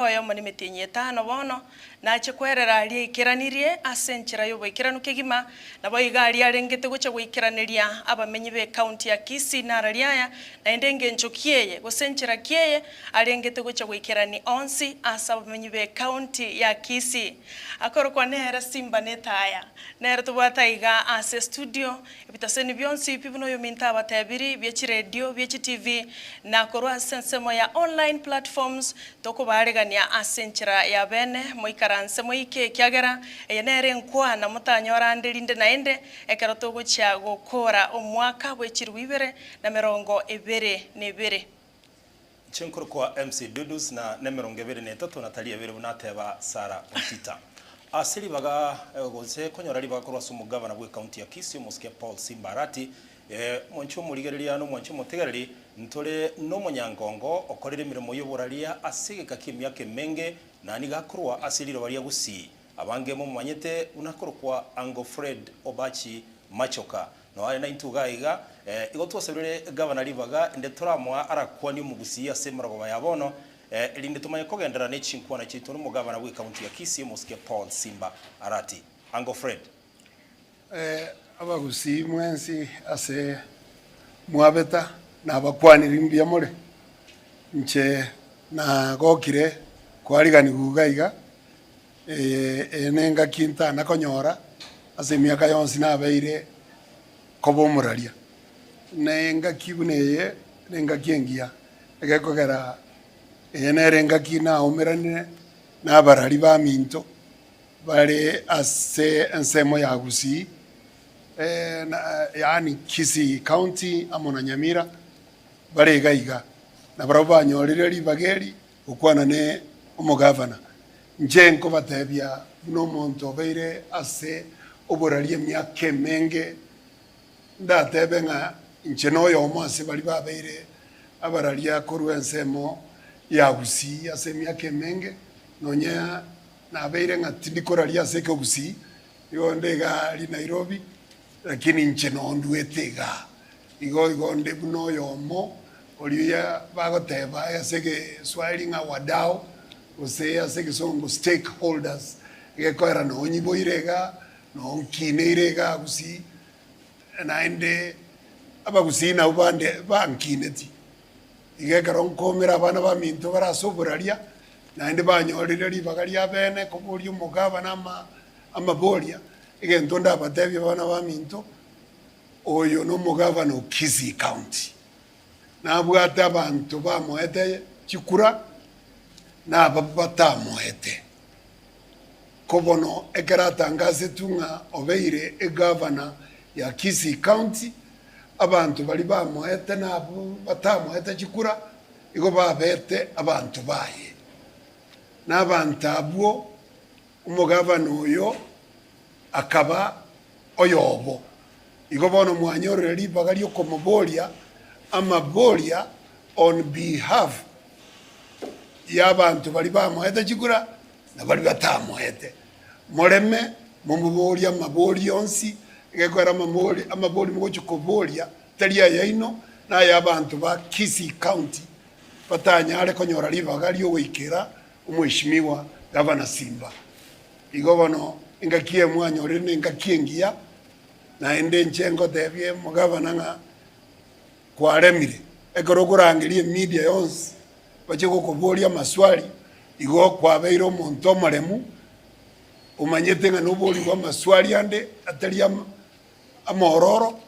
Oyomo nemetienyi etano bono, nache kwerera aria aikeranirie ase enchera y'oboikeranu kegima, naboigo aria arengete gocha goikeraneria abamenyi b'ecounty ya Kisii nararia aya, naende engencho ki eye, gose enchera ki eye arengete gocha goikerani onsi ase abamenyi b'ecounty ya Kisii. Akorokwa nere Simba Netaya. Nere tobwate aiga ase estudio, Ebitaseni bionsi pi buna oyominto abatebiri, bie chiredio, bie chitivi, na korwa ase ensemo ya online platforms, tokobaaregania ase enchera ya bene, moikaranse moike, ekiagera eye nere enkwana motanyora ande rinde naende, ekero togochia gokoora omwaka bwe chilifu 2022. Inche nkorokwa MC Dudus na nemerongo ebere na etato na tari ebere buna ateba Sarah Ontita. Ase ribaga gose konyora ribaga korwa ase omogavana bw'ecounty ya Kisii omosike Paul Simba Arati, mwanche omorigereria na omwanche omotegereri, ntore nomonyangongo okorire emeremo y'oboraria ase egeka ki'emiaka emenge na nigo akorwa ase riroba ria Gusii. Abange momomanyete buna akorokwa Uncle Fred Obachi Machoka. Noare naintwe iga aiga, igo twasabire gavana ribaga inde toramoa arakwanie omogusii ase emorogoba ya bono, erinde tomanye kogenderera ne chinkwana chiaito nomogavana bw'ecounty ya Kisii omosike Paul Simba Arati. Uncle Fred. Abagusii mwensi ase mwabeta nabakwaniri mbuya more, inche nagokire kwariganigwa iga iga, Eye nengaki ntana konyora ase emiaka yonsi nabeire koba omoraria. Na engaki buna eye nengaki engiya, egekogera eye nere engaki naomeranire nabarari baminto bare ase ensemo ya Gusii, yaani Kisii County amo na Nyamira, bare iga iga. Nabarabwo banyorire ribaga eri gokwana ne omogavana. Inche nkobatebia buna omonto obeire ase oboraria emiaka emenge, ndatebe ng'a inche noyomo ase baria babeire abararia korwa ensemo ya Gusii ase emiaka emenge, nonya nabeire ng'a tindi koraria ase ekegusii, igo nde iga aria Nairobi, lakini inche nonduete igaa. Igo igo nde buna oyomo oria bagoteba ase egeswahili ng'a wadau, gose ase egesongo stakeholders, egekoera nonyiboire iga, nonkineire iga gusii, naende abagusii nabwo bande bankineti. Iga ekero nkomera abana baminto bare ase oboraria, naende banyorire ribaga ria bene koboria omogabana ama amaboria, egento ndabatebie abana baminto, Oyo nomogavana o Kisii County, nabwate abanto bamoete chikura na aba batamoete. Ko bono ekero atangasetwe ng'a obeire egavana ya Kisii County, abanto baria bamoete na abwo batamoete chikura igo babete abanto baye. Na abanto abwo omogavana oyo akaba oyobo. Igo bono mwanyorire ribaga ri'okomoboria amaboria on behalf y'abanto baria bamoete chikura na baria batamoete. Moreme momoborie amaborio onsi, egekoera amamori amabori mogochia koboria tari ayaino, na ay'abanto ba Kisii County batanyare konyora ribaga riogoikera Omweshimiwa Gavana Simba. Igo bono engaki eye mwanyorire nengaki engiya, naende inche ngotebie omogavana ng'a kwaremire. Ekero okorangeria emedia yonsi bache gokoboria amaswali, igo kwabeire omonto omoremu, omanyete ng'a noborigwe amaswali ande atari amaororo,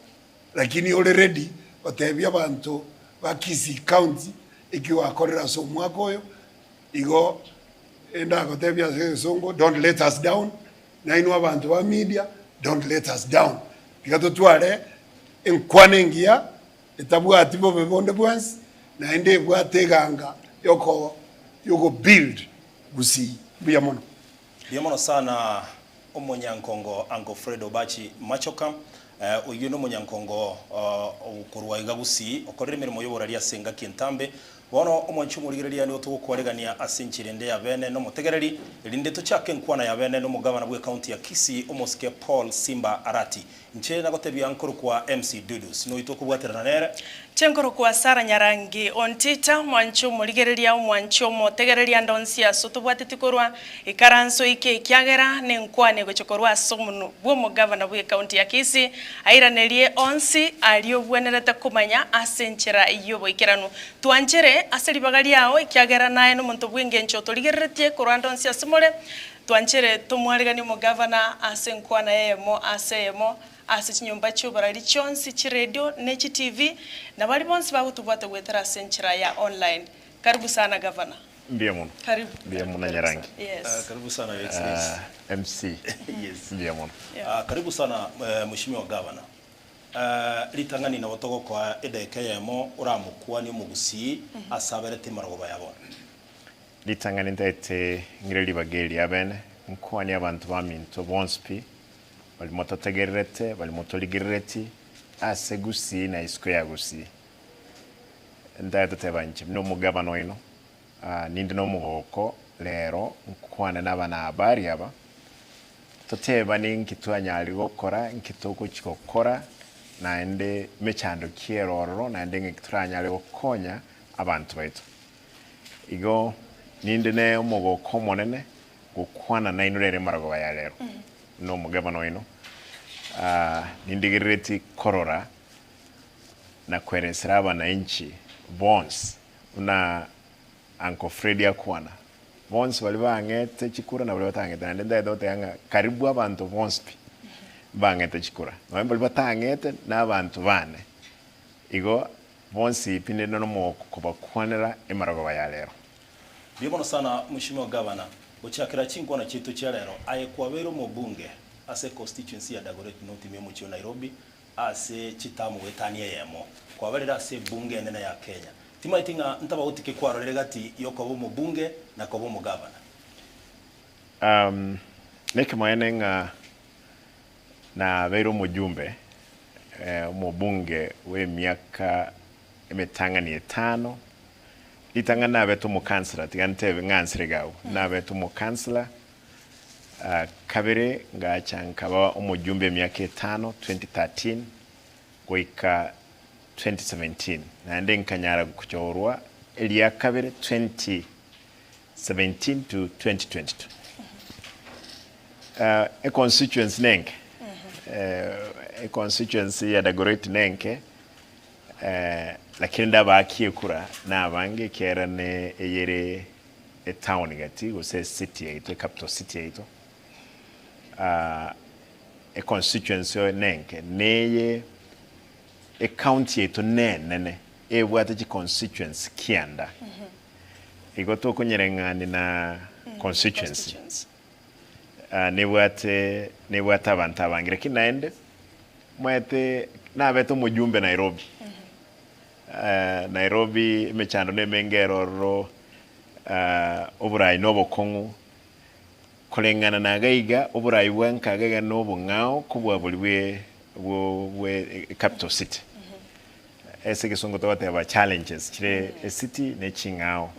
lakini ore ready gotebia abanto ba Kisii County eki gwakorire ase omwaka oyo. Igo ndagotebia ase egesongo, don't let us down, nainwe abanto ba media, don't let us down. Tiga totware enkwana engiya etabwati bobe bonde bwensi, naende ebwate eganga yoko yoko build Gusii. Mbuya mono. Mbuya mono sana omonyankongo Uncle Fred Obachi Machoka, oyio nomonyankongo okorwa iga Gusii, okorire emeremo y'oboraria ase engaki entambe. Bono omwanchi omorigereria nigo togokwaregania ase enchera ende ya bene nomotegereri, erinde tochake enkwana ya bene nomogabana bw'ecounty ya Kisii omosike Paul Simba Arati. Inche nagotebia nkorokwa MC Dudus, noitwe okobwaterana nere. Chenkorokwa Sarah Nyarangi Ontita, omwanchi omorigereria, omwanchi omotegereria ande onsi ase otobwateti korwa, ikaranso ike ekiagera nenkwane egochia korwa ase omonwa bw'omogavana bw'ecounty ya Kisii, airanerie onsi aria obwenerete komanya ase enchera y'oboikeranu. Twanchere ase ribaga riao ekiagera naye nomonto bw'engencho otorigereretie korwa ande onsi ase more, twanchere tomwareganie omogavana ase enkwana eyemo ase eyemo Ase chinyomba chi'oborari chionsi, chiredio, ne chiTV, na baria bonsi bagotobwata goetera ase enchera ya online. Karibu sana Gavana. Mbuya mono. Karibu. Mbuya Karibu, mono karibu Nyarangi. sana. Yes. Karibu sana Your Excellency. MC. Yes. Mbuya mono. Yeah. Karibu sana Mheshimiwa Governor. Ritang'ani nabo togokoa edaika eyemo oramokwanie omogusii ase aberete emarogoba ya bono. Ritang'ani ntaete ng'ire ribaga eri riabene, nkwanie abanto baminto bonsi pi, Baria mototegererete, baria motorigerereti ase Gusii na isiko ya Gusii. Ntaye toteba inche buna omogabana oino, ninde nomogoko rero nkwane nabanahabari aba, totebane nki twanyarire gokora, nki togochia gokora, naende mechando ki ere ororo, naende ng'aki toranyare gokonya abanto baito. Igo ninde ne omogoko omonene gokwana nainwe rero emarogoba ya rero. Buna omogabana oino, nindigerereti korora na kweresera abanainchi bonsi, buna Uncle Freddy akwana, bonsi baria bang'ete chikura na baria batang'ete, naende ntagete goteba ng'a karibu abanto bonsi pi mbang'ete chikura, nonya baria batang'ete na abanto bane, igo bonsi pi ninde nomogoko kobakwanera emarogoba ya rero. Mbuya mono sana Mheshimiwa Gavana, gochakera chinkwana chiaito chia rero, aye kwabeire omobunge ase econstituency ya Dagoretti North ime omochie o Nairobi ase chitamu goetania eyemo, kwabarire ase ebunge enene ya Kenya. Timaeti ng'a ntabauti ki kwarorire gati yokoba omobunge na koba omogavana? Nekemoene ng'a nabeire omojumbe, omobunge bw'emiaka emetang'ani etano, Ritang'ani nabete omokansela, tiga ntebe ng'a nsire iga agwo, nabete omokansela, kabere ngacha nkaba omojumbe emiaka etano, 2013 goika 2017, naende nkanyara gochorwa eria kabere 2017 to 2022. Econstituency nenke, econstituency ya Dagoretti nenke. Lakini ndabaakie ekura nabange, ekiagera ne eyere etown gati, gose ecity yaito, ecapital city yaito, econstituency oyo nenke, neye ecounty yaito nenene, ebwate chiconstituency kianda. Igo tokonyereng'ani na constituency, nebwate nebwate abanto abange, lakini naende Omanyete nabete omojumbe Nairobi. Nairobi emechando nemenge ere ororo, oborai na obokong'u, koreng'ana na iga iga oborai bwa nka iga iga na obong'ao kobua boria bwe bwo bwe capital city. Ase egesongo togoteba challenges chire ecity ne ching'ao.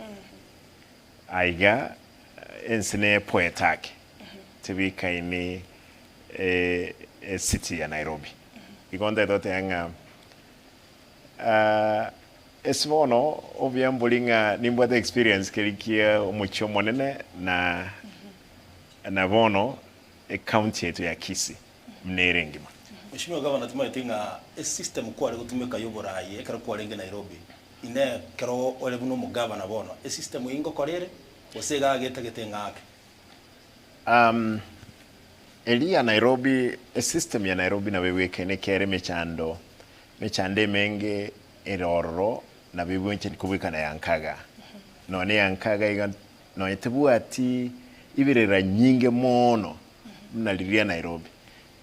Aiga ense nepoete ake tebikaini ecity ya Nairobi. Igo ntagete goteba ng'a ase bono obuya mbori ng'a nimbwate experience keria kia omochie omonene na na bono ecounty yaito ya Kisii buna ere engima. Mheshimiwa Governor timanyeti ng'a esystem kware gotumeka ya oboraai ekero kwarenge Nairobi Inee, ekero ore buna omogavana bono, esystem eyio ngokora ere, gose iga getagete ng'ake? Eria ya Nairobi, esystem ya Nairobi nabo ebwekaine ekiagera emechando, emechando emenge ere ororo nabo ebwenchani kobwekana ya nkaga. Nonya ya nkaga iga nonya tebwati ibirera nyinge mono buna riria Nairobi.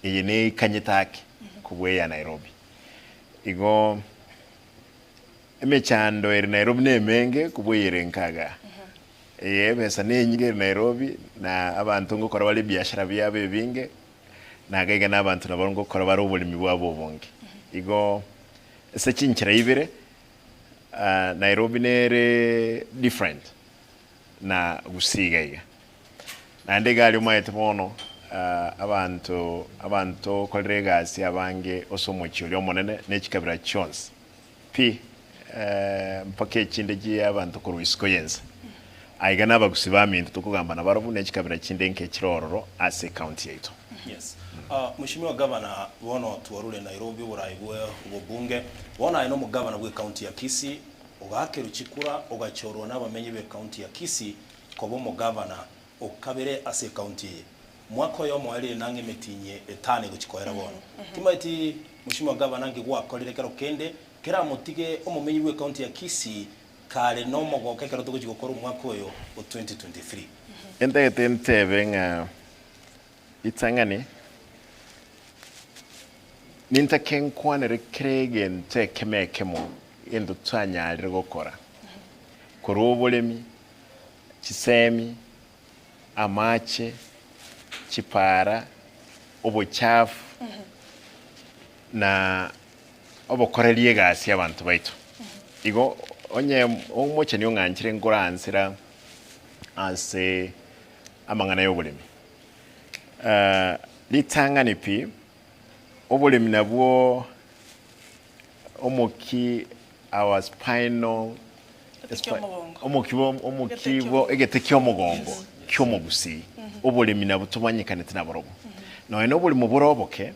Eye neikanyete ake kobua eya Nairobi. Igo. Emechando ere Nairobi nemenge kobua eyere nkaga. Eye ebesa nenyinge ere Nairobi na abanto ngokora bare ebiashara biabo ebinge na iga iga na abanto nabo ngokora bare oboremi bwabo obonge. Igo ase chinchera ibere Nairobi nere different na Gusii iga iga. Naende iga aria omanyete bono abanto abanto okorera egasi abange ase omochie oria omonene ne chikabira chionsi. Pi mpaka echinde chi'abanto korwa isiko y'ense. Aiga nabagusi baminto tokogamba nabarobwo ne chikabira chinde nke chire ororo ase ecounty yaito. Yes. Mweshimiwa Gavana, bono twarure Nairobi oborai bwe obobunge, bono aye nomogavana bwe county ya Kisii, ogaakerwa chikura ogachorwa nabamenyi be county ya Kisii koba omogavana okabere ase ecounty eye. Mwaka oyomo erire nang'e emetienyi etano egochia koera bono. Timaeti Mweshimiwa Gavana nki gwakorire kero kende keramotige omomenyi bwe county ya Kisii kare nomogooko ekero togochia gokora omwaka oyo o 2023. Entagete ntebe ng'a ritang'ani nintake nkwanere kera egento ekemo ekemo egento twanyarire gokora, korwa oboremi, chisemi, amache, chipara, obochafu, na obokoreria egasi abanto baito. Igo onye omocheni ong'anchire nkoransera ase amang'ana y'oboremi. Ritang'ani pi, oboremi nabwo omoki our spinal Egete ki'omogongo. omoki bwa omoki bwa egete ki'omogongo ki'omogusii. Oboremi nabwo tomanyekanete naborobwo. Nonya na oboremo bore oboke,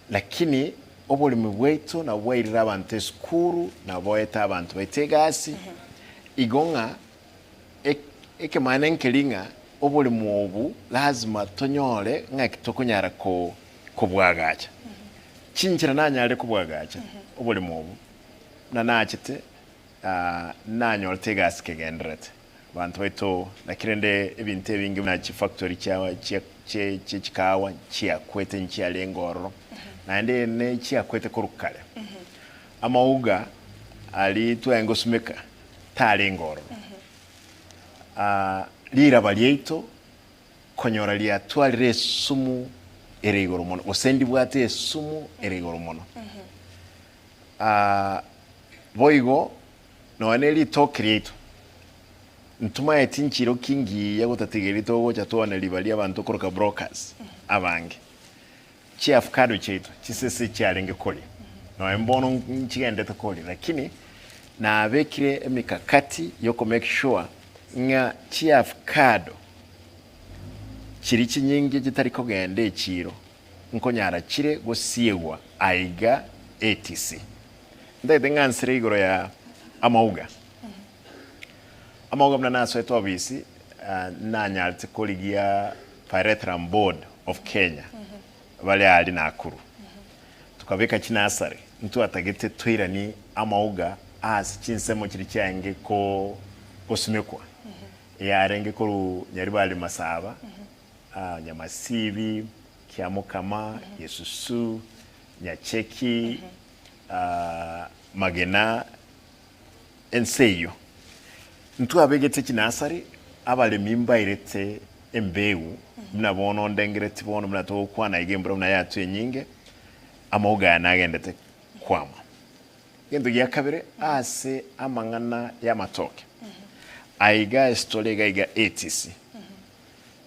lakini oboremi bwaito nabwo bwairire abanto esukuru, nabwo boete abanto baito egasi, igo ng'a ekemana nkeri ng'a oboremo obu lazima tonyore ng'aki tokonyara ko kobwagacha. Chinchera nanyare kobwagacha oboremo obu, buna nachete nanyorete egasi kegendererete. Abanto baito naki rende ebinto ebinge buna chifactory chia chia chie chie chikahawa nchiakwete nchiarenge ororo, naende ne chiakwete korwa kare. Amauga aria twarenge gosumeka tarenge ororo. Riraba riaito konyora riatwarire esumu ere igoro mono, gose ndibwate esumu ere igoro mono. Boigo nonya ne ritoke riaito, ntomaeti nchiroki ngiya gotatiga erio togocha twane ribaria abanto okoroka brokers abange. Chiafukado chiaito chisese chiarenge koria, nonya mbono nchigendete koria, lakini nabekire emikakati yoko make sure ng'a chiafukado chiria chinyinge chitari kogenda echiro nkonyara chire gosiegwa aiga ATC. Ntagete ng'ansere igoro ya amauga. Amauga buna nasoete obisi nanyarete korigia Pyrethrum Board of Kenya bare aria Nakuru. Tokabeka chinasari ntwatagete toiranie amauga ase chinsemo chiria chiarenge gosimekwa. Yarenge korwa Nyaribari Masaba, Nyamasibi, Kiamokama, Gesusu, Nyacheki, Magena, ense eyio. Ntwabegete chinasari, abaremi mbairete embegu, buna bono ndengereti bono buna togokwana iga embura buna yatwa enyinge, amauga aya nagendete kwama. Egento gia kabere, ase amang'ana y'amatoke, aiga ase tore iga iga ATC,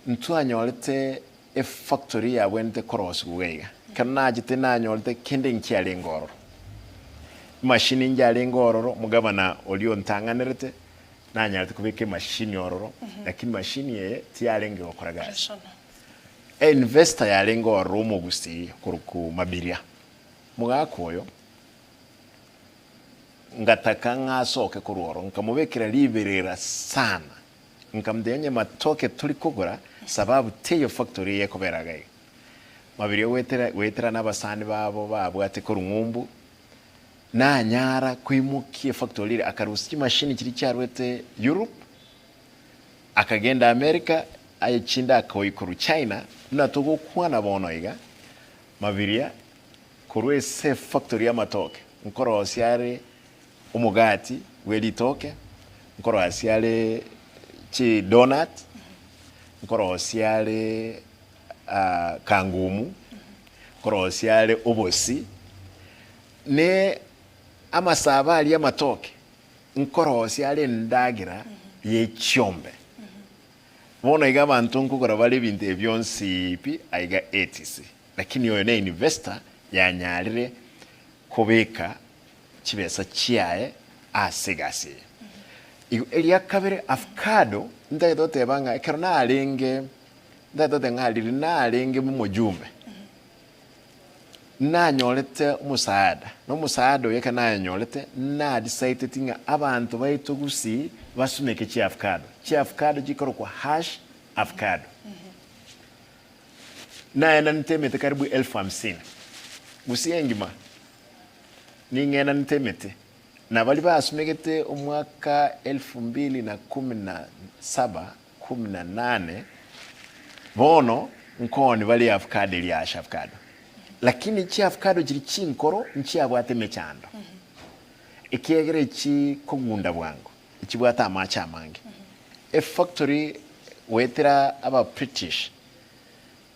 ntwanyorete efactory yabwenerete korosigwa iga iga. Ekero nachete nanyorete kende nkiarenge ororo. Emashini njarenge ororo, omogabana oria ontang'anerete, nanyarete kobeka emashini ororo, lakini mashini eye tiyarenge gokora gasi. Einvestor yarenge ororo omogusii okorokwa Mabiria, omogaka oyo, ngataka ng'a asoke korwa ororo, nkamobekera riberera sana, nkamotebia onye matoke tori kogora sababu teiyo factory eye ekobera iga iga. Mabiria goetera goetera na abasani babo babwate korwa ng'umbu, nanyara koimokia efactory eria, akarusia chimashini chiria chiarwete Europe, akagenda America, aye chinde akoyia korwa China, buna togokwana bono iga, Mabiria korwa ase efactory y'amatoke, nkorosia are omogati bwe ritoke, nkorosia are chidonut, nkorosia are kangumu, nkorosia are obosi, ne amasabo aria amatoke, nkorosia are endagera ye chiombe. Bono iga abanto nkogora bare ebinto ebi bionsi pi aiga ATC. Lakini oyo ne investor yanyarire kobeka. chibesa chiaye ase egasi eye. Igo eria kabere avocado ntagete goteba ng'a ekero narenge ntagete goteba ng'a riria narenge momojumbe, nanyorete omosaada, na omosaada oyo ekero nayenyorete nadisaiteti ng'a abanto baito gusii basumeke chiavocado. Chiavocado chikorokwa hash avocado. Naenanete emete karibu elfu hamsini gusii engima, ning'enanete emete, na baria basumegete omwaka elfu mbili na kumi na saba, kumi na nane, bono nkooni bare avocado eria hash avocado. Lakini chiavocado chiria chinkoro nchiabwate emechando, ekiagera echi kogunda bwango, echibwate amache amange. Efactory goetera aba British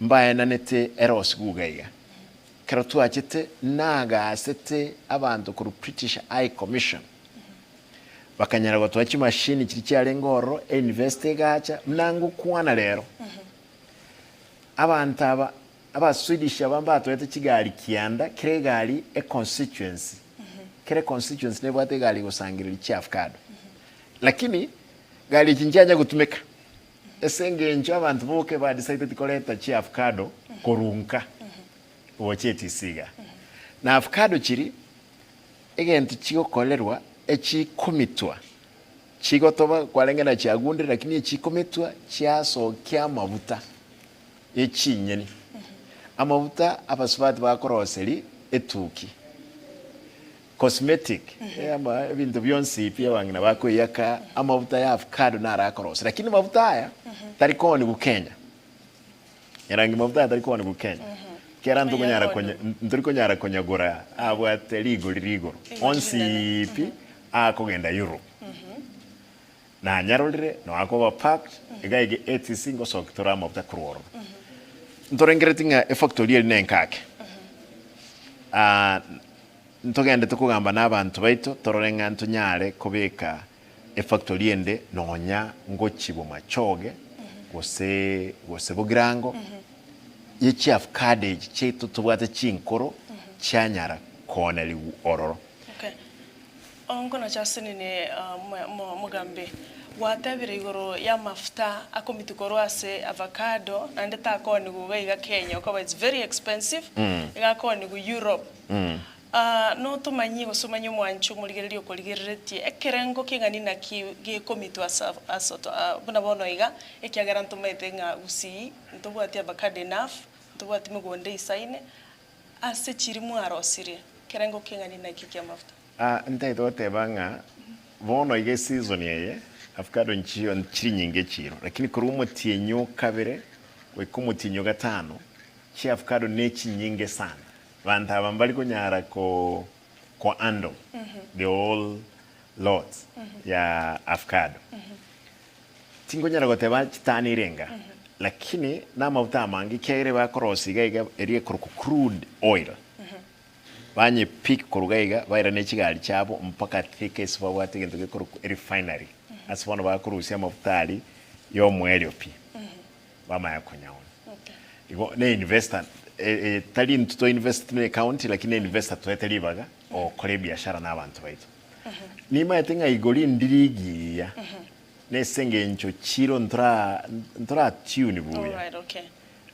mbaenanete erosigwe iga iga. Ekero twachete nagasete abanto korwa British High Commission, bakanyara gotoa chimashini chiria chiarenge ororo, einvestor egacha, buna ngokwana rero, abanto aba aba Swedish aba mbatoete chigari kianda, kera egari econstituency, kera econstituency nebwate egari egosangereria chiavocado. Lakini gari echi nchianya gotumeka. Ase engencho abanto boka ebadisaideti koreta chiavocado korwa nka gocha etisi iga. Na avocado chiri egento chigokorerwa echikomitwa chigotoba kwarenge na chiagundire lakini echikomitwa chiasokia amabuta ye chinyeni. Amabuta abasubati bakoroseri etuki. Cosmetic, ama ebinto bionsi pi abang'ina bakoiyaka amabuta ya avocado naro akorosia. Lakini mabuta aya tari koonigwa Kenya. Erangi mabuta aya tari koonigwa Kenya. Kera ntokonyara konya ntori konyara konyagora abwate rigori rigoro. Rigori Onsi rinene. pi akogenda Europe. Nanyarorire noakoba packed iga iga ATC ngosoki tore amabuta korwa ororo. Ntorengereti ng'a efactory eri nenkake. Ah, Ntogendete kogamba nabanto baito torore ng'a ntonyare kobeka efactory ende nonya ngochie Bomachoge gose gose Bogirango ye chiavocado echi chiaito tobwate chinkoro chianyara koonerigwa ororo. Okay. Onkonacha asenene omogambi, gwatebire igoro y'amafuta akomitwa korwa ase avocado naende takoonigwa iga iga Kenya okoba it's very expensive, iga akoonigwa Europe. Notomanyie gose omanye omwancho omorigereria okorigereretie ekerengo keng'ani naki gekomitwa ase ase buna bono iga, ekiagera ntomaete ng'a gusii ntobwati avocado enough, ntobwati megondo eisaine, ase chiri mwarosirie, ekerengo keng'ani naki ki'amafuta? Ntaete goteba ng'a bono iga eseason eye avocado nchiyo nchiri nyinge echiro, lakini korwa omotienyi o kabere goika omotienyi o gatano, chiavocado nechinyinge sana. Banto aba mbari konyara ko ko handle the whole lot ya avocado. Tinkonyara goteba chitani irenga, lakini namafuta amange ekiagera ebakorosia iga iga eria ekorokwa crude oil. Banye pick korwa iga iga baira ne chigari chiabo mpaka Thika ase babwate egento gekorokwa erefinery ase bono bakorusia amafuta aria ya omoerio pi bamanya konyaona. Igo ne investor tari intwe to invest ne county lakini ne investor toete ribaga ogokora ebiashara na abanto baito. Nimaete ng'a igori ndiri igiya nese engencho chiro ntora ntora tune buya. Alright, okay.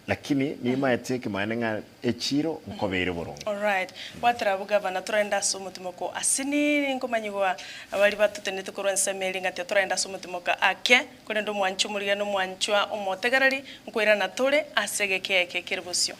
Lakini nimaete ekemanene ng'a echiro nkobeire boronge. Alright. Bwatera abwo gavana torende ase omotimoko asinini nkomanyigwa baria batotenete korwa ensemo eria ng'a tiatoragenda ase omotimoko ake korende omwanchi omorigia na omwanchwa omotegereri nkoirana tore ase egeka eke kere bosio.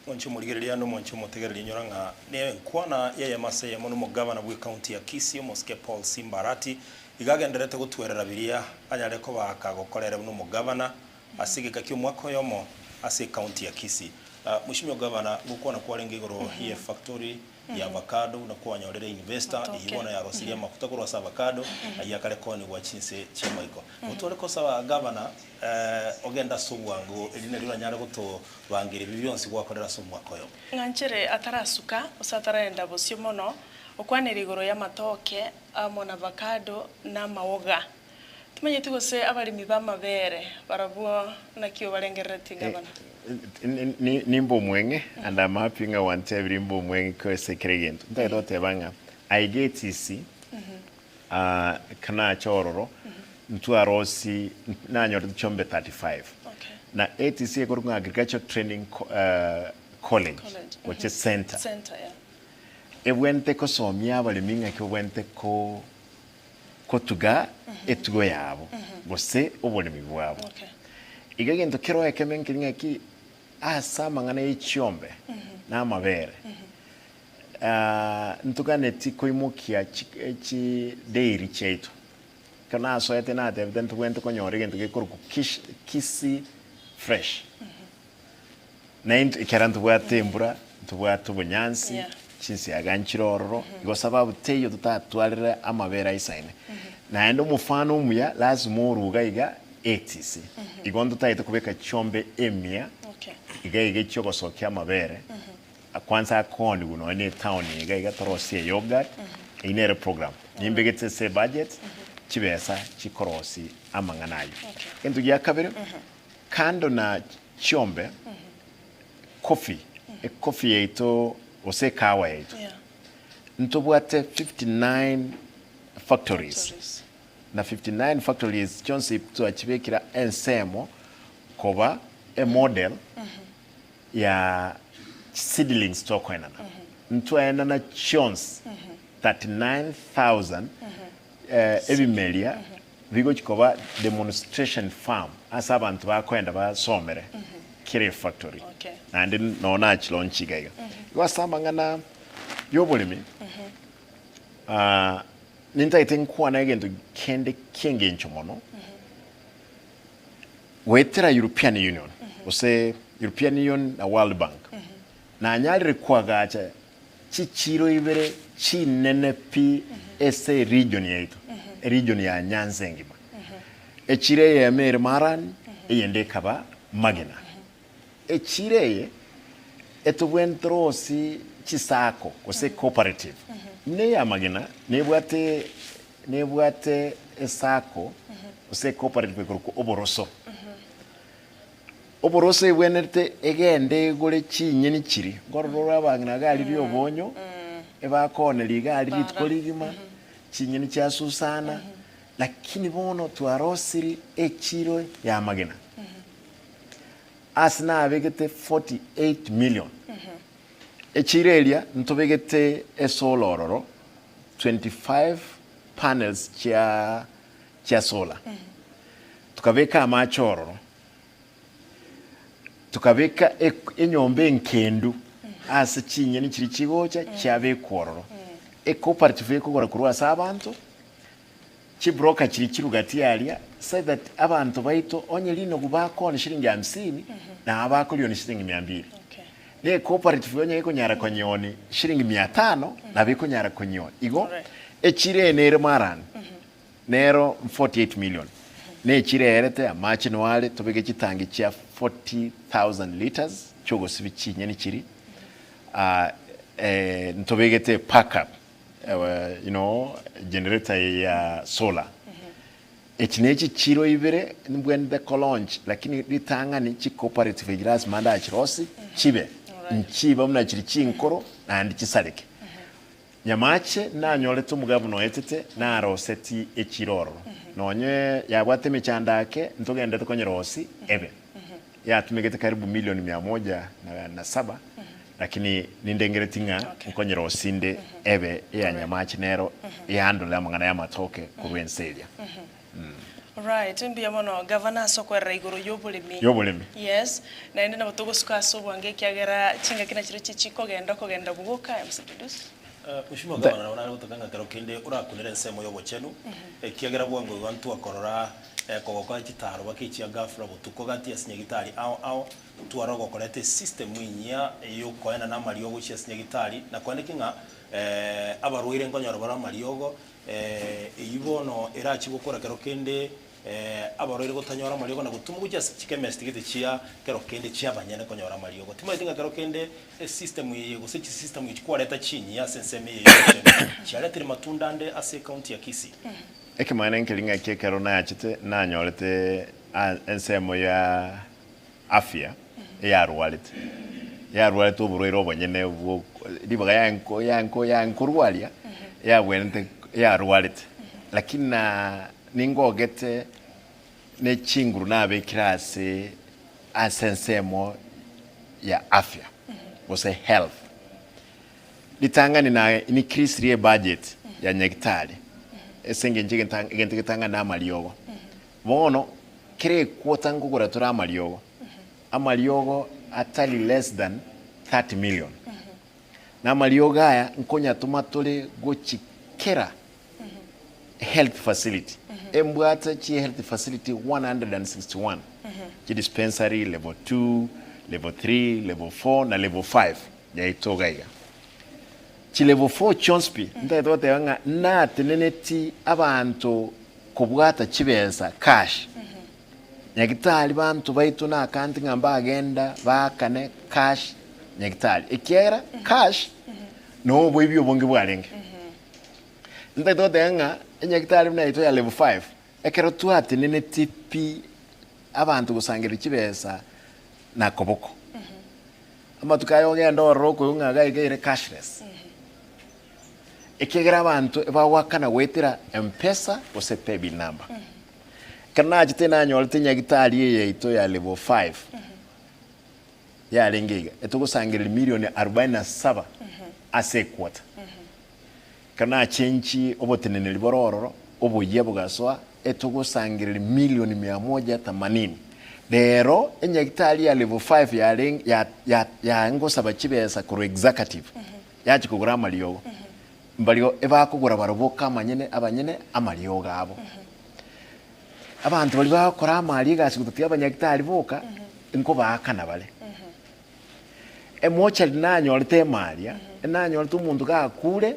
Mwanche omorigereria na omwanche omotegereria inyora ng'a nenkwana y'eyemo ase eyemo nomogabana bw'ecounty ya Kisii omosike Paul Simba Arati. Iga agendererete gotwerera biria anyare koba kagokorera buna omogavana ase egeka ki'omwaka oyomo ase ecounty ya Kisii. Mweshimiwa Gavana, ngokwana kwarenge igoro ye factory ya avocado buna kwanyorire investor eyio bono yarosirie amafuta korwa ase avocado ayio akare koonigwa chinse chi'amaiko. Gotware kosaba Gavana ogende ase obwango erio nario oranyare gotobangeria ebi bionsi gwakorera ase omwaka oyomo. Ng'anchere atarasuka gose ataraenda bosio mono, okwanire igoro y'amatoke amo na avocado na amaoga. Timanyeti gose abaremi b'amabere barabwo naki obarengereretie gavana. Nimbe omweng'e and I'm happy ng'a gwantebirie imbe omweng'e kwese kera egento. Ntagete goteba ng'a aiga etisi kanache ororo ntwarosi nanyorete chiombe 35 na ATC ekorokwa ng'a Agricultural Training College gochia center ebwenerete kosomia abaremi ng'aki babwenerete ko kotuga etugo yabo gose oboremi bwabo. Iga egento kero ekeme nkeri ng'aki ase amang'ana ye chiombe na amabere ntoganeti koimokia chi dairy chiaito. Ekero nasoete natebete ntobwenerete konyora egento gekorokwa Kisii fresh. Na intwe ekero ntobwate embura, ntobwate obonyansi, Yeah. chinsiaga nchire ororo, igo sababu teiyo totatwarere amabere aisaine. Naende omofano omuya lazima orwe iga iga ATC. Igo ntotagete kobeka chiombe emia Okay. iga iga chiogosokia amabere, kwanza akoonigwa nonya na etown iga iga torosie eyoghurt, eyio nere program. Nimbegete ase ebudget, chibesa chikorosia amang'ana ayio. Okay. Egento gia kabere, kando na chiombe, coffee, ecoffee yaito gose ekahawa yaito, Yeah. ntobwate 59 factories, Factories. na 59 factories chionsi twachibekire ensemo koba emodel ya seedlings tokoenana. Ntwaenana chionsi 39,000 eh, ebimeria Bigochi koba demonstration farm ase abanto bakoenda basomere kera efactory naende noo nachilaunch iga iga. Igo ase amang'ana yoboremi nintagete nkwane egento kende kiengencho mono goetera European Union gose European Union na World Bank nanyarire koagacha Chichiiro ibere chinene pi ase eregion yaito, eregion ya Nyanza engima. Echiiro eyemo ere Marani, eyende ekaba Magena. Echiiro eye etobwenerete rosi chisacco gose cooperative. Buna eya Magena nebwate nebwate esacco gose ecooperative ekorokwa Oboroso. Oboroso ebwenerete egende egore chinyeni chiria, nkorora ore abang'ina iga aria riobonyo, ebakooneria iga aria rituko rigima, chinyeni chiasusana, lakini bono twarosirie echiro ya amagena, ase nabegete 48 million, echiro eria ntobegete esolar ororo, 25 panels chia chia solar, tokabeka amache ororo, Tokabeka enyomba enkendu ase chinyeni chiria chigocha chiabekwa ororo. Ecooperative ekogora korwa ase abanto, chibroker chiria chirugati aria, so that abanto baito onye rinogu bakooni shilingi hamsini, nabo bakorioni shilingi mia mbili. Ne ecooperative onye ekonyara konyeoni shilingi mia tano, nabo ekonyara konyeoni. Igo, echiro eye nere marani. Nero 48 million nechireerete amache noare tobeke chitangi chia 40,000 litres chiogosibia chinyeni chiri ah, eh, ntobegete backup eh, you know, generator eye ya solar echi ne chichiro ibere mbwenerete ko launch lakini ritang'ani chi cooperative echi lasima ndachirosie chibe nchiba buna chiri chinkoro naende chisareke. Nyamache nanyorete omogabuna oetete naroseti echiro ororo, nonye yabwate emechando ake ntogenderete konyerosi ebe. Yatumegete karibu milioni mia moja na saba, lakini nindengereti ng'a nkonyerosi inde ebe eya Nyamache nero ehandle amang'ana y'amatoke korwa ense eria. Right, mbuya mono gavana ase okoerera igoro y'oboremi. Y'oboremi. Yes, naende nabo togosuka ase obwango ekiagera chingaki nachirechio chikogenda okogenda bogoka MC Dudus. Mheshimiwa Gavana nabo nare gotaka ng'a kero kende orakunere ensemo y'obochenu, ekiagera bwango iga ntwakorora kogoka chitaro baka echia ghafla botuko gati ase nyagitari ao ao, tware ogokoreta esystem enyia yokoenana amariogo gochia ase nyagitari, na koeneki ng'a abarwaire nkonyora bare amariogo, eyio bono erachie gokora kero kende Abarwaire gotanyora amariogo na gotuma gochia ase chikemesti gete chia kero kende chi'abanyene konyora amariogo. Timanyeti ng'a kero kende esystem eye gose chisystem echi kwareta chinyiya ase ensemo eye y'obochenu chiaretire matunda ande ase ecounty ya Kisii. Ekemanyererio nkeri ng'aki ekero nachete nanyorete ensemo ya afya eyarwarete, yarwarete oborwaire obonyene bwo ribaga yanko yanko yankorwaria yabwenerete yarwarete lakini na ningogete ne chinguru nabekire ase ase ensemo ya afya gose health. Ritang'ani na increase ebudget ya nyagetari ase eng'encho egento getang'ani na amariogo. Bono kera equota nkogora tore amariogo, amariogo atari less than 30 million. Na amariogo aya nkonyatoma tore gochi kera health facility. Embwate chi health facility 161, chi dispensary level 2, level 3, level 4 na level 5 yaito iga iga. Chi level 4 chionsi pi, ntagete goteba ng'a nateneneti abanto kobwata chibesa cash, nyagitari banto baito nakanti ng'a mbagenda baakane cash nyagitari, ekiagera cash no oboibi obonge bwarenge. Ntagete goteba ng'a enyagitari buna yaito ya level 5, ekero twateneneti pi abanto gosangereria chibesa na koboko, amatuko aya ogende ororo okoigwa ng'a iga iga ere cashless. Ekiagera abanto ebagoakana goetera Mpesa gose paybill number. Ekero nachete nanyorete nyagitari eye yaito ya level 5 yarenge iga, etogosangereria milioni arobaini na saba ase equarter. Ekero nachenchi oboteneneri bore ororo, oboyia bogasoa, etogosangereria milioni mia moja themanini. Rero enyagitari ya level 5 yarenge ya ya yangosaba chibesa korwa executive. Yachia kogora amariogo, mbario ebakogora barobwo amanyene abanyene amariogo abo. Abanto baria bagokora amari egasi gotatiga abanyagitari boka, nkobaakana bare. Emochari nanyorete emaria, nanyorete omonto gakure,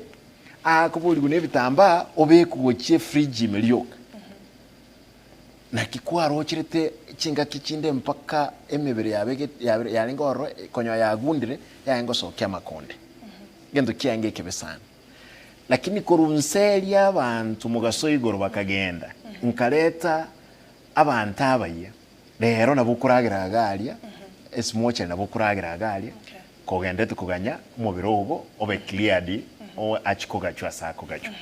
akoborigwa na ebitambaa, obekwe gochia efridge ime rioka. Naki kwarocherete chingaki chinde mpaka emebere yabegete yabere yarenge ororo konya yagundire yarenge gosokia amakonde. Egento kiaenge ekebe sana. Lakini korwa nse eria abanto mogaso igoro bakagenda, nkareta abanto abayia, rero nabo okoragera iga aria, esimochari nabo okoragera iga aria, kogenderete koganya omobere ogo obe cleared oachie kogachwa ase akogachwa.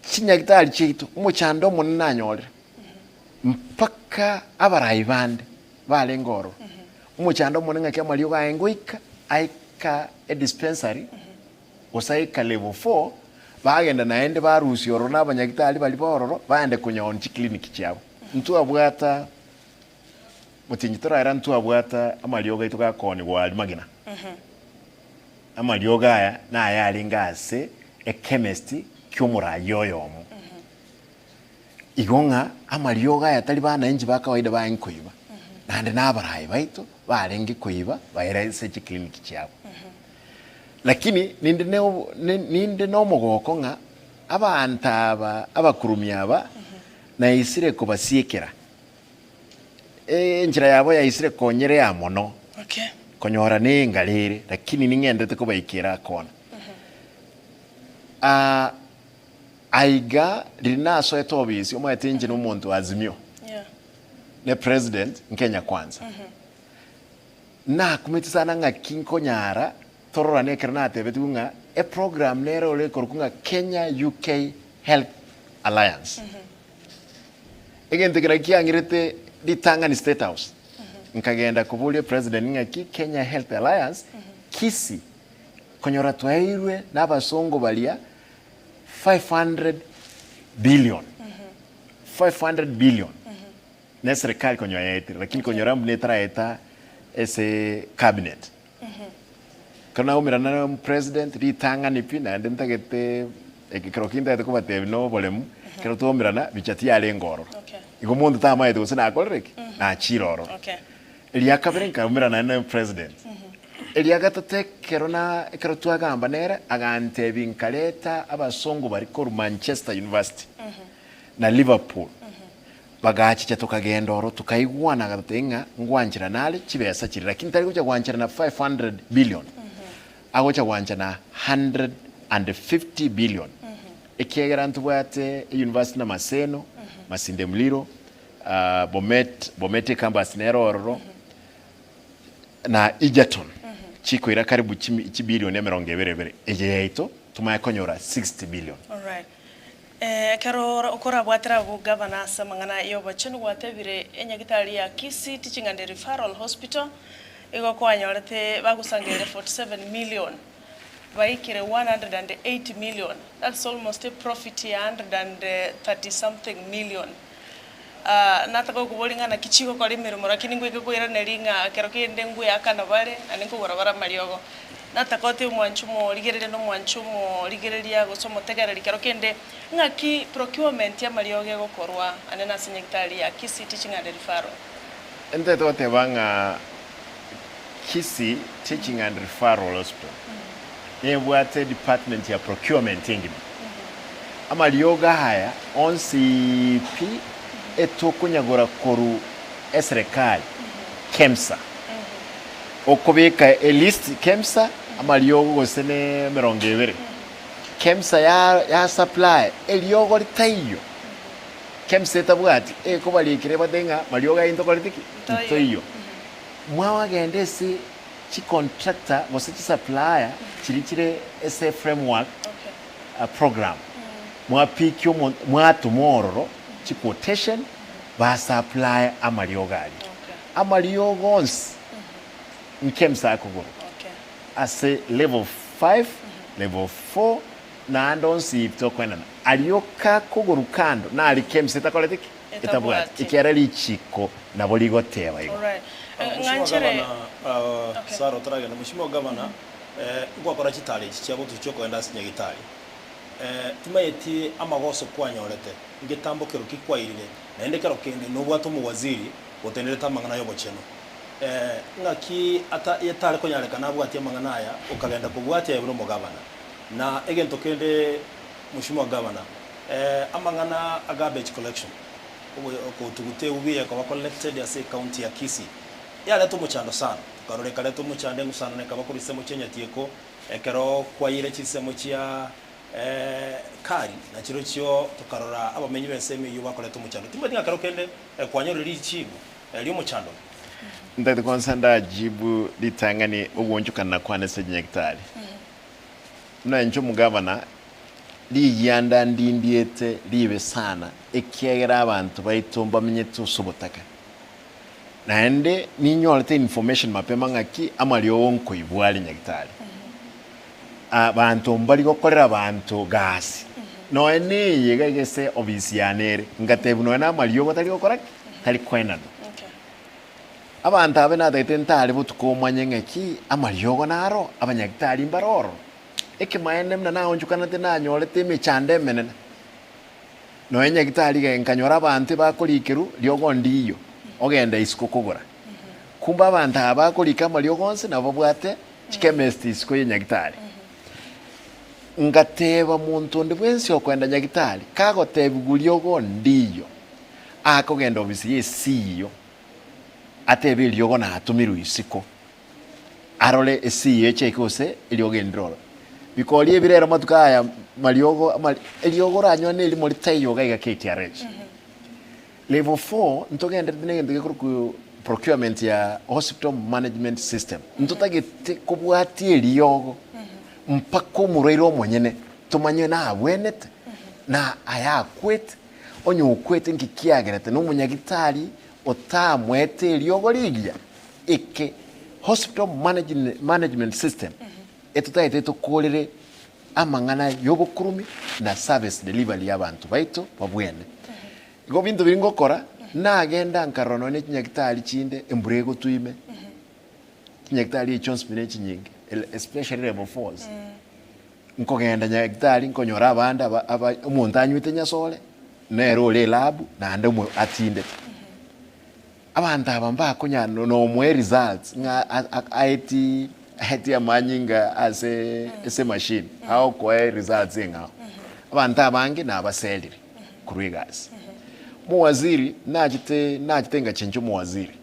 Chinyagitari chiaito, omochando omonene nanyorire, mpaka abarai bande barenge ororo, omochando omonene ng'aki amariogo aye ngoika aika edispensary, gose aika level four, bagenda naende barusia ororo na abanyagitari baria ba ororo, baende konyaonia chiclinic chiabo. Ntwabwata motienyi toraera ntwabwata amariogo aito gakoonigwa aria magena. Amariogo aya nayarenge ase ekemesti ki'omoraia oyomo. Igo ng'a amariogo aya tari bananchi ba kawaida barenge koiba, naende nabaraai baito barenge koiba baira ase chikliniki chiabo. Lakini ninde ne obo ninde nomogoko ng'a abanto aba abakurumi aba naisire kobasiekera, enchera yabo yaisire konyerea mono. Okay. Konyora nengare ere, lakini ning'enderete kobaikera akona. Ah, aiga riria nasoete obisi, omanyete inche nomonto wa Azimio, Yeah. ne president Nkenya Kwanza. Nakumeti sana ng'aki nkonyara tororane ekero natebetigwe ng'a eprogram nere ore ekorokwa ng'a Kenya UK Health Alliance. Egento eke nakio kiang'irete ritang'ani State House. Nkagenda koboria president ng'aki Kenya Health Alliance Kisii konyora twaeirwe na abasongo baria 500 billion 500 billion ne serikali konyora yaetire lakini konyora buna etaraeta ase cabinet. Ekero naumerana na omopresident ritang'ani pi naende ntagete ekero ki ntagete kobatebia na oboremu, ekero twaumerana bicha tiyarenge ororo. Okay. Igo monto tamaete gose nakorire ki? Nachire ororo. Okay. Eria kabere nkaumerana naende na omopresident. Eria gatato ekero na ekero twagamba nere agantebia nkareta abasongo baria korwa Manchester University na Liverpool. Bagachicha tokagenda oro tokaigwana agatotebia ng'a ngwancherana are chibesa chiria lakini tari gocha gwancherana 500 billion agocha gwanchana 150 billion ekiagera ntobwate euniversity na Maseno, Masinde Muliro, Bomet, Bomet ecampus nere ororo na Egerton chikoira karibu chibilioni emerongo ebere ebere eye yaito tomanye konyora 60 billion. Alright. Ekero okorabwatera abwo gavana ase amang'ana y'obochenu gwatebire enyagitari ya Kisii Teaching and Referral Hospital igo kwanyorete bagosangereria 47 million baikire 180 million that's almost a profit ya 130 something million. Nataka gokoboria ng'a naki chigokora emeremo lakini ngoike koiraneria ng'a ekero kende ngoeakana bare naende nkogora bare amariogo. Nataka otebe omwancho omorigereria na omwancho omorigereria gose omotegereri kero kende ng'aki procurement y'amariogo egokorwa ande nase nyagetari ya Kisii Teaching and Referral. Ntete goteba ng'a Kisii Teaching and Referral Hospital nebwate edepartment ya procurement engima. Amariogo aya onsi pi etokonyagora korwa eserekari, KEMSA. Okobeka elist KEMSA amariogo gose ne emerongo ebere. KEMSA ya ya supply eriogo ritaiyo. KEMSA etabwati ekobarikera ebate ng'a mariogo aya intokoreti ki? Ntoiyo. Mwawagenda ase chicontractor gose chisupplier chiria chire ase framework program mwapikia omonto mwatoma ororo chiquotation basupply amariogo aria. Amariogo onsi nkemsa akogorwa ase level 5, level 4 naende onsi tokoenana. Aria kakogorwa kando nari kemsa etakoreti ki? Etabwati. Ekiagera richiko nabo rigoteba igo. Mheshimiwa Gavana, Sarah otaragenda, Mheshimiwa Gavana, ngwakora chitaro echi chia gotuchia okogenda ase Nyagitari. Timanyeti amagoso kwanyorete, ngetambo kero ki kwairire, naende kero kende nobwate omowaziri otenerete amang'ana y'obochenu. Ng'aki ata etare konyarekana abwatie amang'ana aya okagenda kobwatia aye buna omogavana. Na egento kende Mheshimiwa Gavana, amang'ana a garbage collection, okotuguta eubi ekoba collected ase ecounty ya Kisii, yareta omochando sana. Tokarora ekareta omochando eng'usano ekaba korwa chinsemo chia Nyatieko, ekero kwaire chinsemo chia Kari, na chirochio tokarora abamenyi b'ensemo eyio bakoreta omochando. Timanyeti ng'a kero kende kwanyorire richibu ri'omochando. Ntagete kwansa ndajibu ritang'ani ogwonchokana kwane ase chinyagitari. Buna inche omogavana, rigianda ndindiete ribe sana, ekiagera abanto baito mbamenyete ase obotaka. Naende ninyorete information mapema ng'aki amariogo nkoibwa are nyagitari. Abanto mbari gokorera abanto gasi. Nonya neye iga iga ase ofisi yane ere, ngatebwa nonya na amariogo tari gokora ki? Tari koenanwa. Abanto abe natagete ntare botuko omanye ng'aki amariogo naro, abanyagitari mbare ororo. Ekemaene buna naonchokanete nanyorete emechando emenene. Nonya nyagitari iga nkanyora abanto ebakorikerwa riogo ndiyo, ogenda isiko kogora. Kumbe abanto aba bakorika amariogo onsi nabo babwate chikemesti isiko ye nyagitari. Ngateba monto onde bwensi okoenda nyagitari, kagotebigwa riogo ndiyo, akogenda ofisi ye CEO, atebe eriogo natomirwe isiko, arore esii echeke gose eriogo erinde ororo. Bikoria ebi rero amatuko aya mariogo amari eriogo oranyore na erimo ritaiyo iga iga KTRH. Level 4 ntogenderete na egento gekorokwa procurement ya hospital management system. Ntotagete kobwatia eriogo mpaka omorwaire omonyene tomanye nabwenete na ayakwete Onye okwete nki kiagerete nomonyagitari otamoete eriogo rigiya? Eke hospital management system etotagete tokorere amang'ana yobokurumi na service delivery yabanto baito babwene. Igo binto biria ngokora nagenda nkarora nonye ne chinyagitari chinde embura egotwa ime, chinyagitari echio nsibire chinyinge. especially level fours, nkogenda nyagetari nkonyora abande aba aba omonto anywete nyasore, nere ore elab naende omo atindete. Abanto aba mbakonyara no nomoe results ng'a a- a- aeti aeti amanyinga ase ase emachine agokoe results eng'ao. Abanto abange nabaserire korwa egasi. Omowaziri nachete nachete ngachencha omowaziri,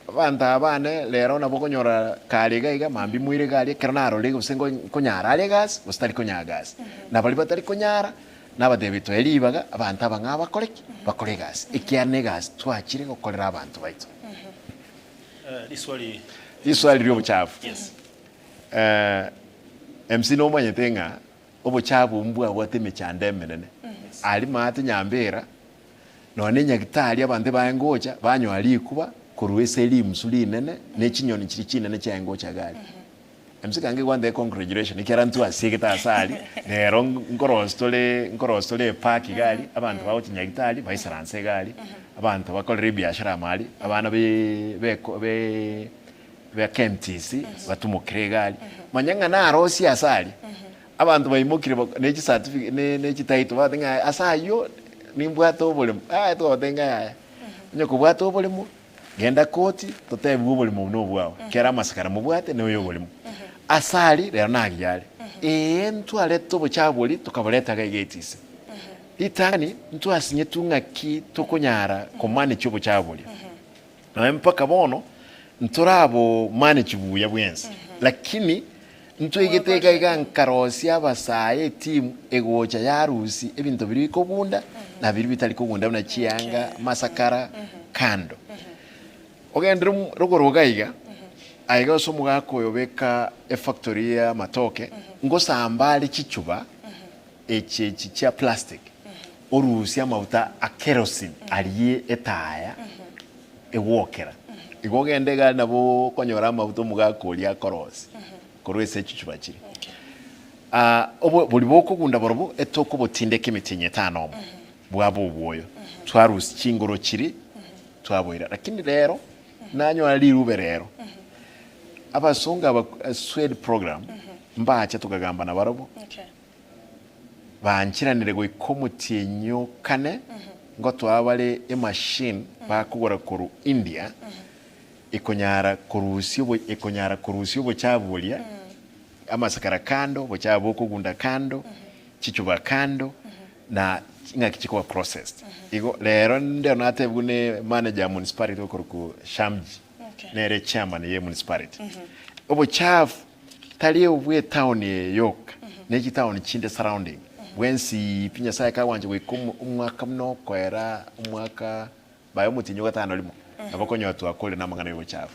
abanto aba bane rero nabo okonyora kare iga iga mambia moire iga aria ekero narorire gose nko nkonyara are egasi gose tari konyara gasi. Na baria batari konyara. Nabateebie, Toe ribaga abanto aba ng'a bakore ki? Bakore egasi, ekiagera negasi twachire gokorera abanto baito. Riswali Riswali ri'obochafu. Yes. MC nomanyete ng'a obochafu obwo mbwabwate emechando emenene. Aria maate Nyambera, nonya na enyagitari abanto ebaye ngocha, banywa rikuba korwa ase rimusu rinene, ne chinyoni chiria chinene chiaye ngocha iga aria. MC kange gwantebia congratulation ekiagera ntwasiegete ase aria, rero nkorosia tore nkorosia tore epark iga aria, abanto bagochia nyagetari baisaranse iga aria, abanto bakorere ebiashara amo aria, abana be beko be ba KMTC batumokire iga aria, manya ng'a narosie ase aria, abanto baimokire bak ne chicertificate ne ne chititle bagoteba ng'a ase aywo nimbwate oboremo, yaya twabatebia ng'a yaya, onye kobwate oboremo. Genda koti, totebigwe oborimo obo nobwao, kera amasakara mobwate noyo oborimo. Ase aria rero nagiya are, ee ntwarete obochafu boria tokaboreta iga iga etisi. Ritang'ani ntwasinyetwe ng'aki tokonyara komanage obochafu boria. Nonya mpaka bono ntorabomanage buya bwensi, lakini ntwaigete iga iga nkarosia abasae etimu egocha yarusia ebinto biria bikogunda na biria bitari kogunda buna chianga, amasakara, kando. Ogenderere omo rogoro iga iga, aiga ase omogaka oyo beka efactory ya amatoke, ngosamba are chichuba echi echi chia plastic, orusie amafuta a kerosene aria etaya egwokera. Igo ogende iga nabo okonyora amafuta omogaka oria akorosia korwa ase echichuba chiria. Obo boria bokogunda borobwo etokobotindeka emetienyi etano omo, bwaba obwoyo, twarusia chingoro chiria twaboira. Lakini rero nanyora rirube rero, abasongo aba Swed program mbache tokagamba nabarobwo. Banchiranire goika omotienyi o kane, ngotoa bare emachine bakogora korwa India, ekonyara korusia obo ekonyara korusia obochafu boria, amasakara kando, obochafu bokogunda kando, chichuba kando, na ng'aki chikoba processed. Igo rero ndero natebigwe ne manager ya municipality okorokwa Shamji, nere chairman ye municipality. Obochafu Tari obw'etaoni eye yoka, ne chitaoni chinde surrounding, bwensi pi Nyasaye kagwancha goika omwaka buna okoera omwaka baye omotienyi o gatano rimo, nabo okonyora twakorire namang'ana y'obochafu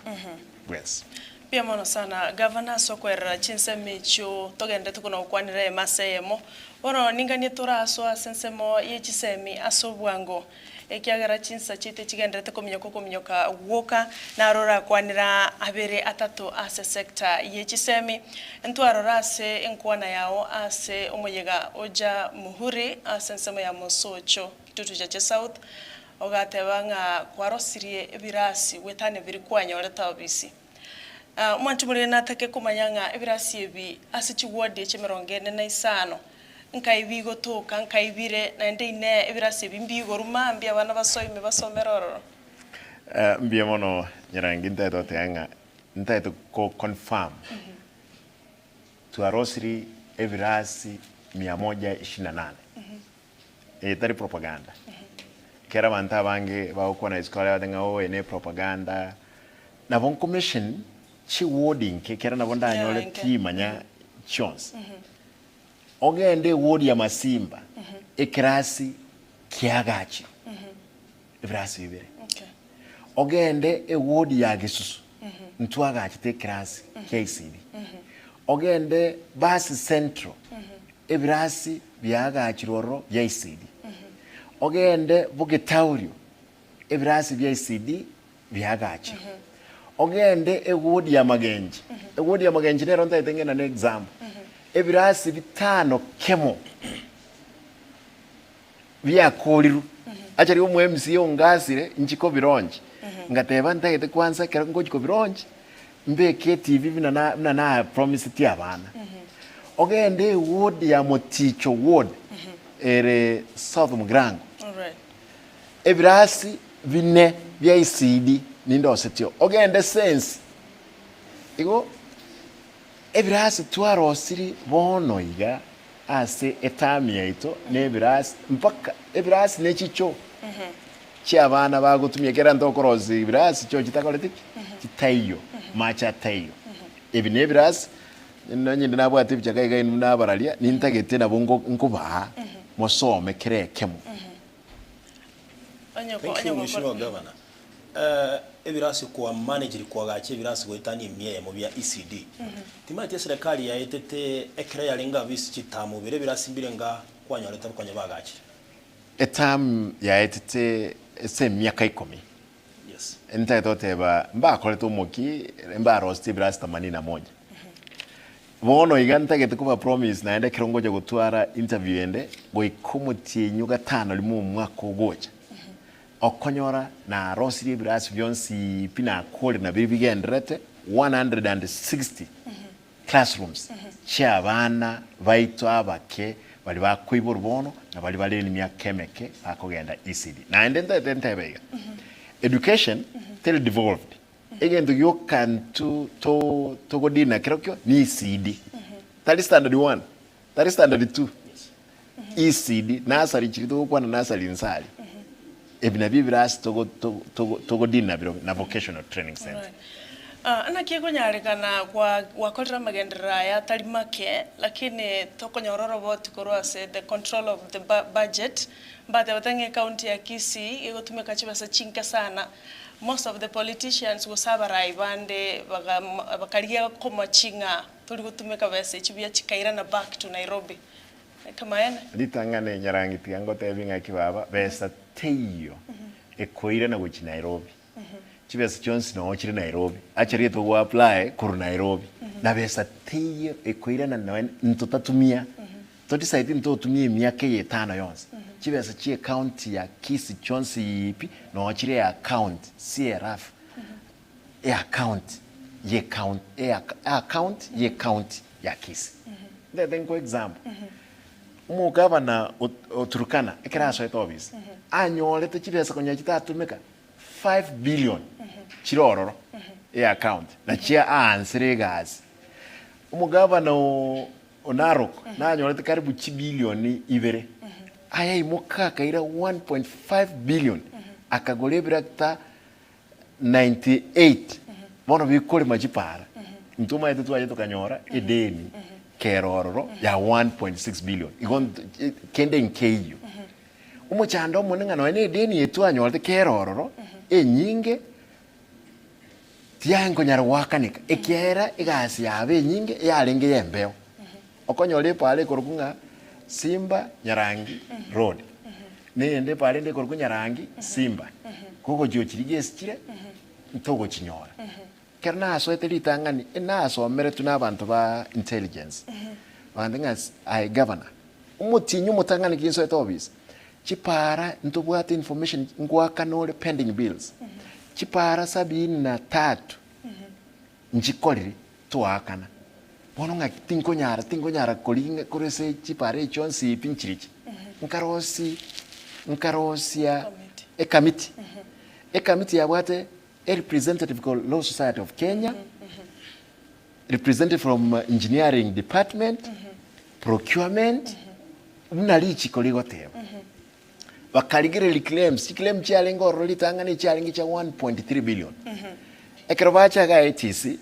bwensi. Mbuya mono sana Gavana ase okoerera chinsemo echio togenderete kona gokwanera eyemo ase eyemo. Bono ninganie torasoe ase ensemo ye chisemi ase obwango. Ekiagera chinsa chiaito chigendererete kominyoka okominyoka gwoka, naro orakwanera abere atato ase sector ye chisemi. Ntwarora ase enkwana yao ase omoyega oja Muhuri ase ensemo ya Mosocho, Kitutu Chache South, ogateba ng'a kwarosirie ebirasi goetania biria kwanyorete obisi. Omwanchi morere natake komanya ng'a ebirasi ebi ase chiwodi echi emerongo ene na isano, nkai bigotoka, nkai bire, naende inee ebirasi ebi mbiigorwe mambia abana basoime basomere ororo? Mbuya mono Nyarangi ntaete goteba ng'a ntaete ko confirm twarosiri ebirasi mia moja ishirini na nane. Eye tari propaganda. Ekero abanto abange bagokwana isiko aria bagoteba ng'a oo eye ne propaganda, nabo nkomention chiward inke ekero nabo ndanyore Yeah, inke. timanya chionsi. Ogende eward ya Masimba, ekerasi kiagachirwe, ebirasi bibere. Okay. Ogende eward ya Gesusu, ntwagachete ekerasi kia ICD. Ogende Basi Central, ebirasi biagachirwe ororo bia ICD. Ogende Bogetaurio, ebirasi bia ICD biagachirwe. Ogende eward ya Magenche, eward ya Magenche nero ntagete ng'ende na example, ebirasi bitano kemo biakorirwe. Actually omo MCA ongasire nchi kobilaunch, ngateba ntagete kwanza ekero ngochi kobilaunch. Mbeke eTV buna na buna na promiseti abana. Ogende eward ya Moticho ward ere South Mugirango. Alright. Ebirasi bine bia ECD nindosetio. Ogende Sensi. Igo ebirasi twarosiri bono iga ase eterm yaito na ebirasi mpaka ebirasi ne chichoo chia abana bagotumia ekero ntokorosia ebirasi choo chitakoreti ki? Chitaiyo, mache ataiyo. Ebi na ebirasi, nonye inde nabwate ebichaka iga inwe nabararia, nintagete nabo nko nkobaa mosome kera ekemo. Onye ko Thank onye you gokora Mheshimiwa Governor. Eh, ebirasi kwa manageri kwagacha ebirasi goetania emia eyemo bia ECD. Timanyeti eserekari yaetete ekero yarenge abwo ase chitamu ibere ebirasi mbire nga kwanyorete konya bagachire. Eterm yaetete ase emiaka ikomi. Yes. Ntagete goteba mbakorete omoki mbaroseti ebirasi themanini na moja. Bono iga ntagete koba promise naende ekero ngocha gotwara interview ende goika omotienyi gatano rimo omwaka ogocha okonyora narosirie ebirasi bionsi pi nakore nabio bigendererete 160 classrooms chia abana baito abake baria bakoiborwa bono na baria bare emiaka emeke bakogenda ECD. Naende ntagete ntebe iga, education teri devolved, egento gioka nto to togodina kerokio ni ECD, tari standard one, tari standard two, ECD, nursery chiria togokwana nursery inse aria, ebi nabio ebirasi togo togo togo togodina birobio na vocational training centre. Alright. Ah, naki ekonyarekana gwa gwakorire amagenderero aya atari make, lakini tokonyora oroboti korwa ase the control of the bu budget, mbatebete ng'a ecounty ya Kisii egotumeka chibesa chinke sana, most of the politicians gose abarai bande baga bakarigia komochi ng'a tori gotumeka besa echi buya chikairana back to Nairobi. Ekemaene. Ritang'ani Nyarangi tiga ngotebi ng'aki baba, besa teiyo ekoirana gochia Nairobi. Chibesa chionsi noo chire Nairobi, acha rieta ogo apply korwa Nairobi, na besa teiyo ekoirana nonya ntotatumia, to decide ntotumia emiaka eye etano yonsi, chibesa chia ecounty ya Kisii chionsi pi noo chire eaccount, CRF, eaccount ye county, eaccount ye county ya Kisii. Ntagete nkoe example, omogavana o Turkana ekero asoete ofisi, anyorete chibesa konya chitatumeka 5 billion chire ororo eaccount nachio aansire egasi. Omogavana o o Narok nanyorete karibu chibilioni ibere, ayaimoka akaira 1.5 billion akagora ebirakita 98 bono bikorema chipara. Intwe omanyete twacha tokanyora edeni kera ororo ya 1.6 billion igo kende nkeiyo. Omochando omonene ng'a nonya na edeni eye twanyorete kera ororo enyinge tiankonyara goakaneka ekiagera egasi yabo enyinge yarenge ya embeo. Okonyora epaara ekorokwa ng'a Simba Nyarangi Road, na eyende epaara ende ekorokwa Nyarangi Simba, kogochia ochirigia ase chire ntogochinyora. Ekero nasoete ritang'ani, enasomeretwe na abanto ba intelligence, bagantebia ng'a aye governor, omotienyi omotang'ani kinsoete office, chipaara ntobwate information ngoakana ore pending bills, chipaara sabini na tatu nchikorire twaakana. Bono ng'aki tinkonyara tinkonyara koringa korwa ase chipaara echi chionsi pi nchiriche. Nkarosi nkarosia ekamiti, ekamiti yabwate a representative called Law Society of Kenya, representative from engineering department, procurement, buna richiko rigoteba. Bakarigereria claims, chiclaim chiarenge ororo ritang'ani chiarenge chia 1.3 billion. Ekero bacha iga ITC,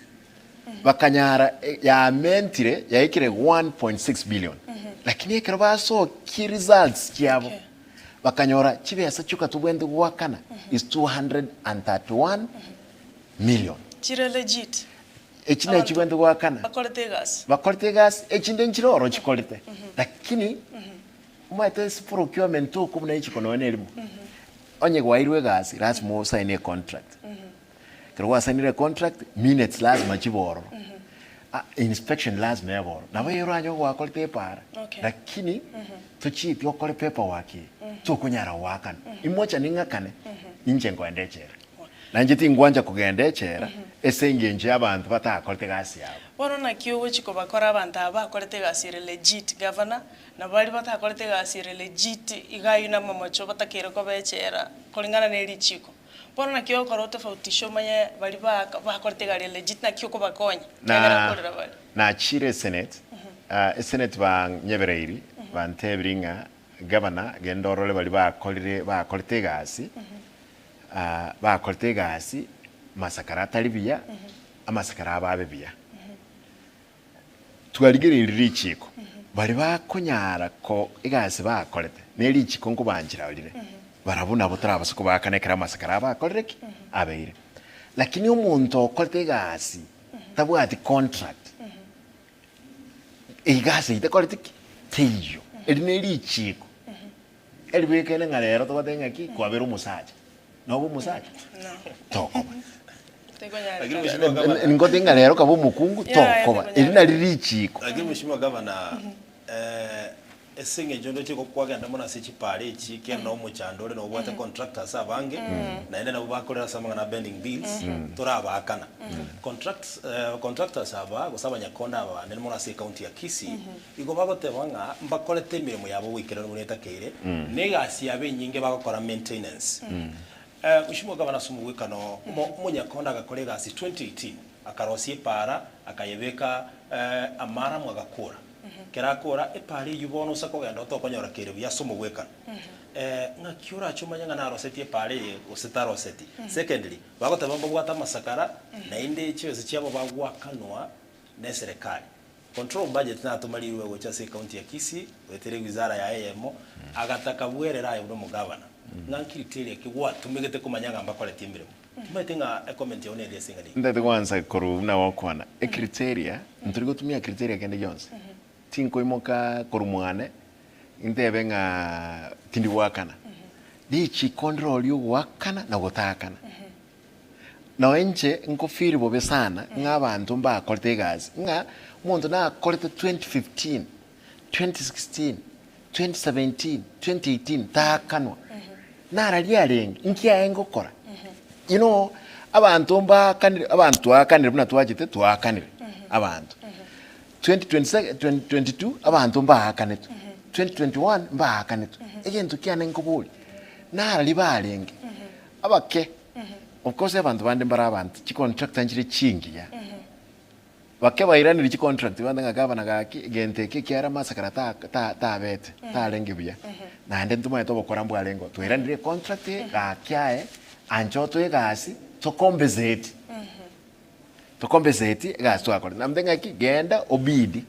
bakanyara yamentire yaikire 1.6 billion. Lakini ekero basokia results chiabo, Bakanyora chibesa chioka tobwenerete goakana is 231 million. Chire legit. Echi nachi chibwenerete goakana. Bakorete egasi. Bakorete egasi, echinde nchire oro chikorete. Lakini omanyete ase procurement oko buna echiko nonya na erimo, onye gwaeirwe egasi lasima osaine econtract. Ekero gwasainire econtract, minutes lasima chibe ororo. Inspection lasima ebe ororo. Nabo eye oranyore gwakorete epaara, lakini tochieti okore paperwork eye, tokonyara goakana. Imocha ning'akane, inche nkoenda echela. Nainche tingwancha kogenda echela ase engencho y'abanto batakorete egasi yabo. Bono naki ogochia kobakora abanto aba bakorete egasi ere legit Governor, na baria batakorete egasi ere legit iga aywo namamocho batakeire koba echela koreng'ana ne richiko. Bono naki ogokora otofautishe omanye baria ba bakorete egari ere legit naki okobakonya ekiagera Na nkorera bare. nachire esenate, esenate banyebereiri bantebirie ng'a Governor genda orore baria bakorire bakorete egasi, bakorete egasi masakara atari buya, amasakara abo abe buya. Twarigereirie richiko, baria bakonyara ko egasi bakorete, ne richiko nkobanchera rire, barabwo nabo torabase kobaakana ekero amasakara abo akorire ki? Abeire. Lakini omonto okorete egasi tabwati contract, egasi eyio tekoreti ki? Teiyo. Eri ne richiko. Eribwekaine ng'a rero togoteba ng'aki kwabera omosacha, nobe omosacha? Tokoba. Lakini mheshimiwa gavana, Ngote ng'a rero kabe omokungu, tokoba. Eri nari richiiko. Lakini mheshimiwa gavana, eh, ase eng'encho ndoche igo kwagenda mono ase chipara echi ekiagera na omochando ore nobwate contractors abange, naende nabo bakorera ase amang'ana a bending bills, torabaakana. Contracts contractors aba gose abanyakonda aba bande mono ase ecounty ya Kisii, Igo bagoteba ng'a mbakorete emeremo yabo goikeranu buna etakeire, na egasi yabo enyinge bagokora maintenance. Mheshimiwa Gavana ase omogwekano, omo omonyakonda agakora egasi 2018, akarosia epaara, akayebeka amaaramu agakora. Ekero akora, epaara eyio bono ase kogenda otokonyora kere buya ase omogwekano. Ng'aki orache omanye ng'a narosetie epaara eye gose taroseti? Secondly, bagoteba mbabwate amasakara, naende chibesa chiabo bagoakanwa na eserekari. Control budget natoma rirube gocha ase ecounty ya Kisii goetera ewizara yaye eyemo agataka bwerere aye buna omogavana ng'a ncriteria ki gwatumegete komanya ng'a mbakoreti emeremo. Timanyeti ng'a ecomment yao neri ase eng'ana eyio. Ntagete goansa korwa buna gokwana, ecriteria, ntori gotumia criteria kende gionsi. Tinkoimoka korwa mwane, ntebe ng'a tindi goakana. Richiko ndire oria ogoakana na gotaakana. Nonya inche nko feel bobe sana ng'a abanto mbakorete egasi, ng'a omonto nakorete 2015, 2016, 2017, 2018 taakanwa, nararia arenge, inki aye ngokora? You know, abanto mbaakanire, abanto twaakanire buna twachete twaakanire abanto. 2027 2022 abanto mbaakanetwe, 2021 mbaakanetwe, egento kiane nkoboria, nararia barenge, abake. Of course abanto bande mbare abanto chicontract nchire chingiya, bake bairanire chicontract bande ng'a gavana gaki egento eke ekiagera amasakara ta- ta- tabete tarenge buya, naende ntomanyete obokora mbwarenge oo, twairanire econtract eye gaki aye ancha otoe egasi tocompensate, tocompensate egasi twakorete. Naende ng'aki genda obidi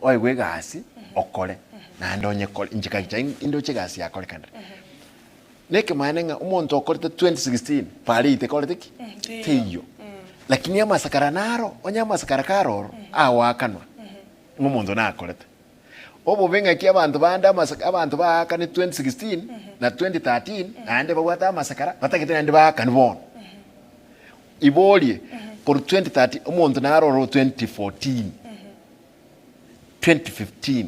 oegwe egasi okore naende onyekore inche kagicha indoche egasi yakorekanire. Nekemaene ng'a omonto okorete 2016 pare itekorete ki? Teiyo. Lakini amasakara naro, onye amasakara kare oro, agoakanwa ng'a omonto nakorete. Obobe ng'aki abanto bande amasa abanto baakane 2016 na 2013 naende babwate amasakara batagete naende baakane bono. Iborie korwa 2013 omonto naro oro 2014, 2015,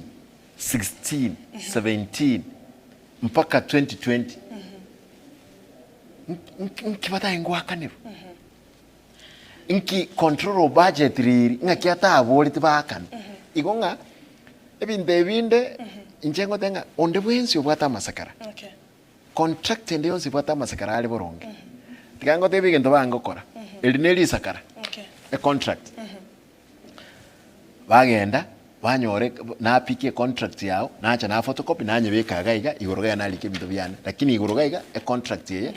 16, 17, mpaka 2020 nki batae ngoakanerwa? Nki control of budget riri ng'aki ataboreti baakane? Igo ng'a ebinto ebinde inche ngoteba ng'a onde bwensi obwate amasakara, contract ende yonsi ebwate amasakara are boronge, tiga ngotebie egento bangokora, eri ne risakara, econtract. Bagenda, banyora napika econtract yao, nacha na photocopy nanyebeka iga iga, igoro iga narika ebinto biane, lakini igoro iga iga econtract eye,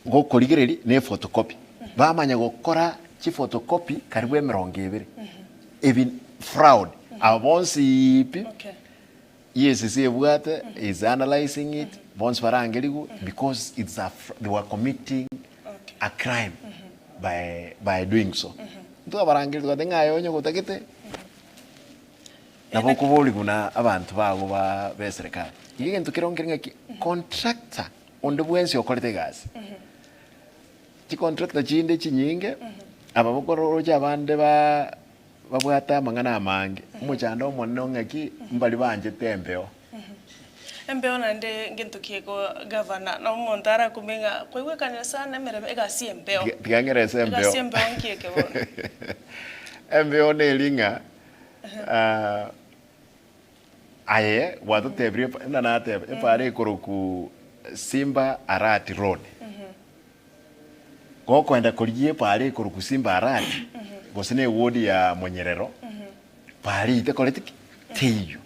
gokorigereria na ephotocopy. Bamanya gokora chiphotocopy karibu emerongo ebere, ebi fraud, aba bonsi pi, EACC ebwate is analyzing it, bonsi barangerigwe because it's a they were committing a crime by by doing so. Ntwabarangeria togoteba ng'a aye onye gotagete nabo okoborigwa na abanto bago ba ba eserekari. Igo egento kere nkere ng'aki, contractor onde bwensi okorete egasi, chicontractor chinde chinyinge, aba bokoroche abande ba babwate amang'ana amange, omochando omonene o ng'aki, mbari banchete embeo. Embeo naende ngento ki ego gavana, na omonto arakumie ng'a kwaigwekanire sana emeremo egasi y'embeo. Tiga tiga ng'erese embeo. Egasi y'embeo nki eke bono? Embeo neri ng'a aye gwatotebirie buna nateba, epara ekorokwa Simba Arati Road. Gokoenda korigia epara ekorokwa Simba Arati, gose na eward ya Monyerero, para eyio tekoreti ki? Teiyo.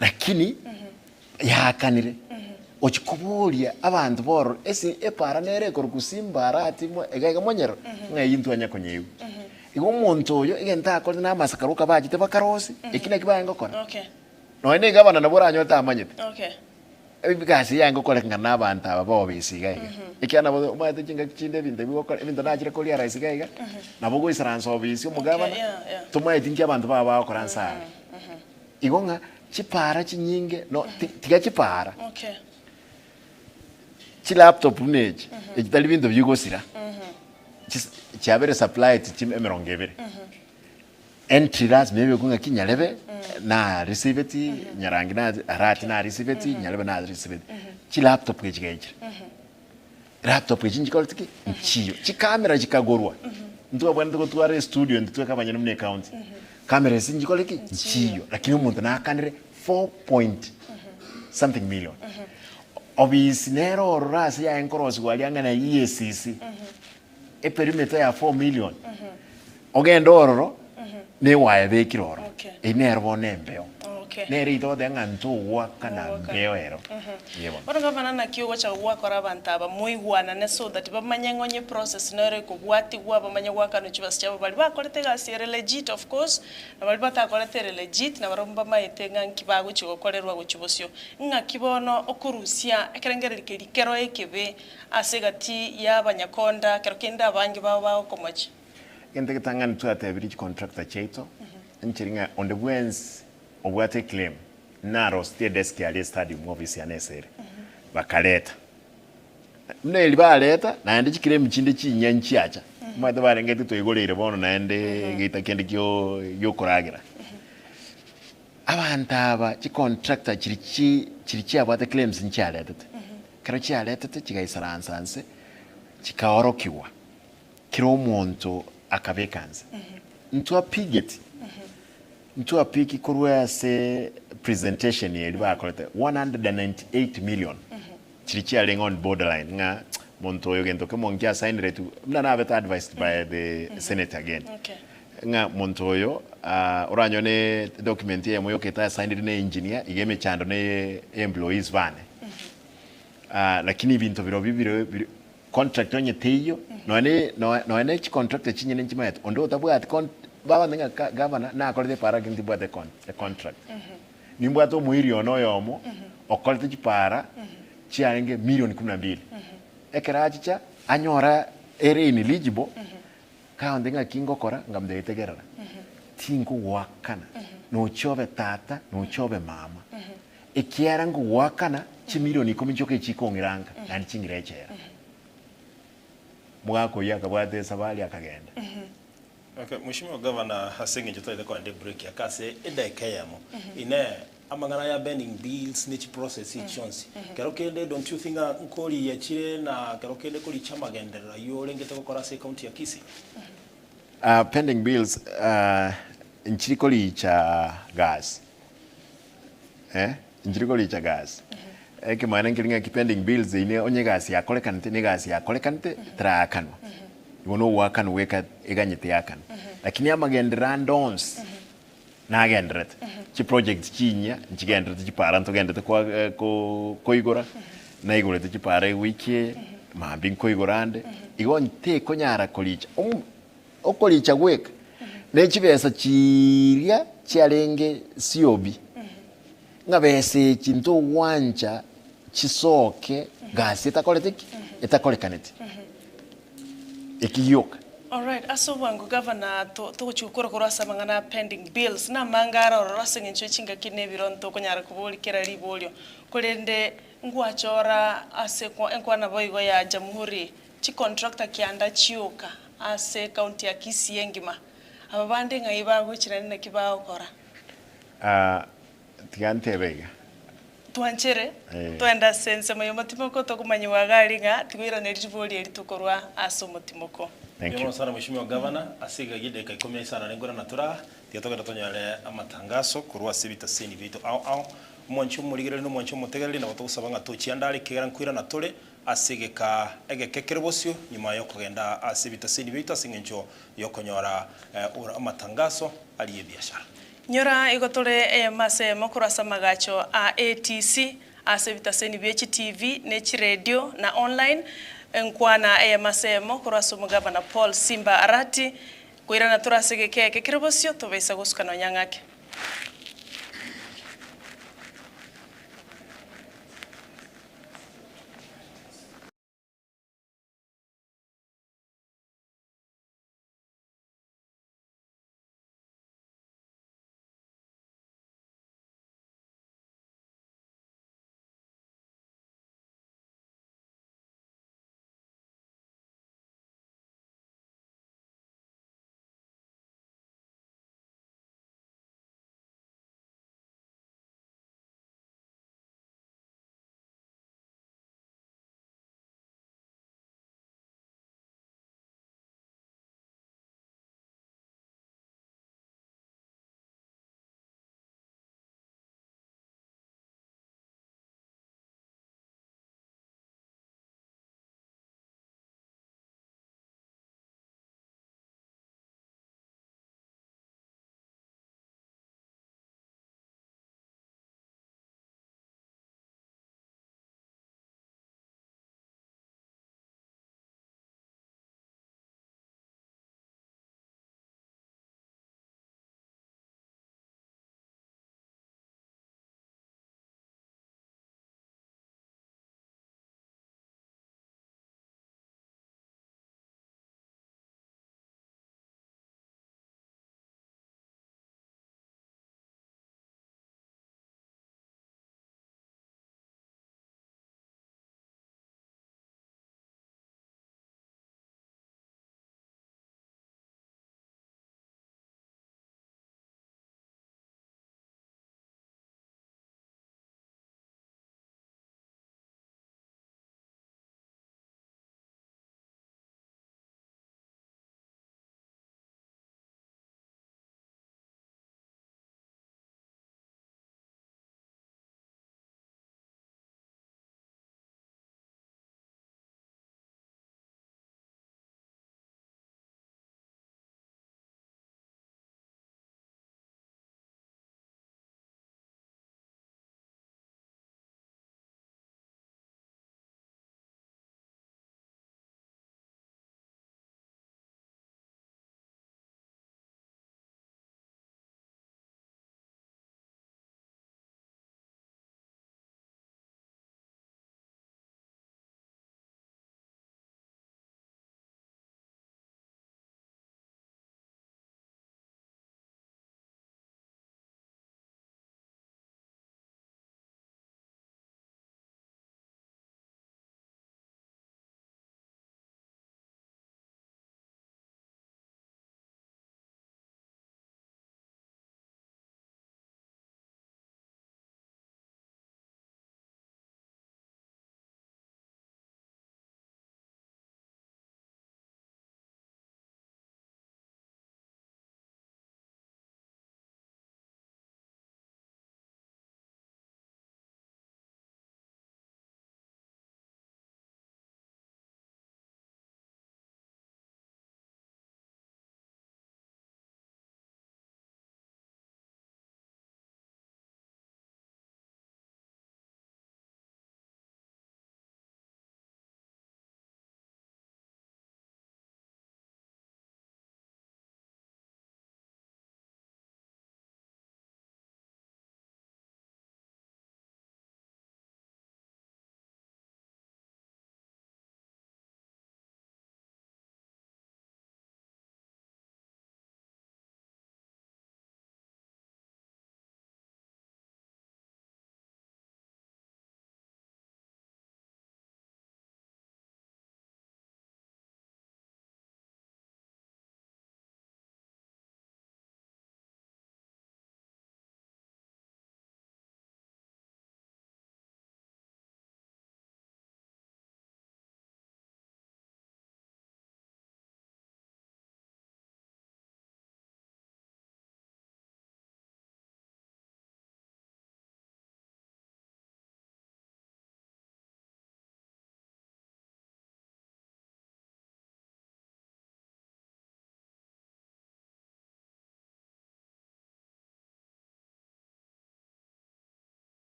Lakini yaakanire, ochia koboria abanto bororo ase epara nere ekorokwa Simba Arati mo iga iga Monyerero, ng'a eyio ntwanya konyeigwa. Igo omonto oyo egento akorete na amasakara oka bachete bakarosia, eki nakio barenge gokora. Okay. Nonya na egavana nabo oranyore tamanyete. Okay. Egasi eye yange gokoreka ng'a nabanto aba b'obisi iga iga. Ekiagera nabo omanyete chingaki chinde ebinto ebi gokora, ebinto nachire koria rahisi iga iga, nabo ogoisaransa obisi omogabana, Okay, yeah, yeah. tomaeti nki abanto baba bagokora nse aria. Igo ng'a chipaara chinyinge no ti tiga chipaara, Okay. chilaptop buna echi, echi tari binto bigosira, chis chiabere supplied chi emerongo ebere. Entry lazima ebekwe ng'aki nyarebe na receiveti, nyarangi na arati na receiveti, nyarebe na receiveti. Chilaptop echi gaichire, laptop echi nchikoreti ki? Nchiyo. Chikamera chikagorwa, ntwabwenerete gotwara estudio intwe tweka abanyene buna ecounty. Camera esi nchikore ki? Nchiyo. Lakini omonto nakanire four point something million. Obisi nere ororo ase yaye nkorosigwa aria ang'e na EACC, eperimeter ya 4 million ogende ororo newaya ebekire ororo Okay. eyio nero bono embeo Okay. nere eyio togoteba ng'a ntogwakana Togwakana. mbeo ero ee bono. Bono gavana naki ogocha gwakora abanto aba moigwanane so that bamanye ng'a onye process nero ekobwatigwa bamanye goakanwa chibesa chiabo baria bakorete egasi ere legit of course na baria batakorete ere legit nabarabwo mbamaete ng'a nki bagochi gokorerwa gochia bosio. Ng'aki bono okorusia ekerengererio keria kero ekebe Ase egati y'abanyakonda, ekero kende abange babo bagokomochia. Egento egetang'ani twatebirie chicontractor chiaito ncheri ng'a onde bwensi obwate eclaim narositie edesk aria estadium office yane ase ere, bakareta. Buna eri bareta naende chiclaim chinde chinyia nchiacha, omanyete barengete twaigoreire bono naende egeita kende kio giokoragera. Abanto aba chicontractor chiri chi chiri chiabwate claims nchiaretete. Ekero chiaretete chigaisaransa nse, chikaorokigwa, kera omonto akabeka nse. Ntwapigeti, ntwapiki korwa ase presentation eria bakorete 198 million chiria chiarenge on borderline ng'a monto oyo gento kemo nkiasainiretwe, buna nabete advised by the senate again, ng'a monto oyo oranyore ne edocument eyemo yoka etasainiri na engineer, iga emechando neye employees bane. Lakini ebinto birobio bire bire contract onye teiyo, nonye ne nonye ne chicontractor chinyene nchimaete, onde otabwati con babante ng'a ka gavana nakorete epaara lakini timbwate econ econtract. Nimbwate omoiri one oyomo, okorete chipaara chiarenge milioni kumi na mbili, ekero achicha anyora ere ineligible, kaonte ng'aki ngokora, nkamotebia tegerera, tinkogoakana, nochia obe tata, nochia obe mama. Ekiagera nkogoakana chimilioni ikomi chioka echikong'ira anga, naende ching'ire echela. Omogaka oyio akabwata esabari akagenda. Okay, Mheshimiwa Governor, ase eng'encho totagete kogenda ebreak ake ase edaika eyemo, inee, amang'ana aya bending bills ne chiprocess echi chionsi, kero kende don't you think ng'a nkorigia chire na kero kende korigia amagenderero ayio orengete gokora ase ecounty ya Kisii? Pending bills nchiri koricha gasi. Eh, inchiri koricha gasi. Ekemanera nkeri ng'aki pending bills eyio ne onye egasi yakorekanete na egasi yakorekanete teraakanwa. Igo na ogoakanwa goika eganyete yakanwa. Lakini amagenderero ande onsi nagendererete, chiproject chinyia nchigendererete chipara ntogendererete kwa ko koigora, naigorete chipara ewiki eye, mambia nkoigora ande, igo ntekonyara koricha omo Okoricha gweka ne chibesa chiria chiarenge siobi, ng'a besa echi ntogwancha chisoke gasi etakorete ki? Etakorekaneti. Eki gioka. Alright, ase obwango gavana to togochia gokora korwa ase amang'ana a pending bills, namange are ororo ase eng'encho ye chingaki na ebironto okonyara koboria kera riborio. Korende ngwachora ase enkwana boigo ya Jamhuri Chicontractor kianda chioka ase ecounty ya Kisii engima. Aba bande ng'ai bagochira naende naki bagokora? Ah, tiga ntebe iga. Twanchere, Eh. twende ase ensemo ya omotimoko, tokomanyiwa iga aria ng'a tigoiraneria ribori eri tokorwa ase omotimoko. Thank Mbuya you. mono sana Mheshimiwa Governor, ase iga gie dakika ikomi na isano rengwe na toraa, tiga togende tonyore amatangaso korwa ase ebitaseni biaito ao ao. Omwanchi omorigereria na omwanchi omotegereri nabo togosaba ng'a tochianda are ekegera nkoirana tore ase egeka egeke kere bosio nyuma ya okogenda ase ebitaseni biaito ase eng'encho ya okonyora ora amatangaso aria ebiashara. Nyora igo tore eyemo ase eyemo korwa ase amagacho a ATC ase ebitaseni bie chitivi ne chiredio na online, enkwana eyemo ase eyemo korwa ase omogavana Paul Simba Arati, koirana tore ase egeka eke kere bosio tobaisa gosuka nonya ng'ake.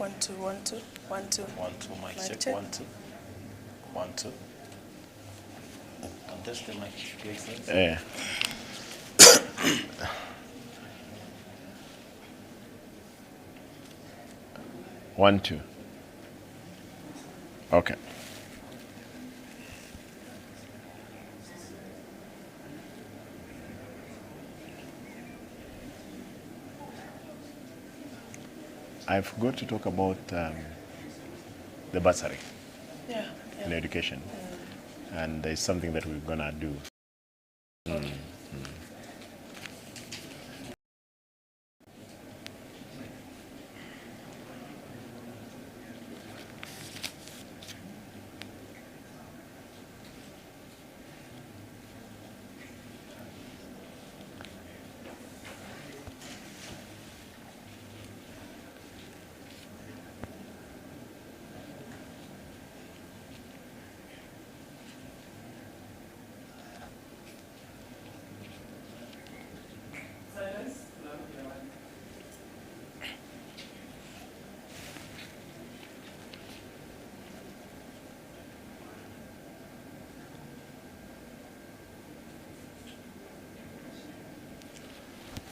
One, two, one, two, one, two. One, two, mic Mic check. check. One, two. One, two. Contest the mic, Your Excellency. Eh. One, two. Okay. I forgot to talk about um, the bursary Yeah, yeah. in education, and there's something that we're gonna do.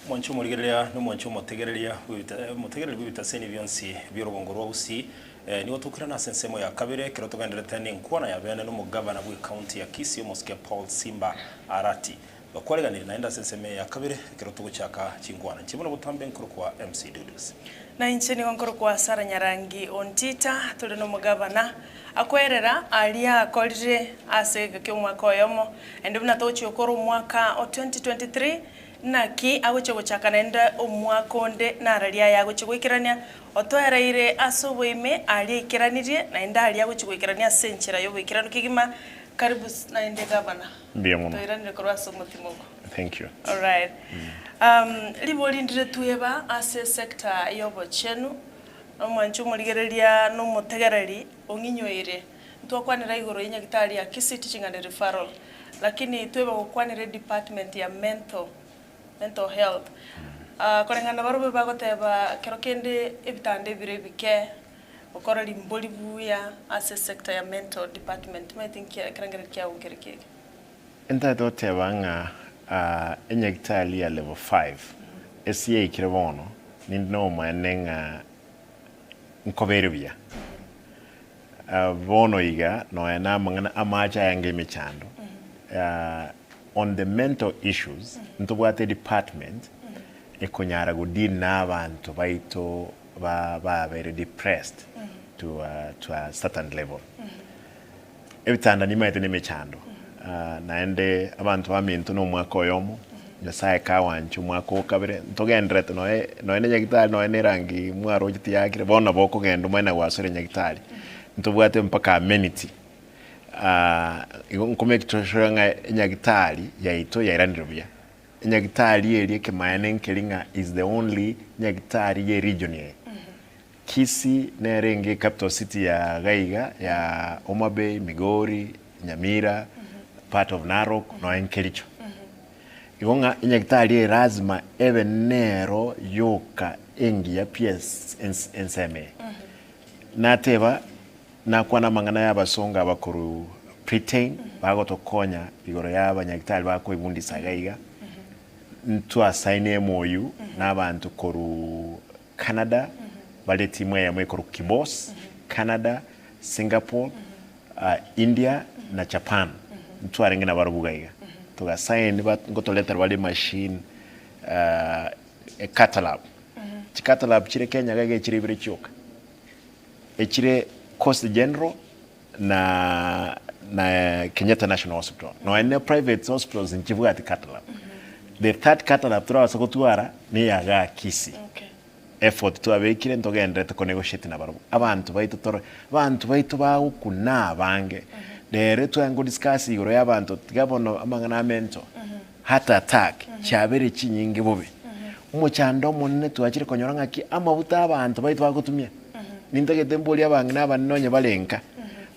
Omwancho omorigereria na omwancho omotegereria bw'ebita- omotegereri bw'ebitaseni bionsi bi'orogongo rwa Gusii eh, nigo tokirana ase ensemo ya kabere ekero togenderete na enkwana ya bene na omogavana bwa ekaunti ya Kisii omosike Paul Simba Arati. Bakwareganire naende ase ensemo eye ya kabere ekero togochaka chinkwana. Inche buna botambe nkorokwa MC Dudus. Na inche nigo nkorokwa Sarah Nyarangi Ontita, tore nomogavana akwerera aria akorire ase egeka ki'omwaka oyomo, naende buna togochia gokora omwaka o 2023, naki agochia gochaka naende omwaka onde nararia aye agochia goikerania, otoereire ase oboime aria aikeranirie, naende aria agochia goikerania ase enchera y'oboikeranu kegima. Karibu naende gavana. Mbuya mono. Toiranire korwa ase omotimoko. Thank you. Alright. Ribori ndire tweba ase esector y'obochenu, nomwanchi omorigereria na omotegereri ong'inyoire. Ntwakwanera igoro ye nyagitari ya Kisii Teaching and Referral, lakini tweba gokwanera edepartment ya mental, mental health. Koreng'ana barobwo bagoteba kero kende ebitanda ebire ebike, gokora rimbori buya ase esector ya mental department, timanyeti nki ekerengererio kiago nkere kiege. Ntagete goteba ng'a enyagitari ya level 5 ase yaikire bono, ninde nobomaene ng'a nkobere buya. Bono iga nonya na amang'ana amache aya anga emechando, on the mental issues ntobwate edepartment ekonyara go deal na abanto baito ba babere depressed to to a certain level. Ebitanda nimaete nemechando, naende abanto baminto na omwaka oyomo, Nyasaye kawanche omwaka o kabere, ntogendererete noe nonya na nyagitari nonya na erangi mwaroche tiyakire, bono nabo okogenda omanye na gwasora enyagitari. Ntobwate mpaka amenity, igo nko make sure ng'a enyagitari yaito yairanire buya. Enyagitari eria ekemaene nkeri ng'a is the only nyagitari ye region eye. Kisii nere enge capital city ya gaiga ya Homa Bay, Migori, Nyamira, part of Narok noe Kericho. Igo ng'a enyagitari eye lazima ebe nero yoka engiya pi ensemo eye. Nateba nakwana amang'ana ya abasongo aba korwa Britain bagotokonya igoro ya abanyagitari bakoebundisa iga iga, ntwasaini MOU na abanto korwa Canada, bare etimu eyemo ekorokwa Kibos, Canada, Singapore, India na Japan. Ntwarenge nabarobwo iga iga. Toga sign ngotoretera bare emachine e Catalab. Chi Catalab chire Kenya iga iga echire ibere chioka. Echire Coast General na na Kenyatta National Hospital. Nonya ne private hospitals nchibwati Catalab. The third Catalab torabase gotwara neya igaa Kisii. Okay. Effort twabekire ntogendererete ko negotiate nabarobwo. Abanto baito tore abanto baito bagokuna abange. Rero tware ngo discuss igoro ya abanto tiga bono amang'ana a mental, heart attack chiabere chinyinge bobe. Omochando omonene twachire konyora ng'aki amabuta abanto baito bagotumia. Nintagete mborie abang'ina abanene onye bare nka,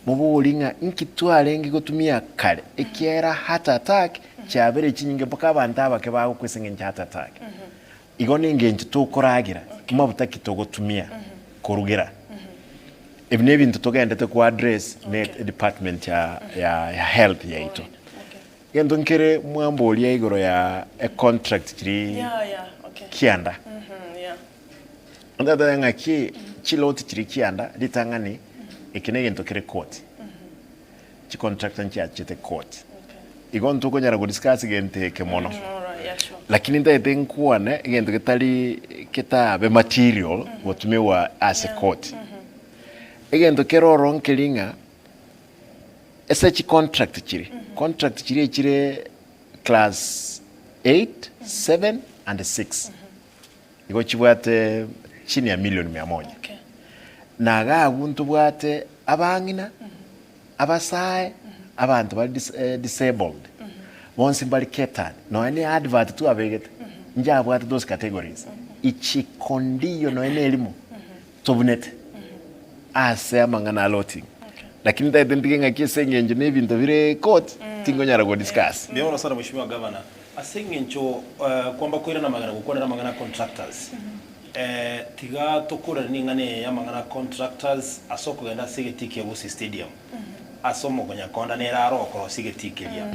moborie ng'a inki twarenge gotumia kare ekiagera heart attack chiabere chinyinge mpaka abanto abake bagokwa ase eng'encho ya heart attack. Igo nengencho tokoragera, amabuta ki togotumia korugera. Ebi na ebinto togendete ko address ne department ya ya health yaito. Egento nkere mwamboria igoro ya econtract chiria kianda, ntatebe ng'aki chiloti chiria kianda ritang'ani eke na egento kere court, chicontractor nchiachete court, igo ntokonyara go discuss gento eke mono, lakini ntagete nkwane egento getari ketabe material gotumiwa ase court. Egento kere ororo nkeri ng'a. Ase chicontract chiria, contract chiria echire class 8, 7 and 6 igo chibwate chini ya milioni mia moja. Okay. Na iga abwo ntobwate abang'ina, abasae, abanto bare dis disabled, bonsi mbare catered, nonya ne advert twabegete, njabwate those categories, ichikondiyo nonya ne erimo, tobunete ase amang'ana a looting. Lakini ntagete ntige ng'aki ase eng'encho na ebinto bire court, tingonyara go discuss. Mbuya mono sana Mheshimiwa Governor, ase eng'encho kwamba koirana amagena gokwanera amang'ana a contractors, tiga tokoreranie eng'ana eye ya amang'ana a contractors ase okogenda ase egetii kia Gusii Stadium, ase omogonyakonda nere aro okorosia egetii keria.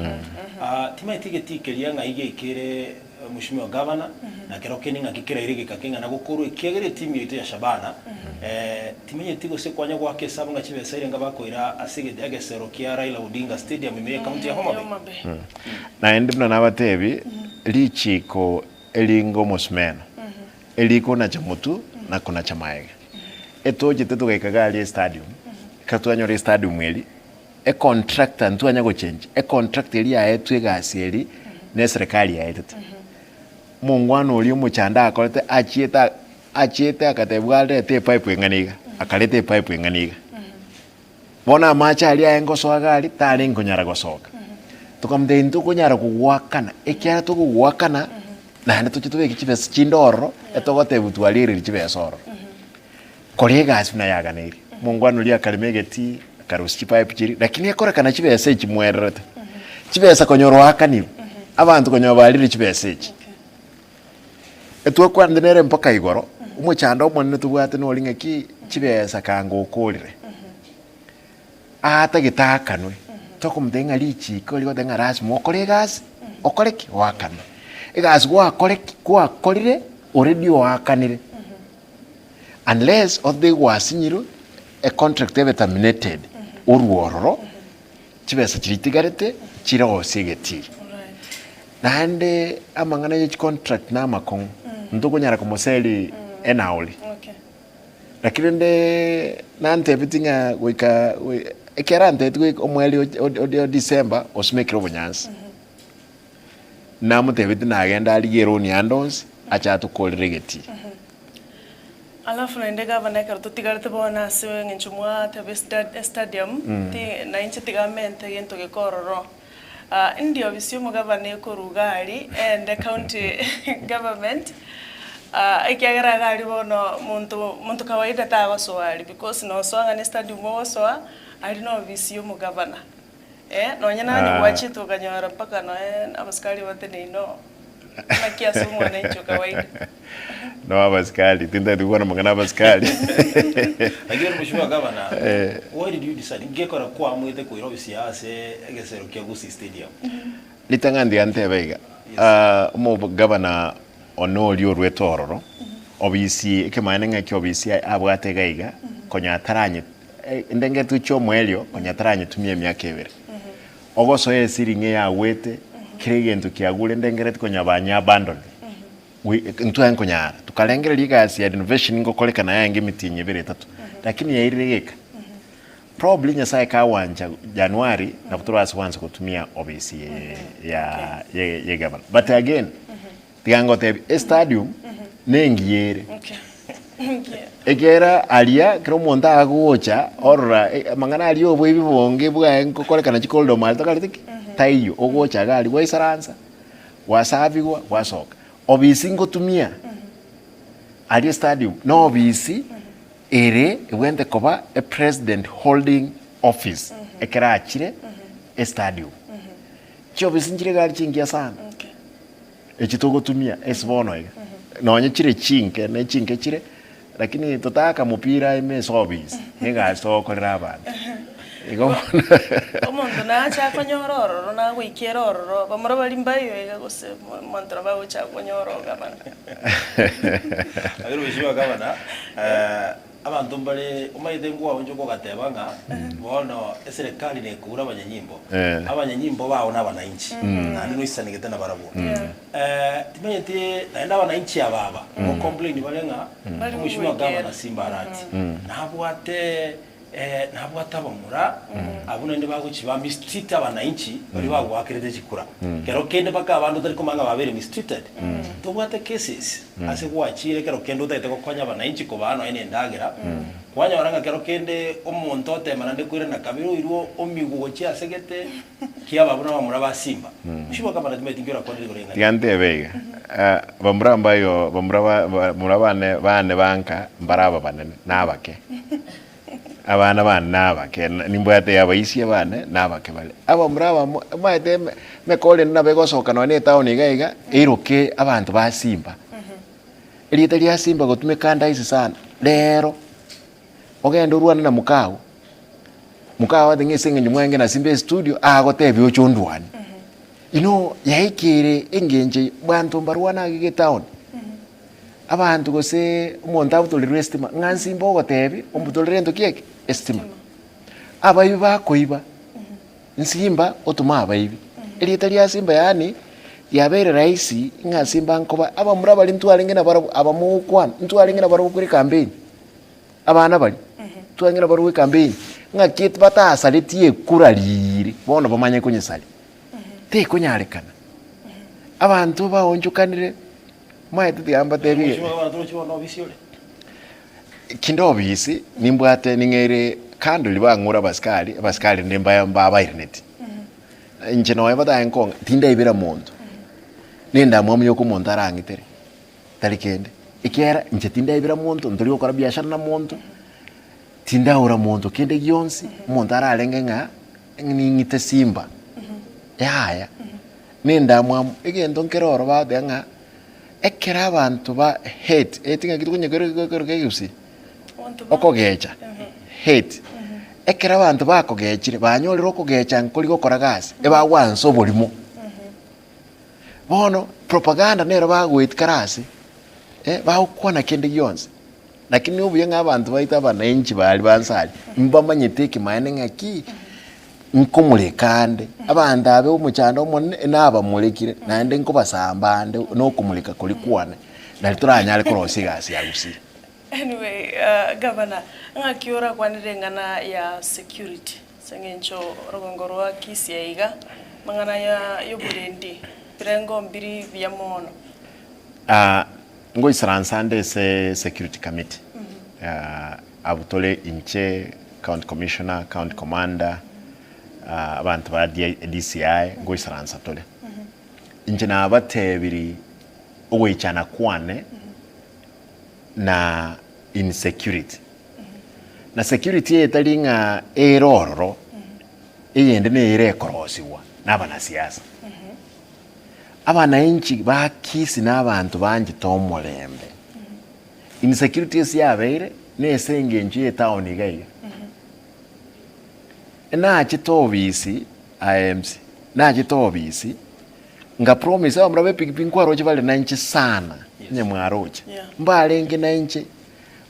Timanyeti egetii keria ng'ai giaikere Mheshimiwa Governor, na kero kende ng'aki keraire egeka keng'ana gokorwa ekiagera etimu yaito ya Shabana timanyeti gose kwanya goaka esabu ng'a chibesa erenga bakoira ase egesero kia Raila Odinga Stadium ime ye county ya Homa Bay. Naende buna nabatebi, richiiko eringa omosumeno, erikonacha motwe na konacha maega. Etochete togaika iga aria estadium, ekero twanyora estadium eria, Econtractor ntwanya gochenji, econtractor eria yaetwe egasi eria na eserekari yaetete. Omongwana oria omochando akorete achiete achiete akatebiwa arete epipe eng'ana iga, akareta epipe eng'ana iga. Bono amache aria aye ngosoa iga aria, tarenge konyara gosoka. Tokamotebia ntokonyara kogoakana, ekiagera tokogoakana naende toche tobeke chibesa chinde ororo, etogotebiwa twariereire chibesa ororo. Kora egasi buna yaganeirie. Omongwana oria akarema egetii, akarusia chipipe chiria, lakini ekorekana chibesa echi mwererete. Chibesa konyora oakanirwe, abanto konyora barire chibesa echi. Etwakwanete nere mpaka igoro, omochando omonene tobwate nori ng'aki chibesa kanga okorire. Aatagete aakanwe, tokomotebia ng'a richiiko rigoteba ng'a lasima okore egasi, okore ki? Oakanwe. Egasi gwakore ki? Gwakorire already oakanire. Unless othe gwasinyirwe econtract ebe terminated orwe ororo, chibesa chiria chitigarete chire gose egetii. Naende amang'ana ye chicontract na amakong'u, ntokonyara komoseri enauri. Lakini rende nantebeti ng'a goika ekero antebeti goika omweri o December osumekire obonyansi. Namotebeti nagende arigie eroni ande onsi ache atokorere egetii. Alafu naende gavana ekero totigarete bono ase eng'encho mwateba estadium, ti nainche tiga mente egento geke ororo. Ndi ofisi y'omogavana ekoruga aria ende county government, ekiagera iga aria bono monto monto kawaida tagosoa aria because nosoa ng'a ne stadium ogosoa, aria na ofisi y'omogavana. Eh, nonye nanye gwachete okanyora mpaka noe abasikari bateneine oo, naki ase omwananchi o kawaida. No abasikari, tintagete gokwana amang'ana abasikari. Lakini Mheshimiwa Governor, why did you decide ngekora kwamwete koira ofisi yao ase egesero kia Gusii Stadium? Ritang'ani tiga ntebe iga, omogavana one oria orwete ororo, obisi ekemanyererio ng'a eki obisi abwate iga iga, konya ataranye ndengetwe chi'omoerio konya taranyetumia emiaka ebere. Ogosoa esiringi eyagwete, kera egento kiagure ndengereti konya banye abandoned. Intwe nkonyara, tokarengereria egasi ya renovation ngokorekana yaenge emitienyi ebere etato, lakini yairire geka. Probably Nyasaye kagwancha January nabo torase kwansa gotumia obisi ya ye gavana. But again, tiga ngotebie, estadium nengiya ere. Ekiagera aria kera omonto agocha orora amang'ana aria oboibi bonge bwaye ngokorekana chicorridor mari tokarete ki? Taiyo, ogocha iga aria gwaisaransa, gwasabigwa, gwasoka. Obisi ngotumia aria estadium na obisi ere ebwenerete koba epresident holding office ekero achire estadium. Chiobisi nchire iga aria chingiya sana. Echi togotumia ase bono iga, nonye chire chinke ne chinke chire. Lakini totaaka mopira ime ase obisi, negasi togokorera abanto. Igo bono. Omonto nache akonyora ororo, nagoikera ororo, bamura baria mbaiyo iga gose omonto nabo agocha akonyora ogabana. Lakini mheshimiwa gavana, abanto mbare omanyete nkwaonchoka ogateba ng'a bono eserekari nekura abanyanyimbo, abanyanyimbo bao na abanainchi, naende noisanegete nabarabwo. Timanyeti naende abanainchi aba aba gocomplain bare ng'a omheshimiwa gavana Simba Arati nabwate nabwate abamura abwo naende bagochi ba mistreat abanainchi baria bagoakerete chikura. Kero kende mpaka abande otari komanya ng'a babeire mistreated. Tobwate cases ase gwachire ekero kende otagete gokonya abanainchi kobaa nonya na endagera, kwanyora ng'a kero kende omonto otema naende koirana kabere oirwe omigwe gochia ase gete kiaba buna abamura ba Simba. Mheshimiwa Gavana timanyeti nki orakwane rigoro ring'ana Tiga eri. ntebe iga, bamura mbayo bamura ba bamura bane bane banka mbare ababanene na abake. Abana bane na abake, nimbwate abaisia bane na abake bare. Abamura abamo omanyete eme emekora ende nabo egosoka nonya na etown iga iga, eiroke abanto ba Simba. Erieta ria Simba gotumeka ndaisi sana, rero ogende orwane na mokao, mokao agote ng'a ase eng'encho mwange na Simba estudio, agotebie oche ondwanie. You know yaikire engencho eye, banto mbarwane age iga etown. Abanto gose omonto abutorerwe estima, ng'a nsimba ogotebi ombutorere ento ki eke? Estima. Abaibi bakoiba, nsimba otoma abaibi. Erieta ria simba yaani riabeire rahisi ng'a simba nkoba abamura baria ntwarenge nabarabwo aba mogokwana, ntwarenge nabarabwo kore ekampeni, abana baria, ntwarenge nabarabwo ekampeni, ng'aki batasaretie ekura riiri, bono bamanye konyesaria. Tekonyarekana. Abanto baonchokanire. Omanyete tiga mbatebie Mheshimiwa Gavana torochi bono obisi ore? Kinde obisi nimbwate ning'eire kando riria bang'ura abasikari, abasikari rende mba mbabairaneti. Inche nonya batae nkong'a tindaibera monto, na endamwamu yoka omonto arang'itere, tari kende. Ekiagera inche tindaibera monto, ntori gokora biashara na monto, tindaura monto kende gionsi, omonto ararenge ng'a ning'ite simba, yaya. Nendamwamu, egento nkere oro bagoteba ng'a ekero abanto ba hate, hate ng'aki tokonya kero kero kegusii? Okogecha, hate. Ekero abanto bakogechire, banyorire okogecha nkori gokora gasi, ebagwansa oborimo. Bono propaganda nero bagoetia kare ase, bagokwana kende gionsi. Lakini obuya ng'a abanto baito abananchi baria ba nse aria, mbamanyete ekemanene ng'aki, nkomoreka ande, abanto abe omochando omonene nabamorekire, naende nkobasamba ande na okomoreka koria kwane, nari toranyare korosia egasi ya gusii. Anyway, uh, gavana, ng'aki orakwanere eng'ana ya security ase eng'encho orogongo rwa Kisii iga, amang'ana ya yoborendi, ebirengo mbiri buya mono. Ah, Ngoisaransa ande ase security committee, abwo tore inche, county commissioner, county commander, abanto ba DCI ngoisaransa tore. Inche nabatebirie ogoichana kwane na insecurity. Na security eye tari ng'a ere ororo, eyende nere ekorosigwa na abanasiasa. Abananchi ba Kisii na abanto banchete omorembe. Insecurity ase yabeire nese engencho ye etown iga iga. Nachete obisi aye MC, nachete obisi nga promise abamura ba epikipiki nkwaroche bare nainche sana onye mwaroche. Mbarenge nainche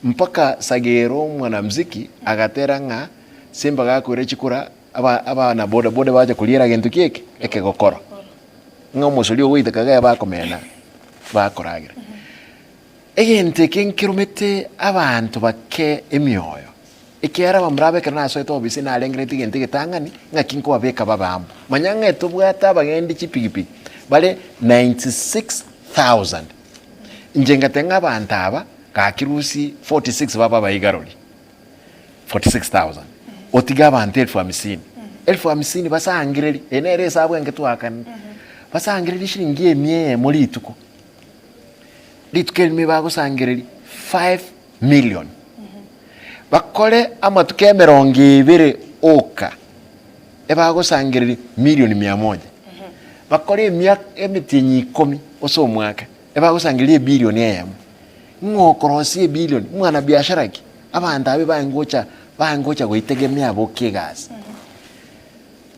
mpaka Sagero omwanamziki agatera ng'a Simba gakoira chikura Aba abana boda boda bacha koriera gento ki eke? Ekegokoro. Ng'a omosori ogoiteka iga bakomena bakoragera. Egento eke nkeromete abanto bake emioyo, ekiagera abamura aba ekero nasoete obisi narengereretie egento egetang'ani, ng'aki nkobabeka babe amo. Manya ng'a tobwate abagendi chipigipigi bare 96,000. Inche ngateba ng'a abanto aba, gaki rusia 46 babe abaigarori. 46,000 otige abanto elfu hamsini elfu hamsini basangererie eye nere esabu enke twakanire basangererie shilingi emia eyemo rituko rituko erimo bagosangereria 5 million bakore amatuko emerongo ebere oka ebagosangereria milioni mia moja bakore emiaka emetienyi ikomi ase omwaka ebagosangereria ebilioni eyemo. Ng'o okorosia ebilion? Mwanabiashara ki? Abanto abe baengocha baengocha goitegemea boka egasi.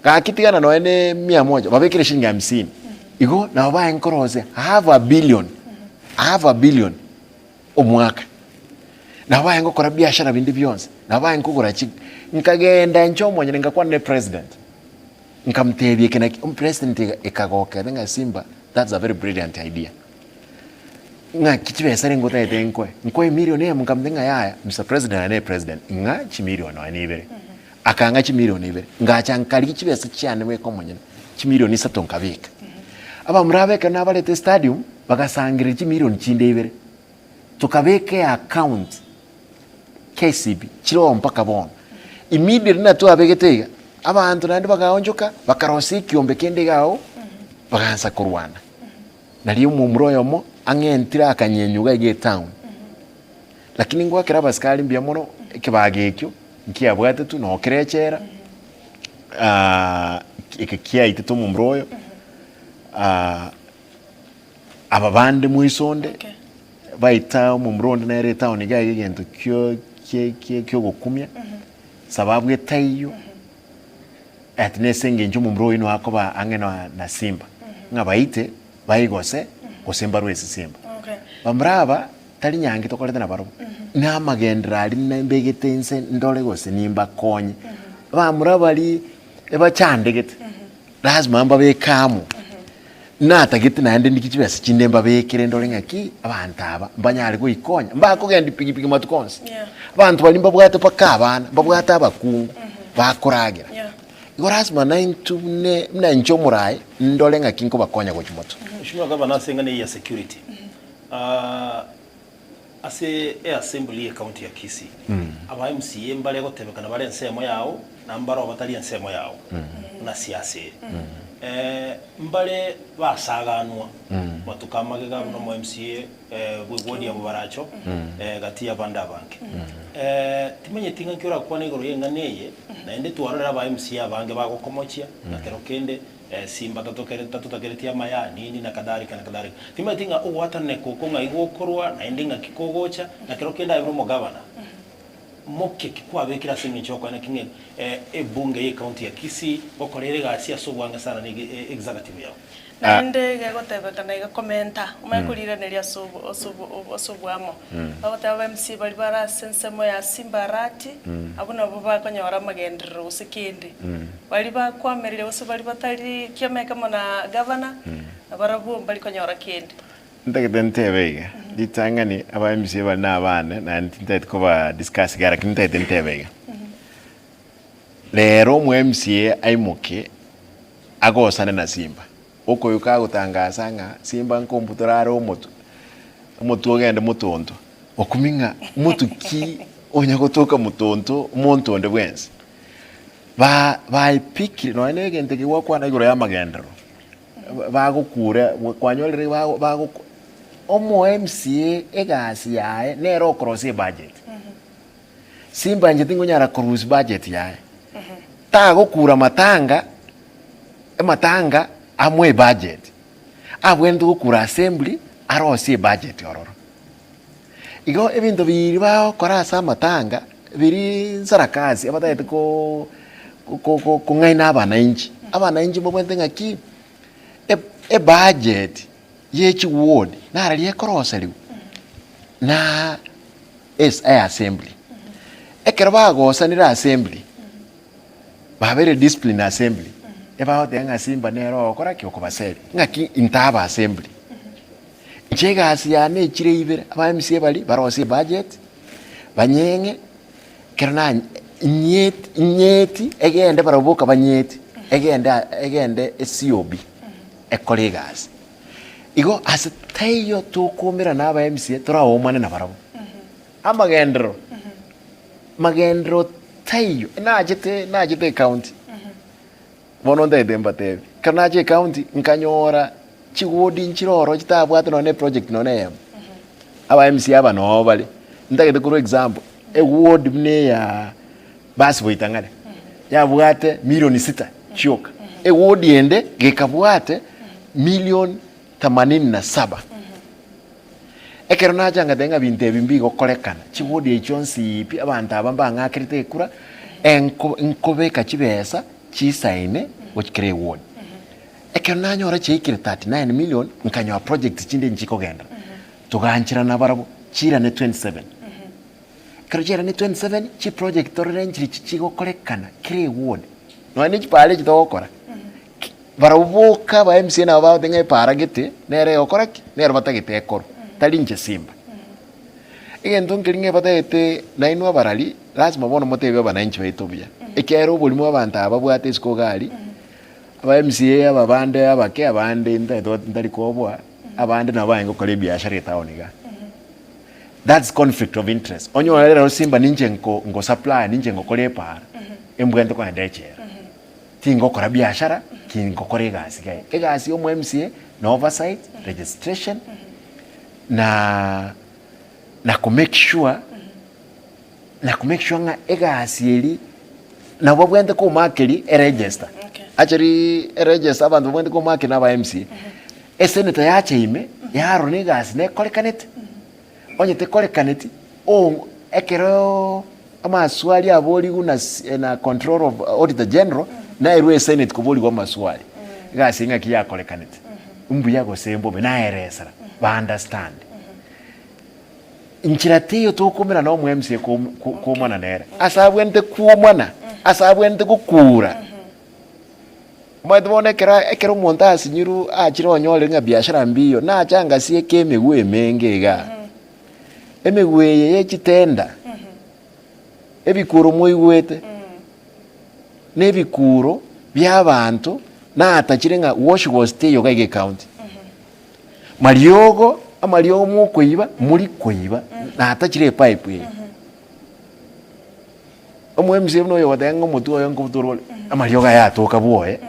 Gaki tigana nonya ne mia moja, babekere shilingi hamsini. Igo nabo baenkorosia half a billion, half a billion omwaka. Nabo baengokora biashara binde bionsi, nabo baenkogora chi nkagenda inche omonyene ngakwana ne president, nkamotebia eke naki, omopresident ekagokera ng'a Simba that's a very brilliant idea. Ng'aki chibesa renge otagete nkoe? Nkoe emilion eyemo nkamotebia ng'a yaya Mister President aye nere president, ng'a chimilion nonya na ibere. Akang'a chimilion ibere, ngacha nkarigia chibesa chiane bweka omonyene, chimilion isato nkabeka. Abamura aba ekero nabarete estadium, bagasangereria chimilion chinde ibere, tokabeka eaccount KCB, chire oo mpaka bono. Immediately na twabegete iga, abanto naende bagaonchoka, bakarosia ekiombe kende iga agwo, bagaansa korwana. Nario omomura oyomo ang'entire akanyenyuga iga etown. Lakini ngoakera abasikari mbuya mono, ekebago ekio nkiabwatetwe noo kere echela, eke kiaitete omomura oyo, aba bande moiso onde, Okay. baita omomura onde nere etown iga iga egento kio kie kie kiogokumia, sababu etaiyo. Ati nese engencho omomura oino akoba ang'e na na simba, ng'a baite, baigose, gose mbarue ase simba. Okay. Bamura aba, tari nyangi tokorete nabarobwo, na amagenderero aria na mbegete inse ndore gose nimbakonye. Bamura baria ebachandegete, lazima mbabeke amo, natagete naende ndigie chibesa chinde mbabekere ndore ng'aki, abanto aba mbanyare goikonya, mbakogendia pikipiki matuko onsi. Yeah. Abanto baria mbabwate mpaka abana, mbabwate abakungu, bakoragera. Yeah. Igo lazima naintwe bune buna inche omoraai, ndore ng'aki nkobakonya gochia motwe. Mheshimiwa Gavana ase eng'ana eye ya security, ase eassembly ye county ya Kisii, aba MCA mbare gotebekana bare ensemo yao na mbare oo batari ensemo yao buna siasa ere. Mbare basaganwa matuko amagega buna omo MCA bwe ward ya Bobaracho gati y'abande abange. Timanyeti ng'aki orakwane igoro y'eng'ana eye naende twarorire aba MCA abange bagokomochia na kero kende Simba tatotakereti amaya, nini, na kadhalika, na kadhalika. Timanyeti ng'a ogwatananeka oko ng'ai gokorwa, naende ng'aki kogocha, na kero kende aye buna omogavana, moke ki kwabekire ase eng'encho y'okoena ki ng'a ebunge y'ecounty ya Kisii ngokora ere egasi ase obwange sana na executive yao. Naende gegotebekana iga komenta, omanye koriraneria ase obo ase obo ase oboamo. Bagoteba aba MC baria bare ase ensemo ya Simba Arati, abwo nabwo bakonyora amagenderero gose kende. Baria bakwamereria gose baria batari kiama ekemo na gavana, nabarabwo mbari konyora kende. Ntagete ntebe iga, ritang'ani aba MCA baria na abane naende tintagete koba discuss iga lakini ntagete ntebe iga. Rero omo MCA aimoke agosane na Simba, okoyio kagotangasa ng'a Simba nkombutora are omotwe, omotwe ogende motonto, okumia ng'a motwe ki onya gotoka motonto omonto onde bwensi. Ba baepikire nonya na egento eke gwakwana igoro ya amagenderero, bagokura kwanyorire bago bago omo MCA egasi yaye nere okorosia ebudget. Simba inche tingonyara korusia budget yaye, tagokura matanga, amatanga amoe ebudget, abwenerete gokura assembly arosie ebudget ororo. Igo ebinto biiri bagokora ase amatanga, birii nsarakasi abatagete koo ko- ko- kong'aina abananchi. Abananchi mbabwenerete ng'aki, e- ebudget ye chiward nararia ekoroserigwa na es eassembly. Ekero bagosanire assembly, babeire discipline assembly, ebagoteba ng'a simba nere ogokora ki? Okobaseria. Ng'aki intaba assembly. Inche egasi yane echire ibere, aba MCA baria barosie ebudget, banyeng'e, ekero na nyeti nyeti egende barabwo boka banyeti, egende aa egende eCOB ekore egasi. Igo ase taiyo tokomerana aba MCA toraomane nabarabwo. Amagenderero, magenderero taiyo, nachete nachete ecounty. Bono ntagete mbatebi, ekero nacha ecounty nkanyora chigodi nchire ororo chitabwate nonye na eproject nonye na eyemo. Aba MCA aba noo bare, ntagete korwa example, eward buna eya basi Boitang'are, yabwate milioni sita chioka, eward ende gekabwate milioni themanini na saba. Ekero nacha ngateba ng'a binto ebi mbigokorekana, chiwodi echi chionsi pi, abanto aba mbang'akerete ekura, enko nkobeka chibesa chisaine gochia kera ewodi. Ekero nanyora chiaikire 39 million, nkanyora projects chinde nchikogenderera, togancherana barabwo, chiirane 27. Ekero chiairane 27, chiproject torore nchirichi chigokorekana kera ewodi, nonya ne chipara echi togokora, ki barabwo boka aba MCA nabo bagoteba ng'a epara gete, nere egokora ki? Nero batagete ekorwe, tari inche simba. Egento nkeri ng'a batagete nainwe abarari, lazima bono motebie abananchi baito buya, ekiagera oborimo abanto aba babwate isiko iga aria, aba MCA aba bande abake abande ntagete ntari koboa, abande nabo barenge gokora ebiashara etown igaa. That's conflict of interest. Onyore rero Simba ninche nko nko supply ninche ngokora epaara, embwente kogenda echela. Tingokora biashara, kingokora egasi iga. Egasi ya omo MCA na oversight, registration, na na ko make sure na ko make sure ng'a egasi eria nabo babwenerete komakeria eregister. Okay. Actually eregister abanto babwenerete komakeria na aba MCA. Esenator yacha ime, yarora egasi nekorekanete, onye tekorekaneti, ong ekeroo amaswali aborigwe na si na controller of auditor general, naerwe esenate koborigwa amaswali, egasi ng'aki yakorekanete, mbuya gose mbobe, naeresera, ba understand. Nchera teiyo tokoumera na omo MCA ko koumana nere, ase abwenerete kwomana, ase abwenerete gokura. Omanyete bono ekero ekero omonto asinyirwe achire onyore ng'a biashara mbiyo, nache angasieke emegwe emenge igaa. Emegwe eye ye chitenda, ebikuro moigwete, na ebikuro bia abanto natachire ng'a wash gose teiyo iga iga ecounty. Mariogo, amariogo mokoiba, mori koiba, natachire epipe eye. Omo MCA buna oyo ogoteba ng'a omotwe oye nkobutorwa ore, amariogo aye atoka bwoye,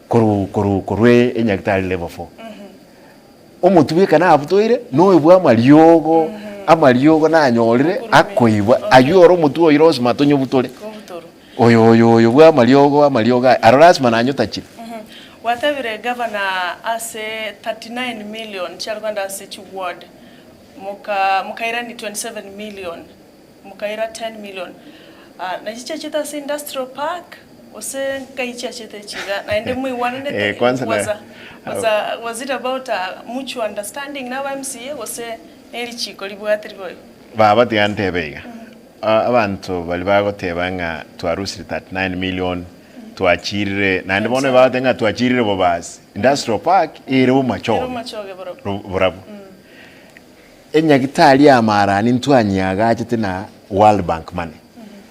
korwa korwa korwa enyagitari level four. Omotwe bweka nabutoire, na oyo bwa amariogo, amariogo nanyorire akoibwa, aywo ore omotwe oywo lasima tonyobutore. Kobutorwa. Oyo oyo oyo bwa amariogo amariogo aya, aro lasima nanyotachire. Gwatebire gavana ase 39 million chiare kogenda ase chiward, moka mokairani 27 million. Mokaira 10 million. Ah, nachi chiachete ase industrial park gose nkai chiachete chiga naende moigwananete Eh, kwanza na- was a, was a, was it about a mutual understanding na aba MCA gose ne richiko ribwate riboigo? Baba tiga ntebe iga, Ah, abanto baria bagoteba ng'a twarusire 39 million, twachirire, naende bono ebagoteba ng'a twachirire bobasi, industrial park ere Ere bomachoge, bomachoge borobwo. ro- borabwo. Enyagitari ya Marani ntwanyeagachete na World Bank money.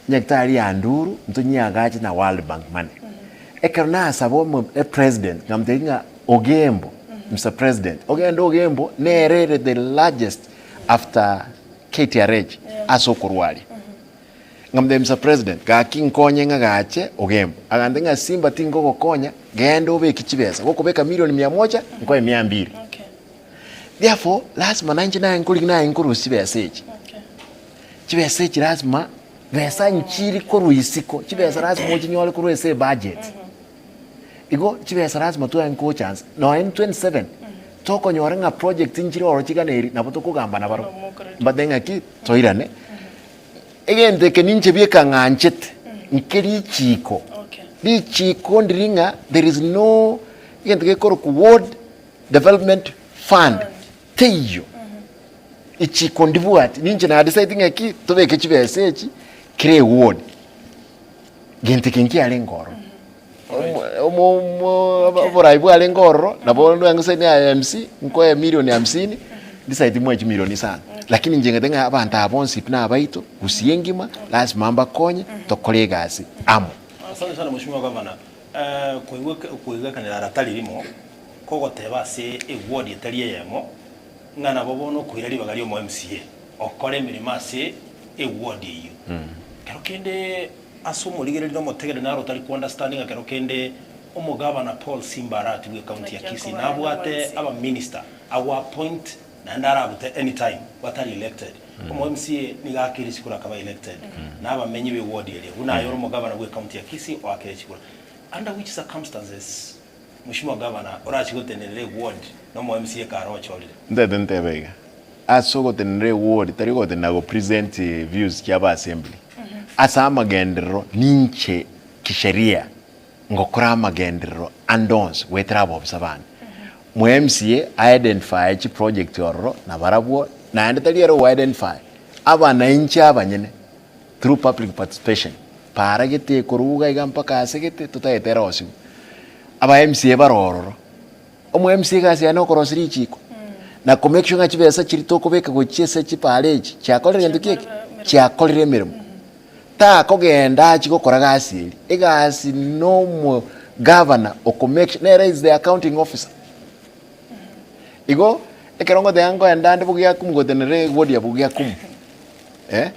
Enyagitari ya Nduru ntonyeagachete na World Bank money. Ekero nasaba omo epresident nkamotebia ng'a Ogembo, Mister President, ogende Ogembo nere ere the largest after KTRH ase okorwaria. Nkamotebia Mister President, gaki nkonye ng'a gache Ogembo. Agantebia ng'a Simba tingogokonya, genda obeke chibesa, gokobeka milioni mia moja, nkoe mia mbiri. Okay. Therefore, lasima nainche naye nkorigia naye nkorusia chibesa echi. Okay. Chibesa echi lasima, besa nchiri korwa isiko, chibesa lasima ochinyore korwa ase ebudget. Igo chibesa lasima twaye nkocha nse, nonya in 27, tokonyora ng'a projects nchire ororo chiganeri, nabo tokogamba nabarobwo. Mbate ng'aki, toirane, egento eke ninche bieka ng'anchete, nke richiko. Okay. Richiko ndiri ng'a there is no egento gekorokwa ward Development Fund teiyo. Ichiko ndibwati, ninche na decide ng'aki tobeke chibesa echi kera eward. Gento eke nkiarenge ororo. Omo- omo- omo- Oborai bwarenge ororo, nabo ndwang'use ne aye MC, nkoe milioni hamsini, decide moe chimilioni isano. Lakini inche ng'ete ng'a abanto aba bonsi pi nabaito, gusii engima, lazima mbakonye, tokore egasi amo. Asante sana Mheshimiwa Governor. Eh, koigwa koigwekanera ara tari rimo, kogoteba ase eward etari eyemo, ng'a nabo bono okoira ribaga ria omo MCA okore emeremo ase eward eyio. Kero kende ase omorigereria na omotegereri naro otari ko understand ng'a kero kende omogavana Paul Simba Arati bwe county ya Kisii nabwate abaminister ago appoint naende arabute anytime batari elected. Omo MCA nigo akeire chikura akaba elected na abamenyi be ward eria buna aye ore omogavana bwe county ya Kisii oakire chikura. Under which circumstances Mheshimiwa Gavana orachie gotenerera eward na omo MCA kare ochorire? Ntete ntebe iga. ase ogotenenera eward tari gotenena go present views chia aba assembly. Ase amagenderero ninche kisheria ngokora amagenderero ande onsi goetera abobisa bane. Mwa MCA a identify chiproject ororo nabarabwo naende tari ere ogo identify, abanainchi abanyene through public participation para gete ekoruga iga mpaka ase gete totagete erosiwe. Aba MCA bare ororo, omo MCA egasi yaye nokorosia richiko na ko make sure ng'a chibesa chiria tokobeka gochia ase chipara echi chiakorire gento ki eke? Chiakorire emeremo. Takogenda achie gokora gasi eria, egasi nomo gavana oko make sure, nere is the accounting officer. Igo, ekero ngoteba nkoenda ande bogiakumu gotenenera eward ya bogiakumu, eh,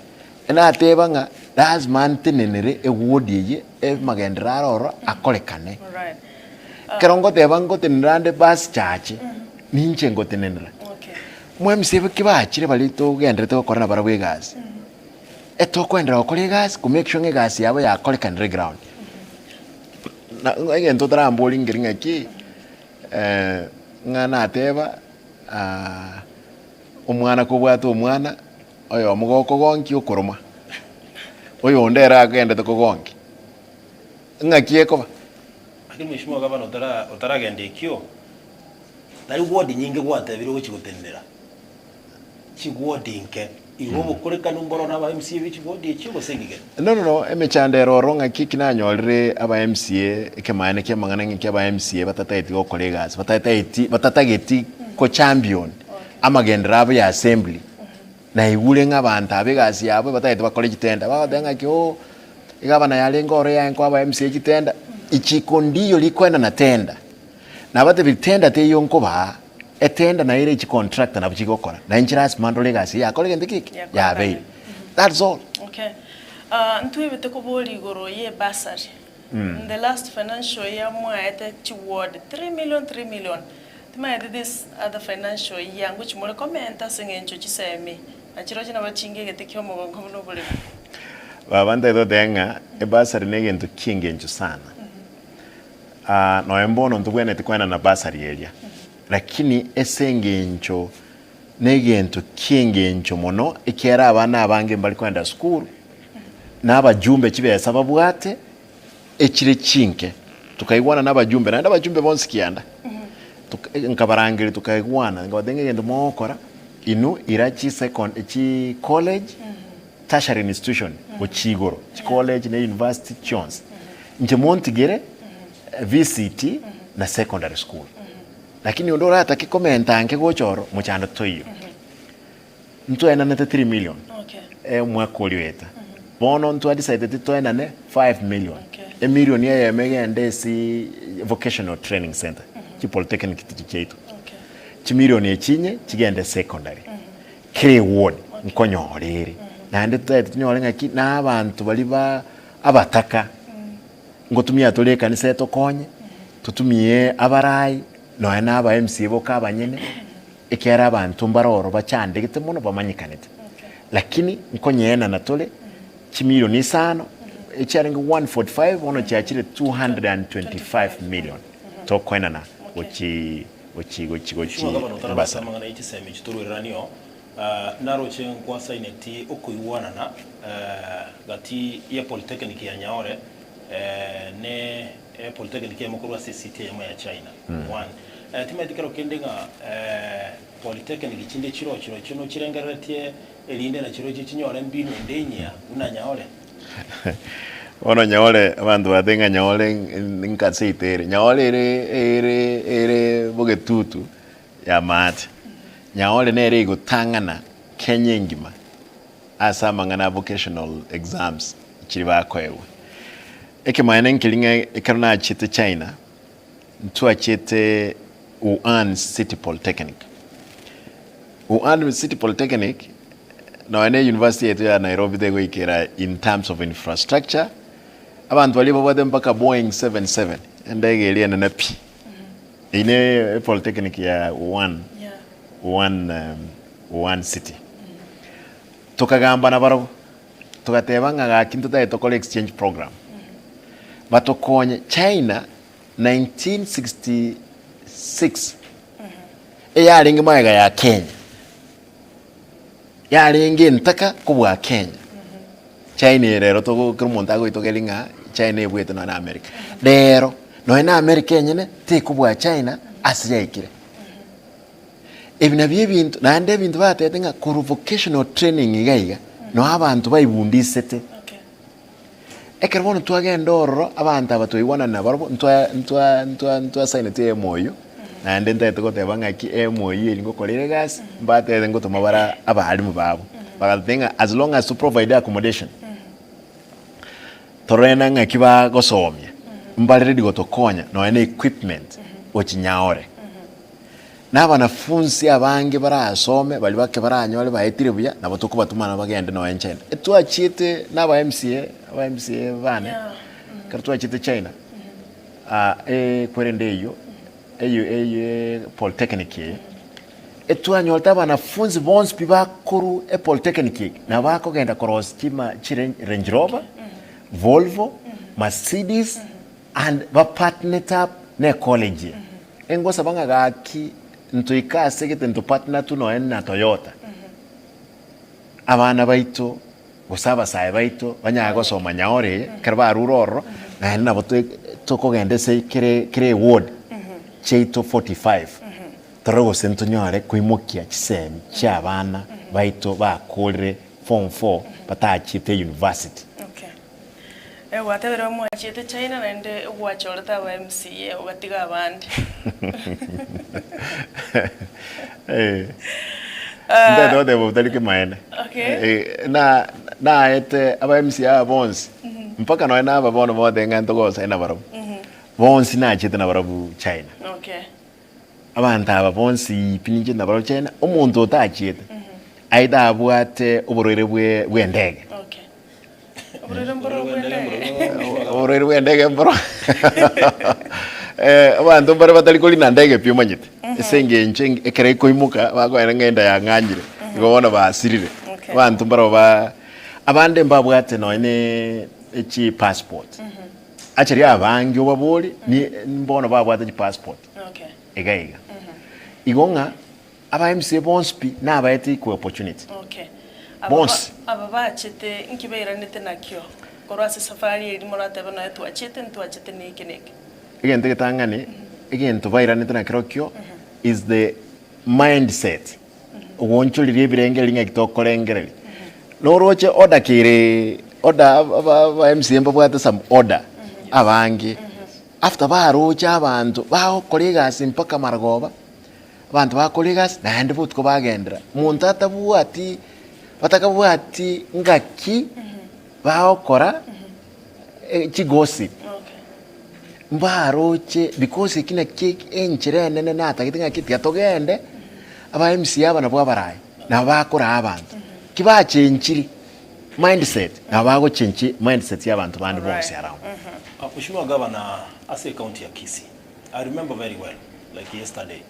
nateba ng'a lazima ntenenere eward eye amagenderero aro ororo akorekane. Alright. Ekero ngoteba ngotenenera ande bus chache, ninche ngotenenera. Okay. Mwa MCA ki bachire baria togenderete gokora nabarabwo egasi, etokoenderera gokora egasi ko make sure ng'a egasi yabo yakorekanire ground. Na egento otaramborie nkeri ng'aki. Ng'a nateba, omwana kobwate omwana, oyomo gokogonkia okoroma, oyonde ere agendete kogonkia, ng'aki ekoba? Lakini mheshimiwa gavana otara otaragenda ekio, nari ward nyinge gwatebire ogochi gotenenera, chiward nke. Igo obokorekanu mboro na aba MCA be chiward echio gose ng'igere? No no no, emechando ere ororo ng'aki eki nanyorire aba MCA ekemaene kia amang'ana ng'aki aba MCA batatageti gokora egasi, batatageti batatageti ko champion amagenderero abo ya assembly. Naigure ng'a abanto aba egasi yabo batagete bakore chitenda, bagoteba ng'aki ooh, egavana yarenge oro yaye nkoa aba MCA chitenda, ichiko ndiyo rikoenana tenda. Nabatebirie tenda teiyo nkobaa, etenda naye ere chicontractor nabo chigokora, na inche lasima ndore egasi eye yakora egento ki eke? Yabeire. That's all. Okay. Ah, ntwebete koboria igoro ye bursary. In the last financial year mwaete chiward 3 million, 3 million. Timaeti this other financial year ngochi more komenta ase eng'encho chisemi nachirochio nabo chinga egete kia omogongo buna oboremo. Baba ntagete goteba ng'a ebursary na egento kia engencho sana. Aa nonya mbono ntobwenereti koenana bursary eria, lakini ase engencho na egento ki'engencho mono ekiagera abana abange mbari koenda sukuru, na abajumbe chibesa babwate echire chinke, tokaigwana na abajumbe naende abajumbe bonsi kianda, toka nkabarangeria tokaigwana nkabatebia ng'a egento mogokora, inwe ira chisecond chicollege, tertiary institution gochia igoro, chicollege na university chionsi, inche montigere VCT na secondary school. Lakini onde oratake komenta nke gocha oro, mochando toiyo. Ntwaenanete 3 million Okay. omwaka oria oeta. Bono ntwadecideti toenane 5 million. Okay. Emilioni eyemo egende ase vocational training center, chipolytechnic chiria chiaito. Okay. Chimilioni echi inye chigende secondary. Kera eward nkonyora ere. Naende totagete tonyore ng'aki na abanto baria ba abataka ngotumia tore ekanisa etokonye, totumie abarai, nonya na aba MCA boka abanyene, ekiagera abanto mbare oro bachandegete mono bamanyekanete. Lakini nkonyeenana tore chimilioni isano, echiarenge 145 bono chiachire 225 million tokoenana gochi gochi gochi gochi Mheshimiwa Gavana otarabasa embasari. amang'ana ye chisemi echi torwereranio, naroche nkwasaineti okoigwanana gati ye polytechnic ya Nyaore ne polytechnic eyemo korwa ase ecity eyemo ya China. One, timaeti kero kende ng'a polytechnic chinde chiro chirochio nochirengereretie erinde nachirochio chinyore mbinu ende enyia buna Nyaore? Bono Nyaore, abanto batebe ng'a Nyaore nkaseito ere. Nyaore ere ere ere bogetutu ya maate. Nyaore nere egotang'ana Kenya engima ase amang'ana a vocational exams chiria bakoegwa. Ekemanyererio nkeri ng'a ekero nachiete China, ntwachiete Wuhan City Polytechnic. Wuhan City Polytechnic nonya ne university yaito ya Nairobi tegoikera in terms of infrastructure, abanto baria babwate mpaka Boeing 77, endege eria enene pi. Eyio ne polytechnic ya Wuhan, Wuhan, Wuhan City. Tokagamba nabarabwo, togateba ng'a gaki ntotagete tokore exchange program, batokonye China 1966 eyarenge magega ya Kenya. Yarenge entaka kobua Kenya. China eye rero togo kera omonto agoitogeria ng'a China ebuete nonya na America. Rero, nonya na America enyene tekobua China ase yaikire. Ebi nabio ebinto, naende ebinto batebete ng'a korwa vocational training iga iga, noo abanto baibundisete. Ekero bono twagenda ororo, abanto aba twaigwanana nabarobwo, ntwa ntwa ntwa ntwasaineti MOU, naende ntagete goteba ng'aki MOU eri ngokora ere egasi, mbatebete ngotoma bara abalimu babo. Bagatotebia ng'a as long as to provide accommodation, torore na ng'aki bagosomia, mbare ready gotokonya nonya na equipment ochinyaore. Na abanafunsi abange barasome, baria bake baranyore baetire buya, nabo tokobatomana bagende nonya China. Etwachiete na aba MCA, aba MCA bane, ekero twachiete China, ah, ekwerende eyio, eyio eyio polytechnic eye, etwanyorete abanafunsi bonsi pi bakorwa epolytechnic eye, nabo bakogenda korosia chima chire Range Rover, Volvo, Mercedes, and bapartnete up na ecollege eye. Engosaba ng'a gaki ntoike ase gete ntopartner tu nonya na Toyota, abana baito gose abasae baito banyare gosoma nyaore eye ekero barure ororo, naende nabo toe tokogenda ase kere kere eward chiaito 45 torore gose ntonyore koimokia chisemi chia abana baito bakorire form four batachiete university. Okay. Gwatebire mwachiete China naende gwachorete aba MCA ogatiga abande. Ntagete goteba obotari kimaene. Okay. Na naete aba MCA aba bonsi mpaka nonya na aba bono bagoteba ng'a ntogosaina nabarabwo, bonsi nachiete nabarabwo China. Okay. Abanto aba bonsi pi ninche nabarabwo China, omonto otachiete aye tabwate oborwaire bwe bw'endege. Okay. Oborwaire mboro bw'endege. Oborwaire bw'endege mboro. Eh, abanto mbare batari korina ndege pi omanyete. Ase eng'encho eng- ekero ekoimoka bakoenda ng'a enda yang'anyire, igo bono basirire. Okay. Abanto mbaro ba abande mbabwate nonye ne echipassport. Actually abange obabori ni mbono babwate chipassport Okay. iga iga. Igo ng'a Aba MCA bonsi pi nabaete equal opportunity. Okay. Aba Bonsi. ba- aba bachete nki bairanete nakio korwa ase safari eria moratebe nonya twachete ntwachete neke neke. Egento egetang'ani, egento bairanete nakerokio is the mindset. Ogoonchoreria ebirengererio ng'aki tokorengereria. Noroche order kere order aba aba MCA mbabwate some order abange. After baroche abanto bagokora egasi mpaka marogoba, Abanto bakora egasi naende botuko bagendera, monto atabwati batakabwati ngaki bagokora chigossip, mbaroche because eki nakio enchera enene natagete ng'aki tiga togende, aba MCA aba nabwo abarayi, nabo bakoraa abanto. Ki bachenchiri mindset, nabo bagochenchi mindset ya abanto bande bonsi around. Mheshimiwa Governor, ase ecounty ya Kisii, I remember very well like yesterday,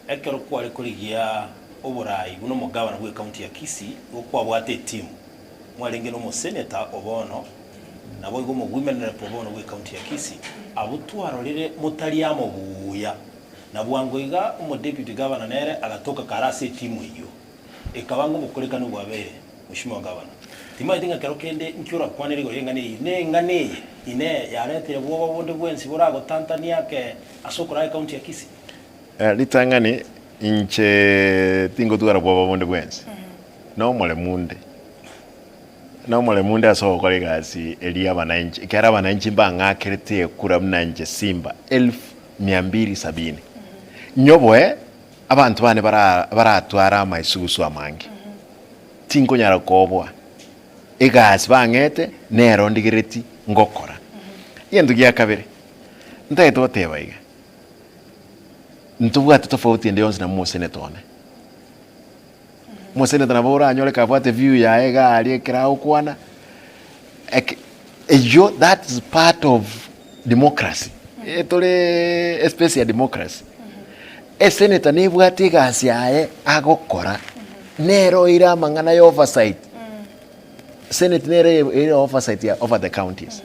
ekero kware korigia oborai buna omogavana bwe county ya Kisii, nigo kwabwate etimu, mwarenge na omosenator o bono, naboigo omo women rep o bono bwe county ya Kisii, abwo twarorire motari amo buya, na bwango iga omo deputy governor nere agatoka kare ase etimu eyio. Ekaba ng'a obokorekanu bwabeire, Mheshimiwa Gavana. Timanyeti ng'a kero kende nki orakwanere igoro y'eng'ana eyio. Ne eng'ana eye inee yaretire bwoba bonde bwensi boragotantanie ake ase okoraa ecounty ya Kisii? Ritang'ani, inche tingotwara bwoba bonde bwensi, nomoremu onde, nomoremu onde ase ogokora egasi eria y'abananchi, ekiagera abananchi mbang'akerete ekura buna inche Simba elfu mia mbili sabini. Nyoboe Abanto bane baratware amaisugusu amange, tinkonyara koboa. Egasi bang'ete nero ndigereti ngokora. Egento gia kabere, ntagete goteba iga, ntobwate tofauti ende yonsi na moseneta one. Omoseneta nabo oranyore kabwate view yaye iga aria ekero agokwana, eke eyio that is part of democracy, tore espace ya democracy. Esenator nebwate egasi yaye agokora, nere oire amang'ana ya oversight, senate nere ere oversight ya over the counties.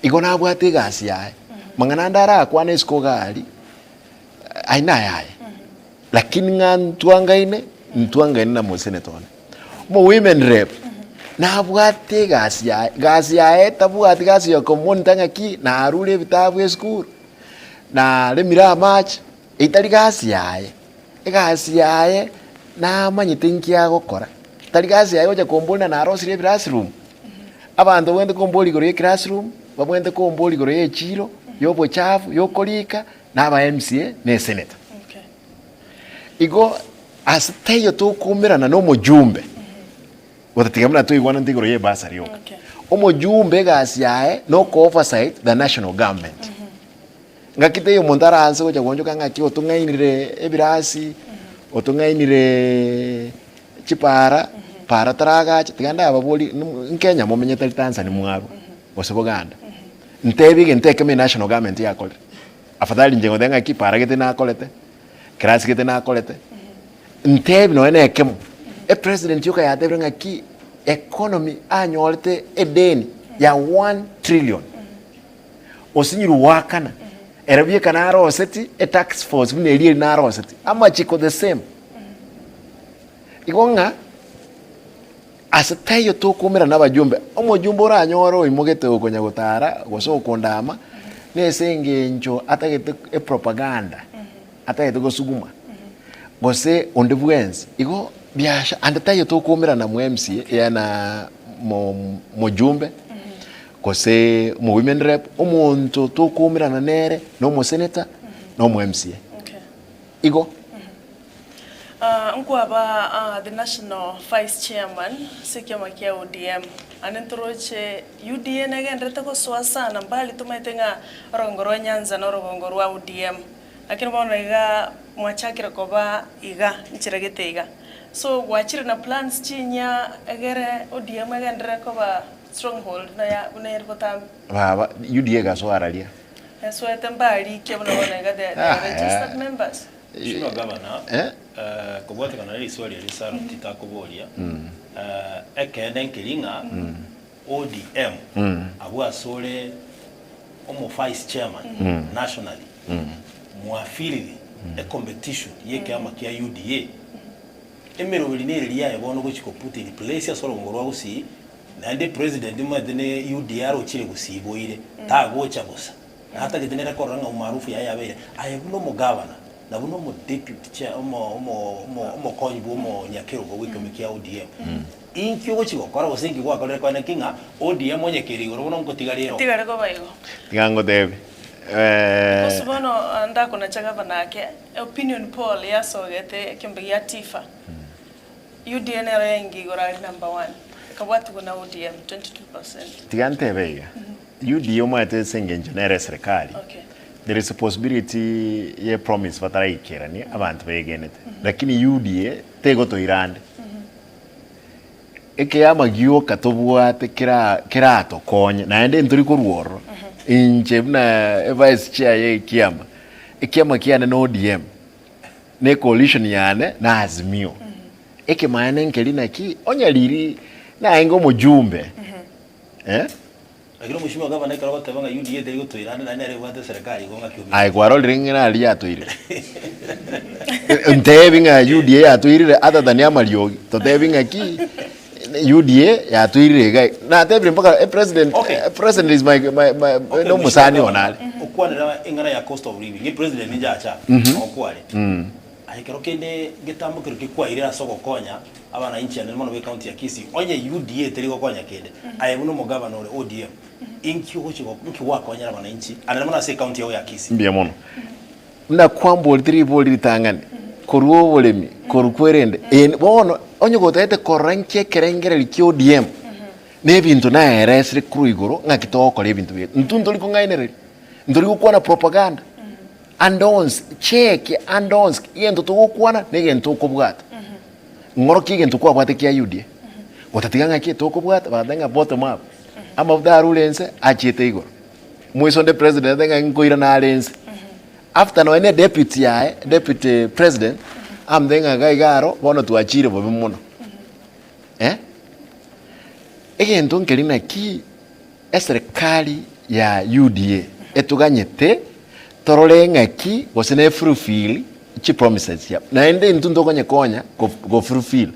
Igo nabwate egasi yaye, mang'ana ande arakwane isiko iga aria, ayio nayaye. Lakini ng'a ntwangaine, ntwangaine na moseneta one. Omo women rep nabwate egasi yaye, gasi yaye tabwati gasi ya komonitor ng'aki narure ebitabu esukuru, naremire amache, etari gasi yaye. Egasi yaye namanyete nki agokora, tari gasi yaye gocha komboria ng'a narosirie ebirasi room. Abanto babwenerete komboria igoro ya eclassroom, babwenerete komboria igoro ya echiro, ya obochafu, ya okorika, na aba MCA na esenator. Igo ase taiyo tokoumerana na omojumbe, gotatiga buna toigwananete igoro ya ebasari yoka. Omojumbe egasi yaye na oko oversight the national government. Ngaki taiyo omonto araanse gocha goonchoka ng'aki otong'ainire ebirasi, otong'ainire chipara, para taragacha, tiga ndababorie nkenya momenye tari Tanzania mwarwa, gose Buganda. Ntebi egento ekemo enational government yakorire. Afadhali inche ngoteba ng'aki para gete nakorete, class gete nakorete, ntebi nonye na ekemo, epresident yoka yatebire ng'aki economy anyorete edeni ya one trillion, osinyirwe goakana, ere bieka naroseti etax force buna eria eri naroseti, amachiko the same. Igo ng'a. Ase taiyo tokoumera nabajumbe, omojumbe oranyore oimogete okonya gotara gose okondama, nese engencho atagete epropaganda, atagete gosuguma, gose onde bwensi. Igo biasha ande taiyo tokoumerana mo MCA yana mo mojumbe, gose omo women rep, omonto tokoumerana nere na omosenator, na omo MCA. Igo. Nkwaba the national vice chairman ase ekiama kia ODM. Ande ntoroche UDA negenderete gosoa sana mbali tomaete ng'a orogongo rwa Nyanza na orogongo rwa ODM. Lakini bono iga mwachakire koba iga nchera gete iga. So gwachire na plans chinyia egere ODM egenderere koba stronghold buna ere botambe. Baba, UDA egasoa araria. Esoete mbarikia buna bono iga they are registered members. Mheshimiwa Gavana, kobwatekana ne riswali eria Sarah Otito akoboria, ekeene nkeri ng'a ODM abwo ase ore omo vice chairman nationally, mwafeelire ecompetition ye ekeama kia UDA, emeroberi nere riaye bono gochi ko put in place ase orogongo rwa Gusii, naende president omanyete ne UDA arochire Gusii boire, tagocha bosa. Natagete nere korora ng'a umaarufu yaye yabeire aye buna omogavana, na buna omodeputy chair, omo omo omo omokonyi bwa omonyakerogo bw'ekiombe kia ODM. Inki ogochia gokora gose inki gwakorire koene ki ng'a ODM onye kere igoro bono nkotiga rero? Tigare koba igo. Tiga ngotebie. Because bono ndakonacha gavana ake, opinion poll yasogete ekiombe gia Tifa, UDA nero yainga igoro aria number one, ekabwatigwa na ODM 22%. Tiga ntebe iga, UDA omanyete ase engencho nere eserekari, there is a possibility ye promise bataraikerania abanto begenete, lakini UDA tegotoira ande. Ekeama gioka tobwate kera keratokonye naende ntori korwa ororo, inche buna evice chair ya ekiama, ekiama kiane na ODM, na ecoalition yane na Azimio. Ekemaene nkeri naki, onye riria naenge omojumbe eh. Lakini omosubao gavana ekero agoteba ng'a UDA teri gotoira ande naende nere ebwate eserekari igo ng'aki omino. Aye kwarorire ng'a nari yatoirire? Ntebi ng'a UDA yatoirire other than amariogi, totebi ng'aki UDA yatoirire iga. Natebire mpaka e president, Okay. e president is my, my, my, Okay, na omosani mheshimiwa one are. gavana, okwanera eng'ana ya cost of living, e president ninche acha okware. Aye ekero kende ngetambokero ki kwairire ase ogokonya abananchi anene mono b'ecounty ya Kisii, onye UDA teri gokonya kende, aye buna omogavana ore ODM, inki ogochi go inki gwakonyera abananchi anene mono ase ecounty yao ya Kisii? Mbuya mono. Buna kwamborete ribori ritang'ani, korwa oboremi, korwa kwerende, eye bono onye gotagete korora nki ekerengererio kia ODM, na ebinto naeresire korwa igoro ng'aki togokora ebinto biaito. Intwe ntori kong'ainereria, ntori gokwana propaganda. Ande onsi, cheki ande onsi, egento togokwana na egento okobwata. Ng'orokia egento kwabwate kia UDA. Gotatiga ng'aki tokobwata, bagateba ng'a bottom up. Amafuta arure ense, achiete igoro. Moiso onde president atebe ng'a nkoirana are ense. After nonya na deputy yaye, deputy president, amotebie ng'a iga iga aro, bono twachire bobe mono. Eh? Egento nkeri naki. Eserekari ya UDA etoganyete torore ng'aki gose ne fulfill chi promises chiabo. Naende intwe ntokonyekonya go fulfill.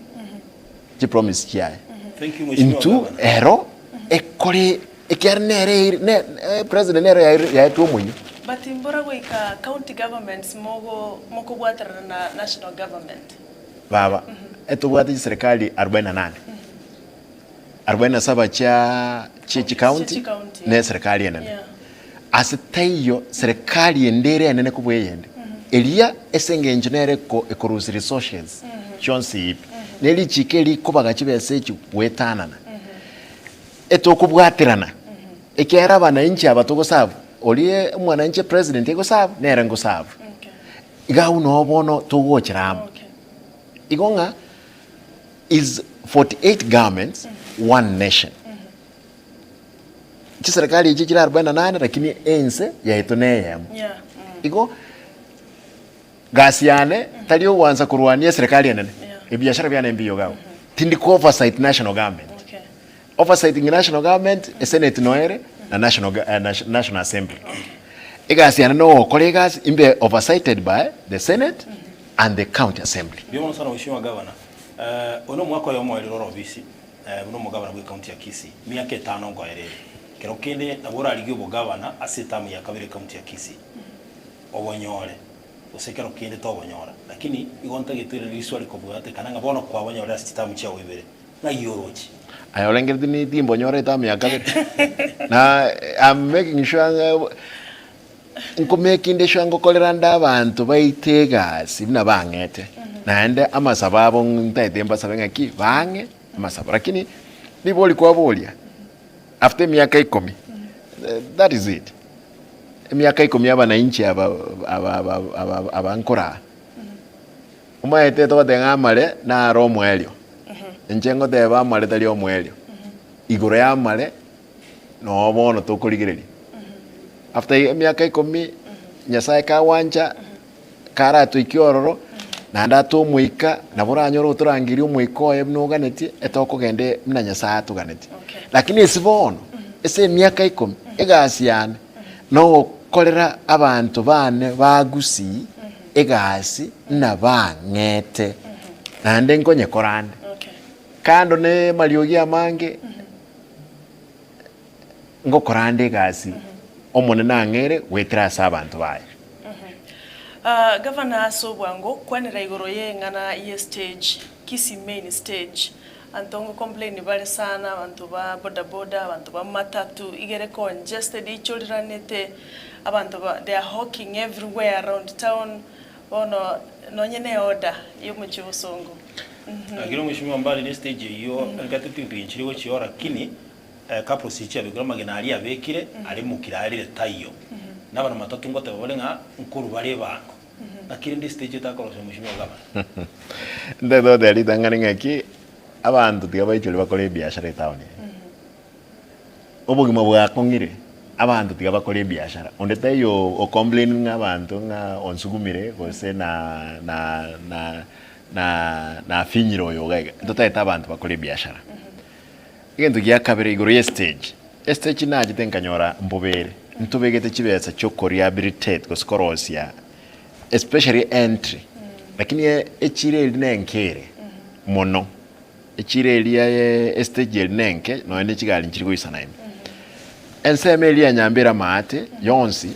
Chipromise chiaye. Thank you, Mheshimiwa Intwe Governor. ero ekore ekiagera nere eire ne president nere yaire yaetwe omoyio. But mbora goika county governments mogo mokobwaterana na national government. Baba, etobwate chiserikali arobaini na nane, arobaini na saba chia chia chicounty Chia chicounty. na eserikali enene. Yeah. Ase taiyo serikali ende ere enene kobua eyende, eria ase engencho nere eko ekorusia resources chionsi pi, ne richiko eri rikobaga chibesa echi goetanana, etokobwaterana, ekiagera abananchi aba togoserve, oria omwananchi president egoserve, nere ngoserve. Okay. Iga abwo noo bono togochera amo. Okay. Igo ng'a is 48 governments, one nation. Chiserikali echi chire arobaini na nane lakini ense yaito neyemo. Yeah. Mm. Igo gasi yane tari ogwansa korwania eserikali enene. Yeah. Ebiashara biane mbiyo iga abwo. Tindi ko oversight national government. Okay. Oversighting national government, esenate noyo ere na national go- eh, nation- national assembly. Egasi yane nogokora egasi imbe oversighted by the senate and the county assembly. Mbuya mono sana Mheshimiwa Governor. Eh, oyo nomwaka oyomo oerire ore obisi eh, buna omogavana bwe county ya Kisii, miaka etano nkoera ere. Kero kende nabo orarigie obogavana ase etamu ya kabere ecounty ya Kisii, obonyore, gose kero kende tobonyora. Lakini igo ntagete oirane riswali kobwatekana ng'a bono kwabonyorire ase chitamu chiao ibere, ng'ai oroche? Aye orengeretie ni timbonyora etamu ya kabere? Na I'm making sure ng'a nkomakinde sure ngokorera nde abanto baite egasi buna bang'ete, naende amasabo abo ntaete mbasabe ng'aki bang'e amasabo. Lakini ribori kwaboria after emiaka ikomi that is it, emiaka ikomi abananchi aba aba aba aba aba nkoraa, Omaete togoteba ng'a amare naro omoerio. Inche ngoteba amare tari omoerio. Igoro y'amare noo bono tokorigereria. After emiaka ikomi, Nyasaye kagwancha, karatoikie ororo, naende atoe omoika, nabo oranyore otorangerie omoika oye buna oganetie, etokogenda buna Nyasaye atoganetie. Okay. Lakini ase bono, ase emiaka ikomi, egasi yane, nogokorera abanto bane ba Gusii, egasi nabang'ete, naende nkonyekora ande. Kando namariogi amange, ngokora ande egasi Omonene ang'ere goetera ase abanto baye. Gavana ase obwango kwanera igoro y'eng'ana ye stage, Kisii main stage. Anto ngo complain bare sana abanto ba boda boda, abanto ba matatu, igere congested ichoriranete, abanto ba they are hawking everywhere around town, bono nonye ne order ya omochie bosongo. Lakini omweshimiwa mbali ne stage eyio nkate pikipiki nchiri gochia lakini couples echi chiabekire amagena aria abekire are mokire arire taiyo. Nabana matatu ngoteba bare ng'a nkorwa bare ebango. Naki rende estage etakorosia mweshimiwa gavana? Ntagete goteba ritang'ani ng'aki, abanto tiga baichore bakore ebiashara etown eye. Obogima bwakong'ire, abanto tiga bakore ebiashara. Onde taiyo o complaining ng'a abanto ng'a onsugumire gose na na na na nafinyire oyo iga iga. Ntotagete abanto bakore ebiashara. Egento gia kabere igoro ye stage, estage nachete nkanyora mbobe ere, ntobegete chibesa chia okorehabilitate gose korosia especially entry, lakini echiro eria nenke ere mono. Echiro eria ye estage eria nenke nonya ne chigari nchiri goisana ime. Ensemo eria ya Nyambera maate yonsi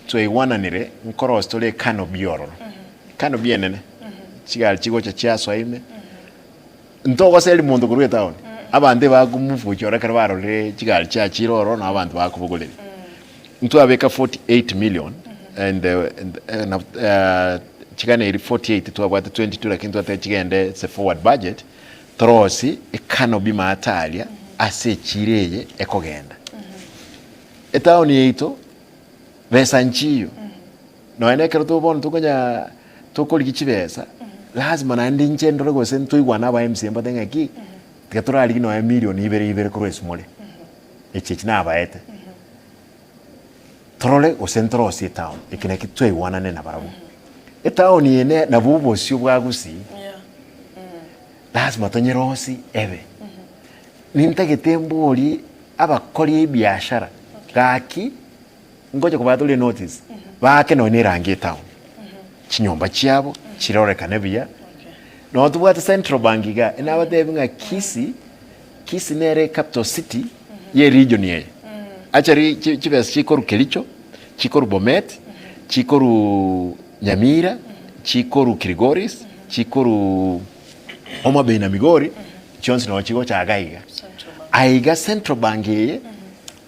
twaigwananire nkorosia tore ecanopy ororo, ecanopy enene, chigari chigocha chiasoa ime, ntogoseria monto korwa etown, abanto ebakomofuchora ekero barorire chigari chiachire ororo nabo abanto bakobogoreria. Ntwabeka 48 million and chigana eri 48 twabwate 22 lakini twateba chigende ase forward budget torosie ecanopy maate aria ase echiro eye ekogenda. Etown yaito besa nchiyo nonya na ekero to bono tokonya tokorigia chibesa lazima naende inche ndore gose ntoigwane aba MCA mbatebe ng'aki tiga torarigie nonya million ibere ibere korwa ase more. Echi echi nabaete, torore gose ntorosie etown, eke naki twaigwanane nabarabwo. Etown eye ne nabwo obosio bwa Gusii, lazima tonyerosie ebe. Nintagete mborie abakori ebiashara, gaki ngocha kobatoria enotice, baake nonye na erangi etown, chinyomba chiabo chirorekane buya. Noo tobwate Central Bank igaa, nabatebi ng'a Kisii, Kisii nere ecapital city ye region eye. Actually chi chibesa chikorwa Kericho, chikorwa Bomet, chikorwa Nyamira, chikorwa Kilgoris, chikorwa Homa Bay na Migori, chionsi noo chigocha iga iga. Aiga Central Bank eye,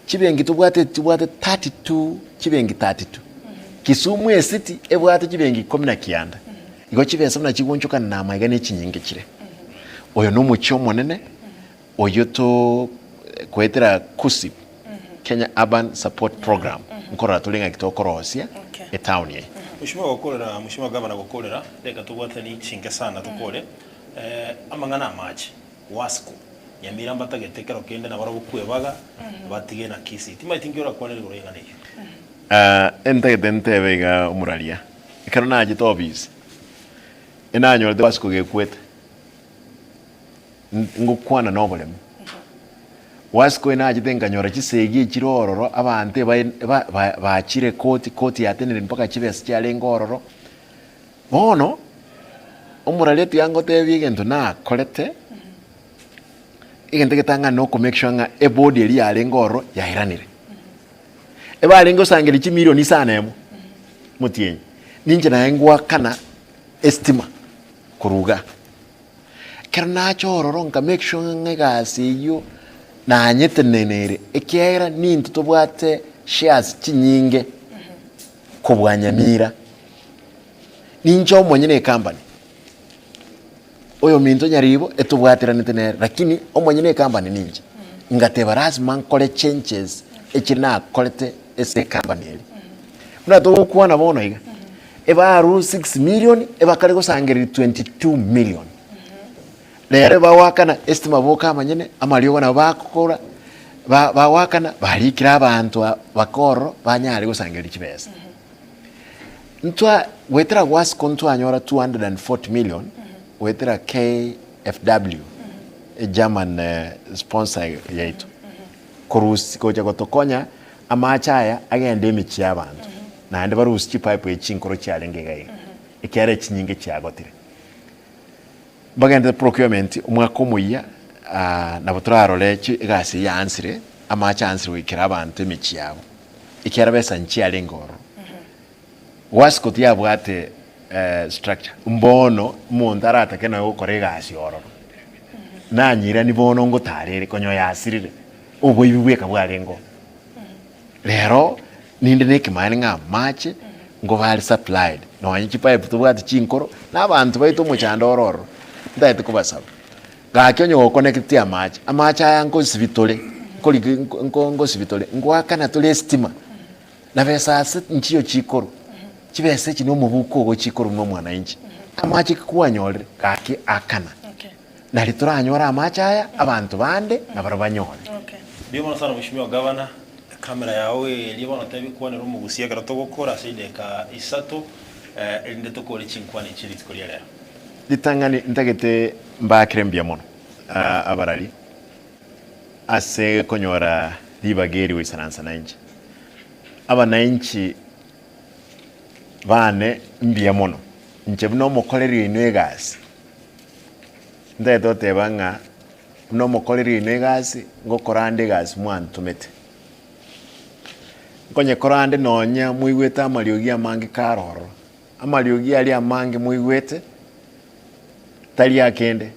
chibenki tobwate tobwate 32 chibenki 32. Kisumu ecity ebwate chibenki ikomi na kianda. Igo chibesa buna chigonchokana na amaiga ne chinyinge chire. Oyo nomochie omonene oyio to koetera KUSIP, Kenya Urban Support Program, nkorora tore ng'aki tokorosia etown eye. Mheshimiwa gokorera, Mheshimiwa Gavana gokorera, reka tobwatani chinke sana tokore amang'ana amache, Wasco, Nyamira mbatagete kero kende nabarabwo kwebaga batige na Kisii. Timanyeti nki orakwanere igoro y'eng'ana eyio. Entagete ntebe iga omoraria, ekero nachete ofisi, enanyorete Wasco gekwete. Ngokwana noboremu. Wasco nachete nkanyora chisegi echire ororo, abanto ebae ba ba bachire koti, koti yatenenire mpaka chibesa chiarenge ororo. Bono, omoraria tiga ngotebie egento nakorete, egento egetang'ani na oko make sure ng'a ebodi eria yarenge ororo yairanire. Ebarenge gosangereria chimilioni isano emo, motienyi, ninche naye ngoakana estima korwa igaa. Ekero nacha ororo nka make sure ng'a egasi eyio nanyetenenere, ekiagera nintwe tobwate shares chinyinge kobua Nyamira. Ninche omonyene ecompany, oyominto Nyaribo etobwateranete nere, lakini omonyene ecompany ninche. Ngateba lazima nkore changes echi nakorete ase ecompany eria. Buna togokwana bono iga, ebarure 6 million ebakare gosangereria 22 million. Rero bagoakana estima boka amanyene, amariogo nabo bakora, ba- bagoakana barikire abanto aba baka ororo banyare gosangereria chibesa. Ntwa goetera gwasiko ntwanyora 240 million goetera KFW, egerman sponsor yaito, korusia gocha gotokonya amache aya agende emechie y'abanto, naende barusie chipipe echi chinkoro chiarenge iga iga, ekiagera echinyinge chiagotire. Mbagenderete procurement omwaka omoyia nabo torarore chi egasi eye yaansire, amache aansire goikera abanto emechie yabo, ekiagera besa nchiarenge ororo. Wasco tiyabwate structure, mbono omonto aratake nonya gokora egasi ororo, nanyirani bono ngotarere konya oyasirire, oboibi bweka bwarenge oo. Rero ninde na ekemanyererio ng'a amache ngoba are supplied, nonye chipipe tobwate chinkoro, na abanto baito omochando ore ororo, ntagete kobasaba, gaki onye gokonecti amache, amache aya nkosibi tore, nkoriki nko nko nkosibi tore, ngoakana tore estima, na besa ase nchiyo chikorwa, chibesa echi na omobuko ogo chikorwa buna omwananchi, amache ki kwanyorire, gaki akana. Nari toranyore amache aya, abanto bande nabarabwo banyore. Mbuya mono sana Mheshimiwa Gavana, ecamera yao eria bono tebi kwanera omogusia ekero togokora ase chidakika isato erinde tokore chinkwana echi rituko ria rero. Ritang'ani ntagete mbaakere mbuya mono abarari ase konyora ribaga eri goisaransa nainche. Abanainchi bane mbuya mono, inche buna omokoreri oino egasi. Ntagete goteba ng'a buna omokoreri oino egasi, ngokora ande egasi mwantomete. Nkonyekora ande nonya moigwete amariogi amange kare ororo, amariogi aria amange moigwete, tari akende,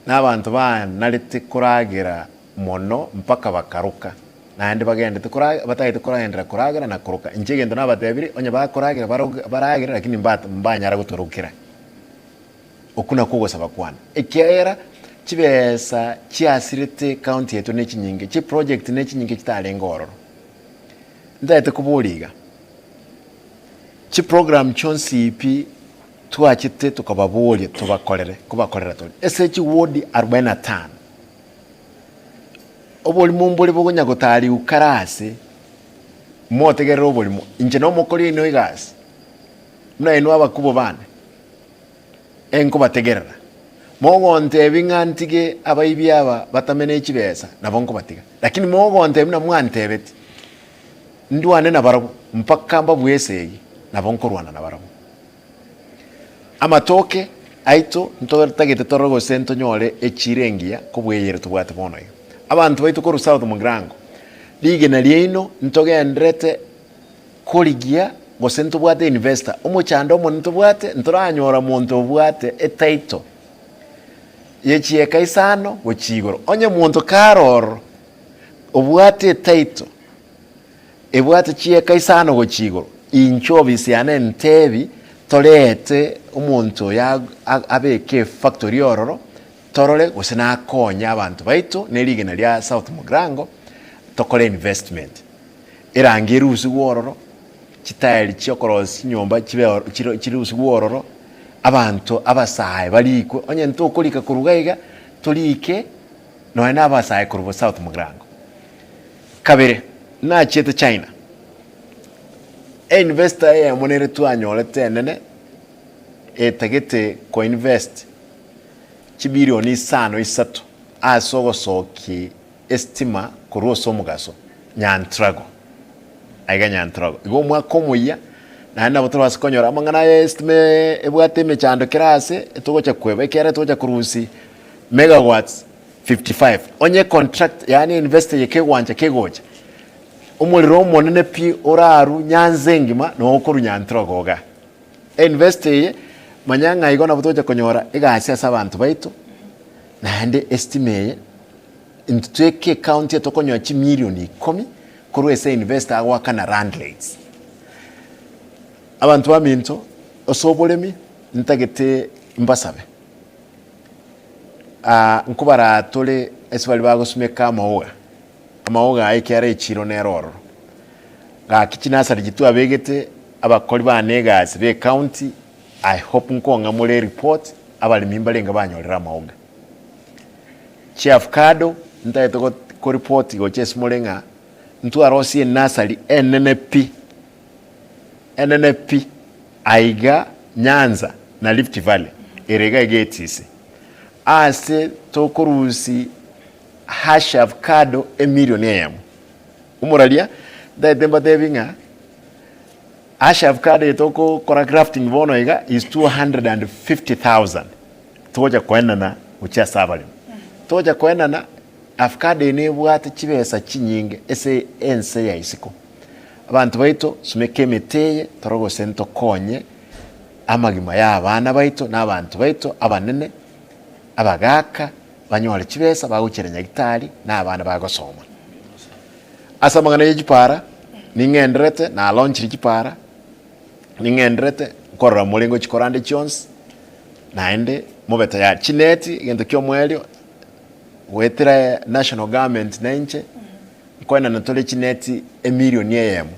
na abanto banarete koragera mono mpaka bakaroka, naende bagendete kora batagete koragenderera koragera na koroka. Inche egento nabatebirie, onye bakoragera baroge baragere lakini mbat mbanyara gotorokera. Okwo nakwo ogosaba kwane, ekiagera chibesa chiasirete ekaunti yaito nechinyinge, chiproject nechinyinge chitarenge ororo. Ntagete koboria iga, chiprogram chionsi pi twachete tokababoria tobakorere, kobakorera tore ase chiward arubaini na tano, oborimo mbore bokonya gotariwa kare ase, motegerere oborimo, inche nomokori oino egasi, buna inwe abakubwa bane. Enkobategerera. Mogontebia ng'a ntige abaibi aba batame ne chibesa, nabo nkobatiga. Lakini mogontebia buna mwantebeti, ndwane nabarabwo mpaka mbabue esegi, nabo nkorwana nabarabwo. Amatoke. Aito ntotagete torore gose ntonyore echiro engiya kobua eyere tobwate bono iga. Abanto baito korwa South Mugirango, rigena riaino ntogenderete korigia gose ntobwate investor. Omochando omonene tobwate ntoranyora monto obwate etitle ye chieka isano gochia igoro. Onye monto kare ororo obwate etitle ebwate chieka isano gochia igoro, inche ofisi yane ntebi torete omonto oyo abeke efactory ororo, torore gose nakonye abanto baito ne rigena ria South Mugirango tokore investment. Erangi erusigwe ororo, chitaeri chia okorosia chinyomba chibe oro chiro chirusigwe ororo, abanto abasae barikwe, onye ntokorika korwa iga iga, torike nonya na abasae korwa South Mugirango. Kabere, nachiete China, einvestor eyemo nere twanyorete enene etagete koinvest chibilioni isano isato ase ogosokia estima korwa ase omogaso, Nyantrago, aiga Nyantrago. Igo omwaka omoyia, naende nabo torabase konyora amang'ana aya estima ebwate emechando kera ase, etogocha kweba ekiagera etogocha korusia megawatts 55. Onye contract yaani investor eye kegwancha kegocha, omorero omonene pi orarwe Nyanza engima noo okorwa Nyantrago igaa. Einvestor eye, manya ng'a igo nabo togocha konyora egasi ase abanto baito, naende estima eye, intwe tweke ecounty eye tokonyora chimilioni ikomi korwa ase einvestor agoakana land rates. Abanto baminto, ase oboremi, ntagete mbasabe, nkobaraa tore ase baria bagosumeka amaoga, amaoga aya ekiagera echiro nere ororo. Gaki chinasari chi twabegete abakori bane egasi be ecounty, I hope nkong'a more ereport abaremi mbarenge banyorire amaoga. Chiavocado ntagete go koreport gocha ase more ng'a ntwarosie enasari enene pi, enene pi aiga Nyanza na Rift Valley ere iga iga etisi. Ase tokorusia hash avocado emilion eyemo. Omoraria, ntagete mbatebi ng'a hash avocado eye togokora grafting bono iga is 250,000 togocha koenana gochia ase abaremi. Togocha koenana avocado eye nebwate chibesa chinyinge ase ense ya isiko. Abanto baito sumeka emete eye tore gose ntokonye amagima ya abana baito na abanto baito abanene, abagaka banyore chibesa bagochiera nyagitari na abana bagosoma. Ase amang'ana ye chipara, ning'enderete, nalaunchire chipara, ning'enderete nkorora more ngochikora ande chionsi, naende mobe tayari. Chineti, egento kia omoerio, goetera national government na inche, nkoenana tore chineti emilioni eyemo,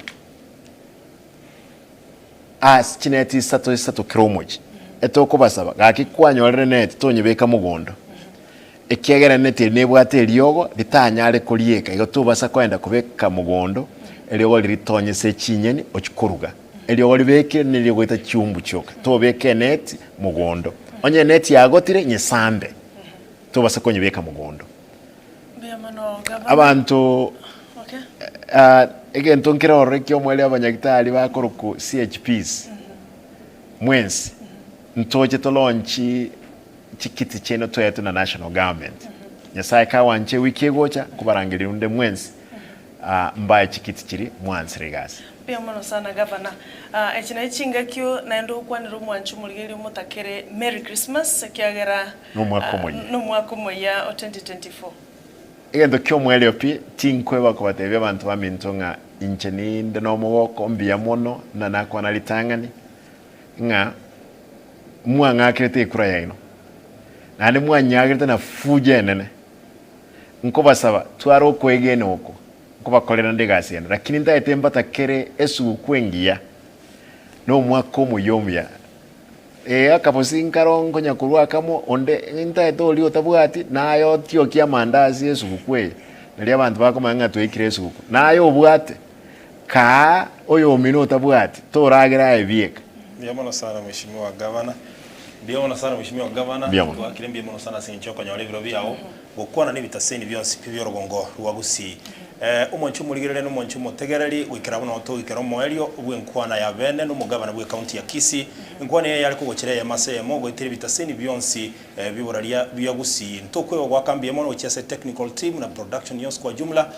ase chineti isato isato kera omochie, etokobasaba gaki kwanyorire neti tonyebeka mogondo. Ekiagera neti eri nebwate eriogo ritanyare korieka, igo tobasa koenda kobeka mogondo eriogo riria ritonyese chinyeni ochie koruga. Eriogo ribekire nerio goita chiumbu chioka. Tobeka eneti mogondo. Onye eneti yagotire, nyesambe. Tobasa konyebeka mogondo. Mbuya mono gavana. Abanto Okay. ah, egento nkere ororo eki'omoerio abanyagitari bakorokwa CHPs, mwensi, ntoche tolaunch chikiti chiaino toetwe na national government. Nyasaye kawanche ewiki egocha nkobarangeria onde mwensi ah, mbae chikiti chiria mwansire egasi. Mbuya mono sana gavana. Ah, echi naye chingakio naende ogokwanera omwanchi omorigereria omotakere Merry Christmas ekiagera Nomwaka ah, omoyia. nomwaka omoyia o 2024. Egento ki'omoerio pi, tinkweba kobatebia abanto baminto ng'a inche ninde nomogoko mbuya mono buna nakwana ritang'ani, ng'a mwang'akerete ekura yaino, naende mwanyagerete na fujo enene, nkobasaba tware okwegena oko, nkobakorera nde egasi ende, lakini ntagete mbatakere esuguku engiya, na omwaka omuya omuya. Ee, akabosi nkaro nkonya korwa akamo, onde ntagete oria otabwati, naye otiokie amandasi esuguku eye, nario abanto bakomanya ng'a twaikire esuguku. Naye obwate, Kaa oyomino otabwati, toragera aye bieka. Mbuya mono sana Mheshimiwa Gavana. Mbuya mono sana Mheshimiwa Gavana. Mbuya mono. Twakire mbuya mono sana ase eng'encho yokonyora ebiro biao gokwana nebitaseni bionsi pi biorogongo rwa Gusii. Omonche omorigereria na omonche omotegereri, goikera bono togoikera omoerio bw'enkwana ya bene na omogabana bw'ecounty ya Kisii. Enkwana eye yare kogochera eyemo ase eyemo goetera ebitaseni bionsi bi'oboraria bia Gusii. Ntokweba goaka mbuya mono gochia ase technical team na production yonsi kwa jumla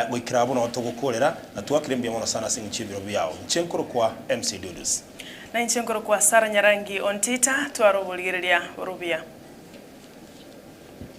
goikera bono togokorera na twakire mbuya mono sana ase eng'encho y'ebiro biao. Inche nkorokwa MC Dudus. Na inche nkorokwa Sarah Nyarangi Ontita, tware oborigereria bore obuya.